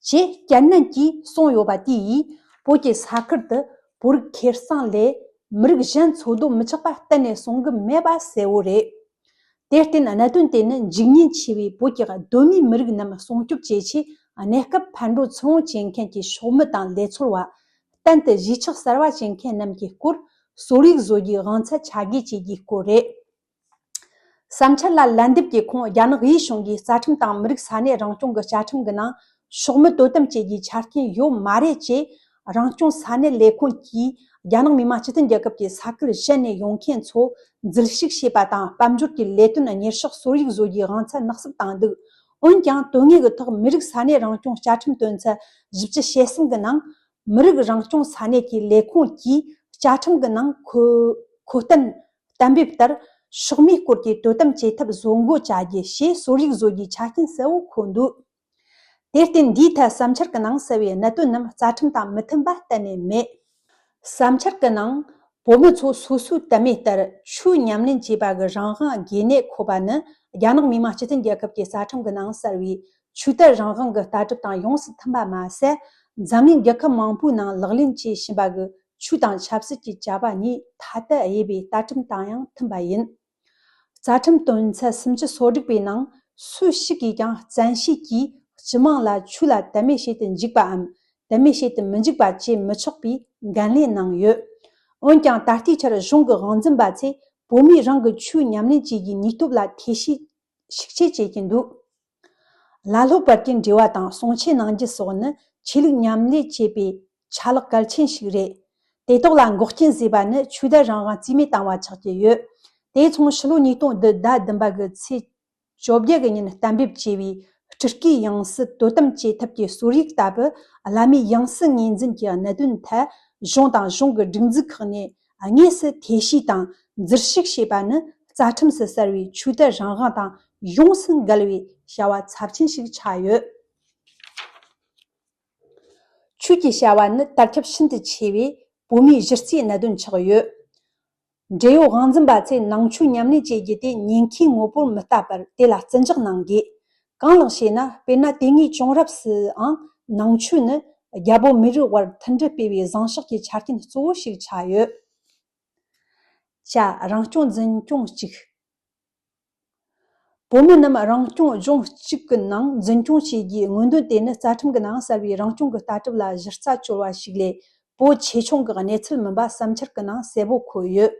ཅེས་བསྐྱར་ནན་གྱིས་གསུངས་ཡོད་པ་དེ་ཡིས་བོད་ཀྱི་ས་ཁུལ་དུ་བོད་རིགས་ཁེར་གཙང་ལས་མི་རིགས་གཞན་འཚོ་སྡོད་མི་ཆོག་པ་གཏན་ནས་གསུང་གི་མེད་པ་གསལ་བོ་རེད། དེར་བརྟེན་གནད་དོན་དེ་ནི་འཇིག་ཉེན་ཆེ་བའི་བོད་ཀྱི་གདོད་མའི་མི་རིགས་རྣམས་སྲུང་སྐྱོབ་བྱེད་ཆེད་གནས་སྐབས་ཕར་འགྲོ་ཚུར་འོང་བྱེད་མཁན་གྱི་ཕྱོགས་མི་དང་ལས་འཚོལ་བ། གཏན་དུ་གཞིས་ཆགས་གསར་བ་བྱེད་མཁན་རྣམས་ཀྱི་སྐོར་སོར་ཡིག་བཟོ་རྒྱུའི་དབང་ཚད་ཆ་བགོས་བྱེད་རྒྱུའི་སྐོར་རེད། བསམ་འཆར་ལ་ལན་འདེབས་ཀྱི་ཁོངས་རྒྱ་ནག་དབུས་གཞུང་གིས་རྩ་ཁྲིམས་དང་མི་རིགས་ས་གནས་རང་སྐྱོང་གི་བཅའ་ཁྲིམས་ཀྱི་ནང་ཕྱོགས་མི་དོ་དམ་བྱེད་རྒྱུའི་ཆ་རྐྱེན་ཡོད་མ་རེད་ཅེས། རང་སྐྱོང་ས་གནས་ལས་ཁུངས་ཀྱིས་རྒྱ་ནག་མི་དམངས་སྤྱི་མཐུན་རྒྱལ་ཁབ་ཀྱི་ས་ཁུལ་གཞན་ནས་ཡོང་མཁན་ཚོ་འཛུལ་ཞུགས་བྱས་པ་དང་། དཔལ་འབྱོར་གྱི་ལས་དོན་གཉེར་སྐྱོང་སོར་ཡིག་བཟོ་རྒྱུའི་དབང་ཚད་ནག་གསུབ་བཏང་འདུག་འོན་ཀྱང་། དོན་དངོས་ཀྱི་ཐོག་མི་རིགས་ས་གནས་རང་སྐྱོང་བཅའ་ཁྲིམས་དོན་ཚན་བཞི་བཅུ་ཞེ་གསུམ་གྱི་ནང་། མི་རིགས་རང་སྐྱོང་ས་གནས་ཀྱི་ལས་ཁུངས་ཀྱིས་བཅའ་ཁྲིམས་ཀྱི་ནང་འཁོད་འཁོད་གཏན་གཏན་འབེབས་ལྟར། ཕྱོགས་མིའི་སྐོར་གྱི་དོ་དམ་བྱེད་ཐབས་བཟོ་འགོད་བྱ་རྒྱུ་ཞེས་སོར་ཡིག་བཟོ་རྒྱུའི་ཆ་རྐྱེན་གསལ་བོ་འཁོད་འདུག་དེར་བརྟེན། འདིའི་ཐད་བསམ་འཆར་གྱི་ནང་གསལ་བའི་གནད་དོན་རྣམས་རྩ་ཁྲིམས་དང་མི་མཐུན་པ་གཏན་ནས་མེད། བསམ་འཆར་གྱི་ནང་། བོད་མི་ཚོ་སོ་སོའི་དད་མོས་ལྟར་ཆོས་ཉམས་ལེན་བྱེད་པ་གི་རང་དབང་དགོས་གནད་འཁོད་པ་ནི། རྒྱ་ནག་མི་དམངས་སྤྱི་མཐུན་རྒྱལ་ཁབ་ཀྱི་རྩ་ཁྲིམས་ཀྱི་ནང་གསལ་བའི་ཆོས་དད་རང་དབང་གི་ལྟ་གྲུབ་དང་ཡོངས་སུ་མཐུན་པ་མ་ཟད། འཛམ་གླིང་རྒྱལ་ཁབ་མང་པོའི་ནང་ལག་ལེན་བྱེད་བཞིན་པ་གི་ཆོས་དང་ཆབ་སྲིད་ཀྱི་བྱ་བ་གཉིས་ཐ་དད་དབྱེ་བའི་ལྟ་གྲུབ་དང་ཡང་མཐུན་པ་ཡིན། རྩ་ཁྲིམས་དོན་ཚན་སུམ་ཅུ་སོ་དྲུག་པའི་ནང་། སུ་ཞིག་གིས་ཀྱང་བཙན་ཤེད་ཀྱིས་སྤྱི་དམངས་ལ་ཆོས་ལ་དད་མོས་བྱེད་དུ་འཇུག་པའམ་དད་མོས་བྱེད་དུ་མི་འཇུག་པ་བྱེད་མི་ཆོག་པའི་འགན་ལེན་གནང་ཡོད། འོན་ཀྱང་། ད་ལྟའི་ཆར་གཞུང་གི་དབང་འཛིན་པ་ཚོས་བོད་མིས་རང་གི་ཆོས་ཉམས་ལེན་བྱེད་རྒྱུའི་ནུས་སྟོབས་ལ་ཐེ་བྱུས་ཤུགས་ཆེ་བྱེད་ཀྱིན་འདུག་ལ་སློབ་པར་གྱི་འབྲེལ་བ་དང་གསུང་ཆོས་གནང་རྒྱུ་སོགས་ནི་ཆོས་ལུགས་མཉམ་ལས་བྱེད་པའི་ ཆ་ལག་གལ་ཆེན་ཞིག་རེད། དེ་དག་ལ་འགོག་རྐྱེན་བཟོས་པ་ནི་ཆོས་དད་རང་དབང་རྩིས་མེད་བཏང་བ་ཆགས་ཀྱི་ཡོད། དེ་མཚུངས་ཕྱི་ལོ་ཉིས་སྟོང་བདུན་ཟླ་བདུན་པ་གི་ཚེས་བཅོ་བརྒྱད་ཀྱི་ཉིན་གཏན་འབེབས་བྱས་པའི་སྤྲུལ་སྐུའི་ཡང་སྲིད་དོ་དམ་བྱེད་ཐབས་ཀྱི་སྲོལ་ཡིག་ལྟ་བུ། བླ་མའི་ཡང་སྲིད་ངོས་འཛིན་གྱི་གནད་དོན་ཐད་གཞུང་དང་གཞུང་གི་སྒྲིག་འཛུགས་ཁག་ནས་དངོས་སུ་ཐེ་བྱུས་དང་འཛུལ་ཞུགས་བྱས་པ་ནི་རྩ་ཁྲིམས་སུ་གསལ་བའི་ཆོས་དད་རང་དབང་དང་ཡོངས་སུ་འགལ་བའི་བྱ་བ་ཚབས་ཆེན་ཞིག་ཆགས་ཡོད། ཆོས་ཀྱི་བྱ་བ་ནི་དར་ཁྱབ་ཤིན་ཏུ་ཆེ་བས་བོད་མིའི་གཞི་རྩའི་གནད་དོན་ཆགས་ཡོད། འབྲེལ་ཡོད་དབང་འཛིན་པ་ཚོས་ནང་ཆོས་ཉམས་ལེན་བྱེད་རྒྱུ་དེ་ཉེན་ཁའི་ངོ་བོར་མི་ལྟ་བར་དེ་ལ་བརྩི་འཇོག་གནང་དགོས། གང་ལགས་ཞེ་ན། དཔེར་ན་དེ་སྔའི་བྱུང་རབས་སུའང་ནང་ཆོས་ནི་རྒྱལ་པོ་མི་རིགས་དབར་མཐུན་སྒྲིལ་སྤེལ་བའི་བཟང་ཕྱོགས་ཀྱི་ཆ་རྐྱེན་གཙོ་བོ་ཞིག་ཆགས་ཡོད། ཅ། རང་སྐྱོང་འཛིན་སྐྱོང་གཅིག་བོད་མི་རྣམས་རང་སྐྱོང་ལྗོངས་གཅིག་གི་ནང་འཛིན་སྐྱོང་བྱེད་རྒྱུའི་མངོན་འདོད་དེ་ནི་རྩ་ཁྲིམས་ཀྱི་ནང་གསལ་བའི་རང་སྐྱོང་གི་ལྟ་གྲུབ་ལ་གཞི་རྩ་གཅོད་པ་ཞིག་ལས་བོད་ཆེ་ཆུང་གི་གནས་ཚུལ་མིན་པ་བསམ་འཆར་གྱི་ནང་གསལ་པོ་འཁོད་ཡོད།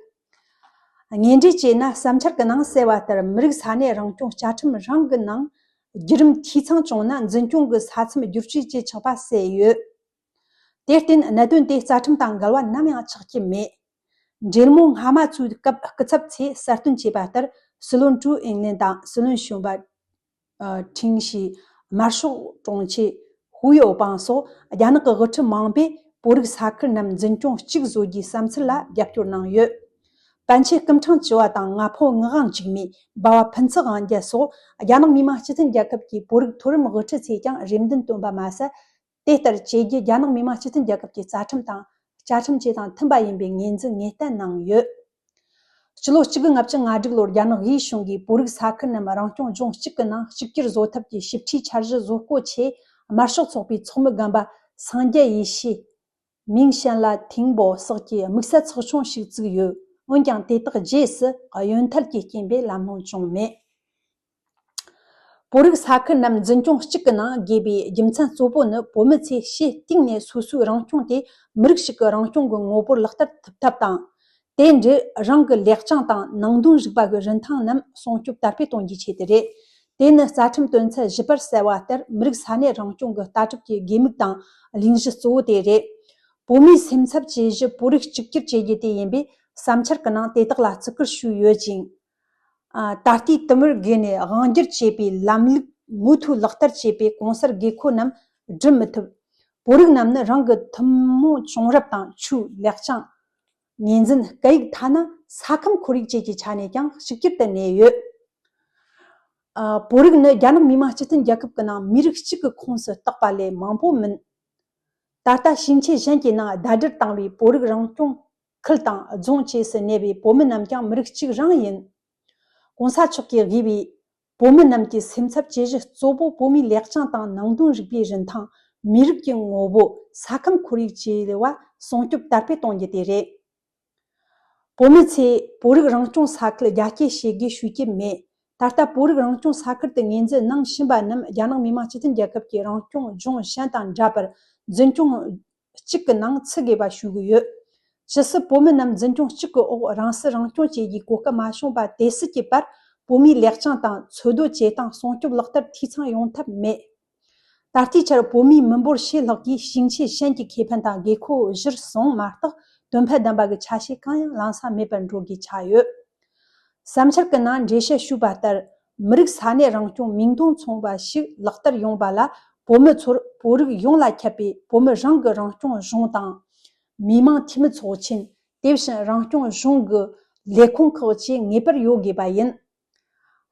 དངོས་འབྲེལ་བྱས་ན་བསམ་འཆར་གྱི་ནང་གསལ་བ་ལྟར་མི་རིགས་ས་གནས་རང་སྐྱོང་བཅའ་ཁྲིམས་རང་གི་ནང་བརྒྱུད་རིམ་འཐུས་ཚང་བྱུང་ན་འཛིན་སྐྱོང་གི་ས་མཚམས་བསྒྱུར་བཅོས་བྱེད་ཆོག་པ་གསལ་ཡོད། དེར་བརྟེན་གནད་དོན་དེ་རྩ་ཁྲིམས་དང་འགལ་བ་ནམ་ཡང་ཆགས་ཀྱི་མེད། འབྲེལ་མོལ་སྔ་མ་ཚོའི་སྐབས་སྐུ་ཚབ་ཚོས་གསལ་སྟོན་བྱས་པ་ལྟར། སྲིད་བློན་ཀྲུའུ་ཨིན་ལིན་དང་སྲིད་བློན་གཞོན་པ་ཨ་ཁྲིན་ཞི། དམར་ཤོག་དྲུང་ཆེ་ཧུའུ་ཡའོ་པང་སོགས་རྒྱ་ནག་གི་དབུ་ཁྲིད་མང་པོས་བོད་རིགས་ས་ཁུལ་རྣམས་འཛིན་སྐྱོང་གཅིག་བཟོ་རྒྱུའི་བསམ་ཚུལ་ལ་རྒྱབ་སྐྱོར་གནང་ཡོད། པཎ་ཆེན་སྐུ་ཕྲེང་བཅུ་བ་དང་ང་ཕོད་ངག་དབང་འཇིགས་མེད། འབའ་བ་ཕུན་ཚོགས་དབང་རྒྱལ་སོགས་རྒྱ་ནག་མི་དམངས་སྤྱི་མཐུན་རྒྱལ་ཁབ་ཀྱི་བོད་རིགས་མཐོ་རིམ་དབུ་ཁྲིད་ཚོས་ཀྱང་རེ་འདུན་བཏོན་པ་མ་ཟད། དེ་ལྟར་བྱེད་རྒྱུ་རྒྱ་ནག་མི་དམངས་སྤྱི་མཐུན་རྒྱལ་ཁབ་ཀྱི་རྩ་ཁྲིམས་དང་བཅའ་ཁྲིམས་བཅས་དང་མཐུན་པ་ཡིན་པའི་ངོས་འཛིན་ངེས་གཏན་གནང་ཡོད། སྤྱི་ལོ་གཅིག་དགུ་ལྔ་བཅུ་ང་དྲུག་ལོར་རྒྱ་ནག་དབུས་གཞུང་གིས་བོད་རིགས་ས་ཁུལ་རྣམས་རང་སྐྱོང་ལྗོངས་གཅིག་གི་ནང་གཅིག་གྱུར་བཟོ་ཐབས་ཀྱི་ཞིབ་ཕྲའི་འཆར་གཞི་བཟོ་བཀོད་ཆེད་དམར་ཤོག་ཚོགས་པའི་ཚོགས་མི་རྒན་པ་སངས་རྒྱས་ཡེ་ཤེས། མིང་ཞན་ལ་ཐིང་པོ་སོགས་ཀྱི་དམིགས་བསལ་ཚོགས་ཆུང་ཞིག་བཙུགས་ཡོད། འོན་ཀྱང་དེ་དག་རྗེས་སུ་གཡོན་ཐལ་གྱི་རྐྱེན་པས་ལམ་ལྷོང་བྱུང་མེད། བོད་རིགས་ས་ཁུལ་རྣམས་འཛིན་སྐྱོང་གཅིག་གི་ནང་དགོས་པའི་རྒྱུ་མཚན་གཙོ་བོ་ནི་བོད་མི་ཚོས་ཕྱི་སྟེང་ནས་སོ་སོའི་རང་སྐྱོང་དེ་མི་རིགས་ཤིག་གི་རང་སྐྱོང་གི་ངོ་བོར་ལག་བསྟར་ཐུབ་ཐབས་དང་། དེ་འདྲའི་རང་གི་ལེགས་བྱང་དང་ནང་དོན་རིག་པ་གི་རིན་ཐང་རྣམས་སྲུང་སྐྱོབ་དར་སྤེལ་གཏོང་རྒྱུའི་ཆེད་དུ་རེད། དེ་ནི་རྩ་ཁྲིམས་དོན་ཚན་བཞི་པར་གསལ་བ་ལྟར་མི་རིགས་ས་གནས་རང་སྐྱོང་གི་ལྟ་གྲུབ་ཀྱི་དགོས་དམིགས་དང་གླེང་གཞི་གཙོ་བོ་དེ་རེད། བོད་མིའི་སེམས་འཚབ་བྱེད་གཞི་བོད་རིགས་གཅིག་གྱུར་བྱེད་རྒྱུ་དེ་ཡིན་པས་བསམ་འཆར་གྱི་ནང་དེ་དག་ལ་བརྩི་བཀུར་ཞུས་ཡོད་ཅིང་། ཨ། ད་ལྟའི་དུམ་བུར་སྒོས་ནས་དབང་སྒྱུར་བྱེད་པའི་ལམ་ལུགས་མུ་མཐུད་ལག་བསྟར་བྱེད་པའི་གོང་གསལ་དགོས་མཁོ་རྣམས་སྒྲུབ་མི་ཐུབ། བོད་རིགས་རྣམས་ནི་རང་གི་ཐུན་མོང་བྱུང་རབས་དང་ཆོས་ལེགས་བྱང་། ངོས་འཛིན། སྐད་ཡིག་ཐ་ན་ས་ཁམས་ཁོར་ཡུག་བཅས་ཀྱི་ཆ་ནས་ཀྱང་གཅིག་གྱུར་དུ་གནས་ཡོད། ཨ། བོད་རིགས་ནི་རྒྱ་ནག་མི་དམངས་སྤྱི་མཐུན་རྒྱལ་ཁབ་ཀྱི་ནང་མི་རིགས་གཅིག་གི་ཁོངས་སུ་གཏོགས་པ་ལས་མང་པོ་མིན། ད་ལྟ་ཞིང་ཆེན་གཞན་གྱི་ནང་ཟླ་སྒྲིལ་བཏང་བའི་བོད་རིགས་རང་སྐྱོང་ཁུལ་དང་རྫོང་བཅས་སུ་གནས་པའི་བོད་མི་རྣམས་ཀྱང་མི་རིགས་གཅིག་རང་ཡིན། གོང་ས་མཆོག་གིས་དབུས་པའི་བོད་མི་རྣམས་ཀྱི་སེམས་འཚབ་བྱེད་གཞི་གཙོ་བོ་བོད་མིའི་ལེགས་བྱང་དང་ནང་དོན་རིག་པའི་རིན་ཐང་། མི་རིགས་ཀྱི་ངོ་བོ། ས་ཁམས་ཁོར་ཡུག་བཅས་ལ་སྲུང་སྐྱོབ་དར་སྤེལ་གཏོང་རྒྱུ་དེ་རེད། བོད་མི་ཚོས་བོད་རིགས་རང་སྐྱོང་ས་ཁུལ་རྒྱ་སྐྱེད་བྱེད་དགོས་ཞུ་རྒྱུ་མེད། ད་ལྟ་བོད་རིགས་རང་སྐྱོང་ས་ཁུལ་དུ་ངོས་འཛིན་གནང་བཞིན་པ་རྣམས་རྒྱ་ནག་མི་དམངས་སྤྱི་མཐུན་རྒྱལ་ཁབ་ཀྱི་རང་སྐྱོང་ལྗོངས་གཞན་དང་འདྲ་བར་འཛིན་སྐྱོང་གཅིག་གི་ནང་ཚུད་དགོས་པ་ཞུ་གི་ཡོད། ཇི་སྲིད་བོད་མི་རྣམས་འཛིན་སྐྱོང་གཅིག་གི་འོག་རང་སྲིད་རང་སྐྱོང་བྱེད་རྒྱུའི་གོ་སྐབས་མ་བྱུང་བ་དེ་སྲིད་ཀྱི་བར་བོད་མིའི་ལེགས་བྱང་དང་འཚོ་སྡོད་བྱེད་སྟངས་སྲུང་སྐྱོབ་ལག་བསྟར་འཐུས་ཚང་ཡོང་ཐབས་མེད། ད་ལྟའི་ཆར་བོད་མིའི་མི་འབོར་ཕྱེད་ལྷག་གིས་ཞིང་ཆེན་གཞན་གྱི་ཁེ་ཕན་དང་དགོས་མཁོ་གཞིར་བཟུང་མ་གཏོགས་དོན་ཕན་ལྡན་པ་གི་ཆ་ཤས་གང་ཡང་ལེན་ས་མེད་པར་འགྲོ་དགོས་ཆགས་ཡོད། བསམ་འཆར་གྱི་ནང་འགྲེལ་བཤད་ཞུས་པ་ལྟར། མི་རིགས་ས་གནས་རང་སྐྱོང་མིང་དོན་མཚུངས་པ་ཞིག་ལག་བསྟར་ཡོང་བ་ལ་བོད་མི་ཚོར་བོད་རིགས་ཡོངས་ལ་ཁྱབ་པའི་བོད་མི་རང་གི་རང་སྐྱོང་གཞུང་དང་། མི་དམངས་འཐུས་མི་ཚོགས་ཆེན། དེ་བཞིན་རང་སྐྱོང་གཞུང་གི་ལས་ཁུངས་ཁག་བཅས་ངེས་པར་ཡོད་དགོས་པ་ཡིན།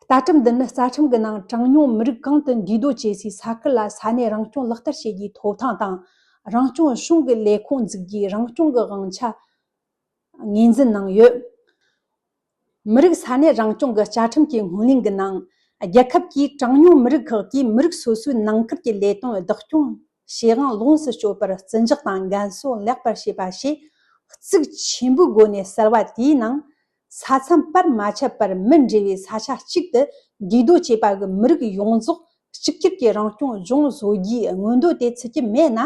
ལྟ་གྲུབ་འདི་ནི་རྩ་ཁྲིམས་ཀྱི་ནང་གྲངས་ཉུང་མི་རིགས་གང་དུ་འདུས་སྡོད་བྱེད་སའི་ས་ཁུལ་ལ་ས་གནས་རང་སྐྱོང་ལག་བསྟར་བྱེད་རྒྱུའི་ཐོབ་ཐང་དང་། རང་སྐྱོང་གཞུང་གི་ལས་ཁུངས་འཛུགས་རྒྱུའི་རང་སྐྱོང་གི་དབང་ཆ་ངོས་འཛིན་གནང་ཡོད། མི་རིགས་ས་གནས་རང་སྐྱོང་གི་བཅའ་ཁྲིམས་ཀྱི་སྔོན་གླེང་གི་ནང་། རྒྱལ་ཁབ་ཀྱིས་གྲངས་ཉུང་མི་རིགས་ཁག་གིས་མི་རིགས་སོ་སོའི་ནང་ཁུལ་གྱི་ལས་དོན་བདག་སྐྱོང་བྱེད་དབང་ལོངས་སུ་སྤྱོད་པར་བརྩི་འཇོག་དང་འགན་སྲུང་ལེགས་པར་བྱེད་པ་ཞེས་གཙིགས་ཆེན་པོའི་སྒོ་ནས་གསལ་བ་དེའི་ནང་། ས་མཚམས་བར་མ་ཆད་པར་མི་འབྲེལ་བའི་ས་ཆ་གཅིག་ཏུ་འདུས་སྡོད་བྱེད་པ་གི་མི་རིགས་ཡོངས་རྫོགས་གཅིག་གྱུར་གྱི་རང་སྐྱོང་ལྗོངས་བཟོ་རྒྱུའི་མངོན་འདོད་དེ་ཚུད་ཀྱི་མེད་ན།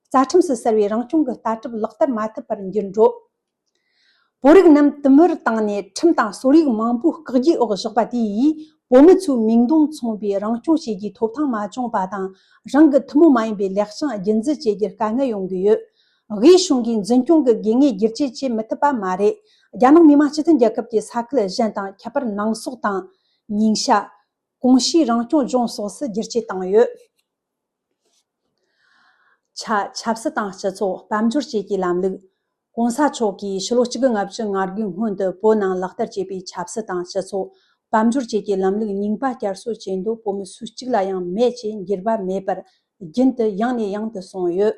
རྩ་ཁྲིམས་སུ་གསལ་བའི་རང་སྐྱོང་གི་ལྟ་གྲུབ་ལག་བསྟར་མ་ཐུབ་པར་འགྱུར་འགྲོ། བོད་རིགས་རྣམས་དུམ་བུར་བཏང་ནས་ཁྲིམས་དང་སྲོལ་ཡིག་མང་པོའི་བཀག་རྒྱའི་འོག་བཞག་པ་དེ་ཡིས་བོད་མི་ཚོའི་མིང་དོན་མཚུངས་པའི་རང་སྐྱོང་བྱེད་རྒྱུའི་ཐོབ་ཐང་མ་བྱུང་བ་དང་། རང་གི་ཐུན་མོང་མ་ཡིན་པའི་ལེགས་བྱང་རྒྱུན་འཛིན་བྱེད་རྒྱུར་དཀའ་ངལ་ཡོང་གི་ཡོད། དབུས་གཞུང་གིས་འཛིན་སྐྱོང་གི་དགོས་ངེས་བསྒྱུར་བཅོས་བྱེད་མི་ཐུབ་པ་མ་རེད། རྒྱ་ནག་མི་དམངས་སྤྱི་མཐུན་རྒྱལ་ཁབ་ཀྱི་ས་ཁུལ་གཞན་དང་ཁྱད་པར་ནང་སོག་དང་། ཉིང་ཤ། ཀོང་ཤིས་རང་སྐྱོང་ལྗོངས་སོགས་སུ་བསྒྱུར་བཅོས་བཏང་ཡོད། ཆ། ཆབ་སྲིད་དང་སྤྱི་ཚོགས་དཔལ་འབྱོར་བཅས་ཀྱི་ལམ་ལུགས། ༸གོང་ས་མཆོག་གིས་ཕྱི་ལོ་གཅིག་དགུ་ལྔ་བཅུ་ང་དགུའི་སྔོན་དུ་བོད་ནང་ལག་བསྟར་བྱས་པའི་ཆབ་སྲིད་དང་སྤྱི་ཚོགས་དཔལ་འབྱོར་བཅས་ཀྱི་ལམ་ལུགས་རྙིང་པ་བསྐྱར་གསོ་བྱེད་འདོད་བོད་མི་སུ་གཅིག་ལ་ཡང་མེད་ཅེས་འགྱུར་བ་མེད་པར་རྒྱུན་དུ་ཡང་ནས་ཡང་དུ་གསུངས་ཡོད།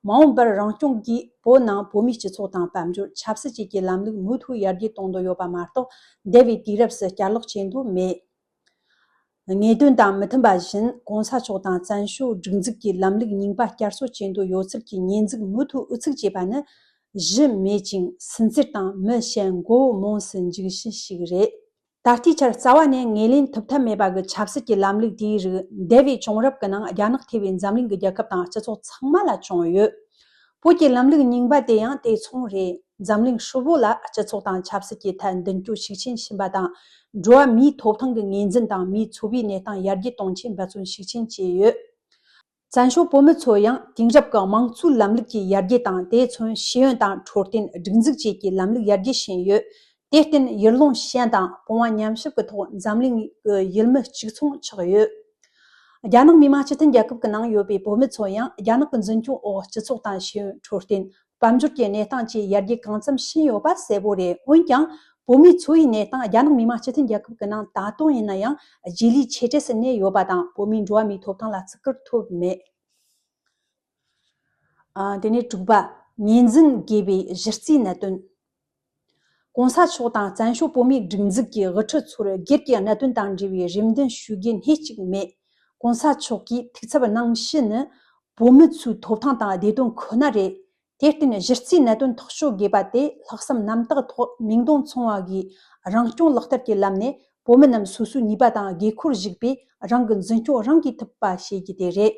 མ་འོངས་པར་རང་སྐྱོང་གིས་བོད་ནང་བོད་མིའི་སྤྱི་ཚོགས་དང་དཔལ་འབྱོར་ཆབ་སྲིད་བཅས་ཀྱི་ལམ་ལུགས་མུ་མཐུད་ཡར་རྒྱས་གཏོང་འདོད་ཡོད་པ་མ་གཏོགས། འདས་པའི་དུས་རབས་སུ་བསྐྱར་ལོག་བྱེད་འདོད་མེད། ངེས་དོན་དང་མི་མཐུན་པ་བཞིན། ༸གོང་ས་མཆོག་དང་བཙན་བྱོལ་སྒྲིག་འཛུགས་ཀྱི་ལམ་ལུགས་རྙིང་པ་བསྐྱར་གསོ་བྱེད་འདོད་ཡོད་ཚུལ་གྱི་ཉེས་འཛུགས་མུ་མཐུད་ཨུ་ཚུགས་བྱེད་པ་ནི། གཞི་མེད་ཅིང་སུན་གཙེར་དང་མི་གཞན་མགོ་བོ་རྨོངས་སུ་འཇུག་བཞིན་ཞིག་རེད། ད་ལྟའི་ཆར་རྩ་བ་ནས་ངོས་ལེན་ཐུབ་ཐབས་མེད་པ་གི་ཆབ་སྲིད་ཀྱི་ལམ་ལུགས་དེའི་རིགས་འདས་པའི་བྱུང་རབས་ཀྱི་ནང་རྒྱ་ནག་ཐེ་བའི་འཛམ་གླིང་གི་རྒྱལ་ཁབ་དང་སྤྱི་ཚོགས་ཚང་མ་ལ་བྱུང་ཡོད། བོད་ཀྱི་ལམ་ལུགས་རྙིང་པ་དེ་ཡང་དེ་མཚུངས་རེད། འཛམ་གླིང་ཧྲིལ་པོ་ལ་སྤྱི་ཚོགས་དང་ཆབ་སྲིད་ཀྱི་ཐད་མདུན་སྐྱོད་ཤུགས་ཆེན་ཕྱིན་པ་དང་། འགྲོ་བ་མིའི་ཐོབ་ཐང་གི་ངོས་འཛིན་དང་མིའི་འཚོ་བའི་གནས་སྟངས་ཡར་རྒྱས་གཏོང་ཆེད་འབད་བརྩོན་ཤུགས་ཆེན་བྱས་ཡོད། བཙན་བྱོལ་བོད་མི་ཚོ་ཡང་དེང་རབས་ཀྱི་དམངས་གཙོའི་ལམ་ལུགས་ཀྱི་ཡར་རྒྱས་དང་། དེ་མཚོན་ཤེས་ཡོན་དང་འཕྲོད་བསྟེན་སྒྲིག་འཛུགས་བཅས་ཀྱི་ལམ་ལུགས་ཡར་རྒྱས་ཕྱིན་ཡོད། དེར་བརྟེན་ཡུལ་ལུང་ཞན་དང་སྤོང་བ་ཉམས་ཞིབ་ཀྱི་ཐོག་འཛམ་གླིང་གི་ཡུལ་མི་གཅིག་མཚུངས་ཆགས་ཡོད། རྒྱ་ནག་མི་དམངས་སྤྱི་མཐུན་རྒྱལ་ཁབ་ཀྱི་ནང་ཡོད་པའི་བོད་མི་ཚོ་ཡང་རྒྱ་ནག་གི་འཛིན་སྐྱོང་འོག་སྤྱི་ཚོགས་དང་ཤེས་ཡོན་འཕྲོད་བསྟེན། དཔལ་འབྱོར་གྱི་གནས་སྟངས་བཅས་ཡར་རྒྱས་གང་འཚམ་ཕྱིན་ཡོད་པ་གསལ་པོ་རེད། འོན་ཀྱང་། བོད་མིའི་འཚོ་བའི་གནས་སྟངས་རྒྱ་ནག་མི་དམངས་སྤྱི་མཐུན་རྒྱལ་ཁབ་ཀྱི་ནང་ད་དུང་ཡིན་ན་ཡང་རྗེས་ལུས་ཆེ་གྲས་སུ་གནས་ཡོད་པ་དང་། བོད་མིའི་འགྲོ་བ་མིའི་ཐོབ་ཐང་ལ་བརྩི་བཀུར་ཐོབ་མེད། ཨ། དེ་ནས་དྲུག་པ། ངོས་འཛིན་དགོས་པའི་གཞི་རྩའི་གནད་དོན། ༸གོང་ས་མཆོག་དང་བཙན་བྱོལ་བོད་མིའི་སྒྲིག་འཛུགས་ཀྱི་དབུ་ཁྲིད་ཚོར་སྒེར་གྱི་གནད་དོན་དང་འབྲེལ་བའི་རེ་འདུན་ཞུ་རྒྱུ་སྣེ་གཅིག་མེད། ༸གོང་ས་མཆོག་གིས་ཐུགས་འཚབ་གནང་ཕྱི་ནི། བོད་མི་ཚོའི་ཐོབ་ཐང་དང་བདེ་དོན་ཁོ་ན་རེད། དེར་བརྟེན་གཞི་རྩའི་གནད་དོན་ཐག་གཅོད་དགོས་པ་དེ་ལྷག་བསམ་རྣམ་དག་ཐོག་མིག་མདུན་མཚུངས་པ་གིས་རང་སྐྱོང་ལག་བསྟར་གྱི་ལམ་ནས་བོད་མི་རྣམས་སོ་སོའི་ནུས་པ་དང་དགོས་མཁོར་གཞིགས་པའི་རང་གི་འཛིན་སྐྱོང་རང་གིས་ཐུབ་པ་བྱེད་རྒྱུ་དེ་རེད།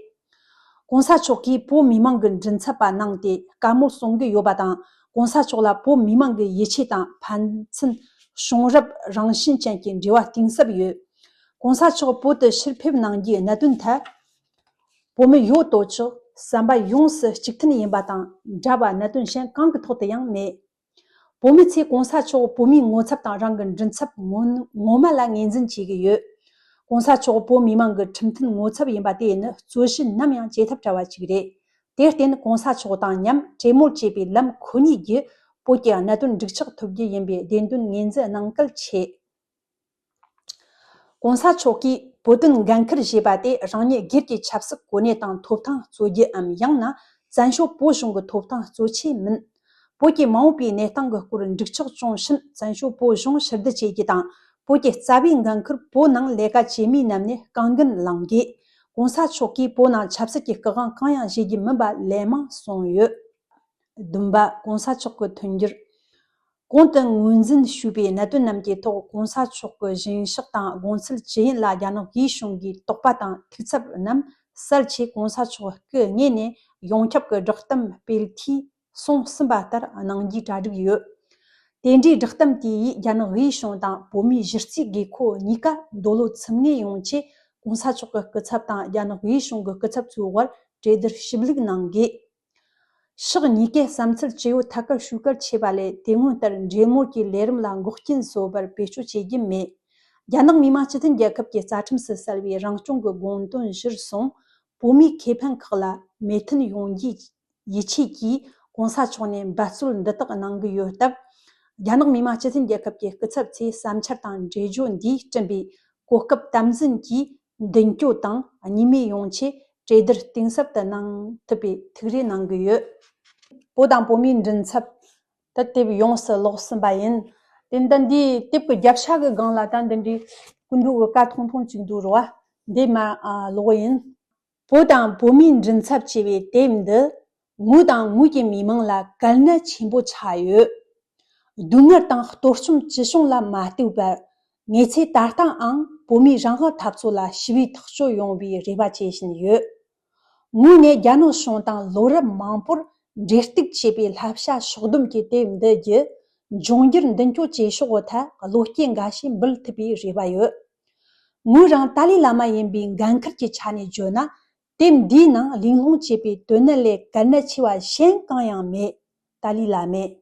༸གོང་ས་མཆོག་གིས་བོད་མི་མང་གི་མགྲིན་ཚབ་པ་གནང་སྟེ་བཀའ་མོལ་གསུང་གི་ཡོད་པ་དང་། ༸གོང་ས་མཆོག་ལ་བོད་མི་མང་གི་ཡིད་ཆེས་དང་ཕན་ཚུན་བྱུང་རབས་རང་བཞིན་ཅན་གྱི་འབྲེལ་བ་གཏིང་ཟབ་ཡོད། ༸གོང་ས་མཆོག་བོད་དུ་ཕྱིར་ཕེབས་གནང་རྒྱུའི་གནད་དོན་ཐད། བོད་མི་ཡོད་དོ་ཅོག་བསམ་པ་ཡོངས་སུ་གཅིག་མཐུན་ཡིན་པ་དང་འདྲ་བ་གནད་དོན་གཞན་གང་གི་ཐོག་ཏུ་ཡང་མེད། བོད་མི་ཚོས་༸གོང་ས་མཆོག་བོད་མིའི་ངོ་ཚབ་དང་རང་གི་མགྲིན་ཚབ་ངོ་ངོ་མ་ལ་ངོས་འཛིན་བྱེད་ཀྱི་ཡོད། ༸གོང་ས་མཆོག་བོད་མི་མང་གི་ཁྲིམས་མཐུན་ངོ་ཚབ་ཡིན་པ་དེ་ནི་རྩོད་གཞི་ནམ་ཡང་བྱེད་ཐབས་བྲལ་བ་ཞིག་རེད། དེར་བརྟེན་༸གོང་ས་མཆོག་དང་མཉམ་གྲོས་མོལ་བྱེད་པའི་ལམ་ཁོ་ནའི་བརྒྱུད་བོད་ཀྱི་གནད་དོན་འགྲིག་ཆགས་ཐུབ་རྒྱུ་ཡིན་པའི་བདེན་དོན་ངོས་འཛིན་གནང་གལ་ཆེ། ༸གོང་ས་མཆོག་གིས་བོད་དོན་འགན་འཁུར་བཞེས་པ་དེ་རང་ཉིད་སྒེར་གྱི་ཆབ་སྲིད་གོ་གནས་དང་ཐོབ་ཐང་རྩོད་རྒྱུའམ། ཡང་ན་བཙན་བྱོལ་བོད་གཞུང་གི་ཐོབ་ཐང་རྩོད་ཆེད་མིན། བོད་ཀྱི་མ་འོངས་པའི་གནས་སྟངས་ཀྱི་སྐོར་འགྲིག་ཆགས་བྱུང་ཕྱིན་བཙན་བྱོལ་བོད་གཞུང་ཕྱིར་བསྡུ་བྱེད་རྒྱུ་དང་། བོད་ཀྱི་རྩ་བའི་འགན་འཁུར་བོད་ནང་ལས་ཀ་བྱེད་མིའི་ནང་ནས་རྐང་འགན་བླང་དགོས། ༸གོང་ས་མཆོག་གིས་བོད་ནང་ཆབ་སྲིད་ཀྱི་སྐུ་དབང་གང་ཡང་བཞེས་རྒྱུ་མིན་པ་ལན་མང་གསུངས་ཡོད། བདུན་པ། ༸གོང་ས་མཆོག་གི་མཐུན་འགྱུར། གོང་དུ་ངོས་འཛིན་ཞུས་པའི་གནད་དོན་རྣམས་ཀྱི་ཐོག་༸གོང་ས་མཆོག་གི་བཞེངས་ཕྱོགས་དང་དགོངས་ཚུལ་ཇི་ཡིན་ལ་རྒྱ་ནག་དབུས་གཞུང་གིས་དོགས་པ་དང་ཐུགས་འཚབ་རྣམས་སེལ་ཆེད་༸གོང་ས་མཆོག་སྐུ་དངོས་ནས་ཡོངས་ཁྱབ་ཀྱི་བསྒྲགས་གཏམ་སྤེལ་འཐུས་གསུངས་ཟིན་པ་ལྟར་གནང་རྒྱུའི་གྲ་སྒྲིག་ཡོད། དེ་འདྲའི་བསྒྲགས་གཏམ་དེ་ཡིས་རྒྱ་ནག་དབུས་གཞུང་དང་བོད་མིའི་གཞི་རྩའི་དགོས་མཁོ་གཉིས་ཀ་འདོད་བློ་ཚིམ་ངེས་ཡོང་ཆེད་༸གོང་ས་མཆོག་གི་སྐུ་ཚབ་དང་རྒྱ་ནག་དབུས་གཞུང་གི་སྐུ་ཚབ་ཚོའི་དབར་གྲོས་བསྡུར་ཞིབ་ལྷུག་གནང་དགོས། ཕྱོགས་གཉིས་ཀས་བསམ་ཚུལ་ཇི་ཡོད་ཐད་ཀར་ཞུ་གལ་ཆེ་བ་ལས། དེ་སྔོན་ལྟར་འབྲེལ་མོལ་གྱི་ལས་རིམ་ལ་འགོག་རྐྱེན་བཟོ་བར་བེད་སྤྱོད་བྱེད་རྒྱུ་མེད། རྒྱ་ནག་མི་དམངས་སྤྱི་མཐུན་རྒྱལ་ཁབ་ཀྱི་རྩ་ཁྲིམས་སུ་གསལ་བའི་རང་སྐྱོང་གི་དགོངས་དོན་གཞིར་བཟུང་། བོད་མིའི་ཁེ་ཕན་ཁག་ལ་མོས་མཐུན་ཡོང་རྒྱུའི་ཡིད་ཆེས་ཀྱིས་༸གོང་ས་མཆོག་ནས་འབད་རྩོལ་འདི་དག་གནང་གི་ཡོད་སྟབས། རྒྱ་ནག་མི་དམངས་སྤྱི་མཐུན་རྒྱལ་ཁབ་ཀྱི་སྐུ་ཚབ་ཚོས་བསམ་འཆར་དང་འགྲེལ་བརྗོད་འདིས་བསྐྲུན་པའི་གོ་སྐབས་དམ་འཛིན་གྱིས་མདུན་སྐྱོད་དང་གཉིས་མོས་ཡོང་ཆེད་གྲོས་བསྡུར་གཏིང་ཟབ་ཏུ་གནང་ཐུབ་པའི་ཐུགས་རེ་གནང་གི་ཡོད། བོད་དང་བོད་མིའི་མགྲིན་ཚབ་ད་དེབ་ཡོངས་སུ་ཀློག་ཟིན་པ་ཡིན། དེ་ལྟར་འདིའི་དེབ་ཀྱི་རྒྱབ་ཤ་གི་སྒང་ལ་ད་འདི་འདྲའི་སྐུ་མདོག་གི་ཀ་ཐུང་ཐུང་ཅིག་འདུག་རོ། འདི་མ་ཨ་ཀློག་ཡིན། བོད་དང་བོད་མིའི་མགྲིན་ཚབ་ཅེས་པའི་དེབ་འདི་ངོས་དང་ངོས་ཀྱི་མི་མང་ལ་གལ་གནད་ཆེན་པོ་ཆགས་ཡོད། སྡུག་བསྔལ་དང་གཏོར་བཅོམ་ཅི་བྱུང་ལ་མ་ལྟོས་པར། ངེད་ཚོས་ད་ལྟའང་བོད་མིའི་རང་དབང་འཐབ་རྩོད་ལ་ཞི་བའི་ཐག་གཅོད་ཡོང་བའི་རེ་བ་བྱེད་བཞིན་ཡོད། ངོས་ནས་རྒྱ་ནག་གཞུང་དང་ལོ་རབས་མང་པོར་འབྲེལ་གཏུག་བྱས་པའི་བསླབ་བྱ་ཕྱོགས་བསྡོམས་ཀྱི་དེབ་འདི་བརྒྱུད། འབྱུང་འགྱུར་མདུན་སྐྱོད་བྱེད་ཕྱོགས་ཐད་བློ་སྐྱེད་འགའ་ཞིག་འབུལ་ཐུབ་པའི་རེ་བ་ཡོད། ངོས་རང་ཏཱ་ལའི་བླ་མ་ཡིན་པའི་འགན་ཁུར་གྱི་ཆ་ནས་བརྗོད་ན། དེབ་འདིའི་ནང་གླེང་སློང་བྱས་པའི་དོན་དག་ལས་གལ་གནད་ཆེ་བ་གཞན་གང་ཡང་མེད། ཏཱ་ལའི་བླ་མས་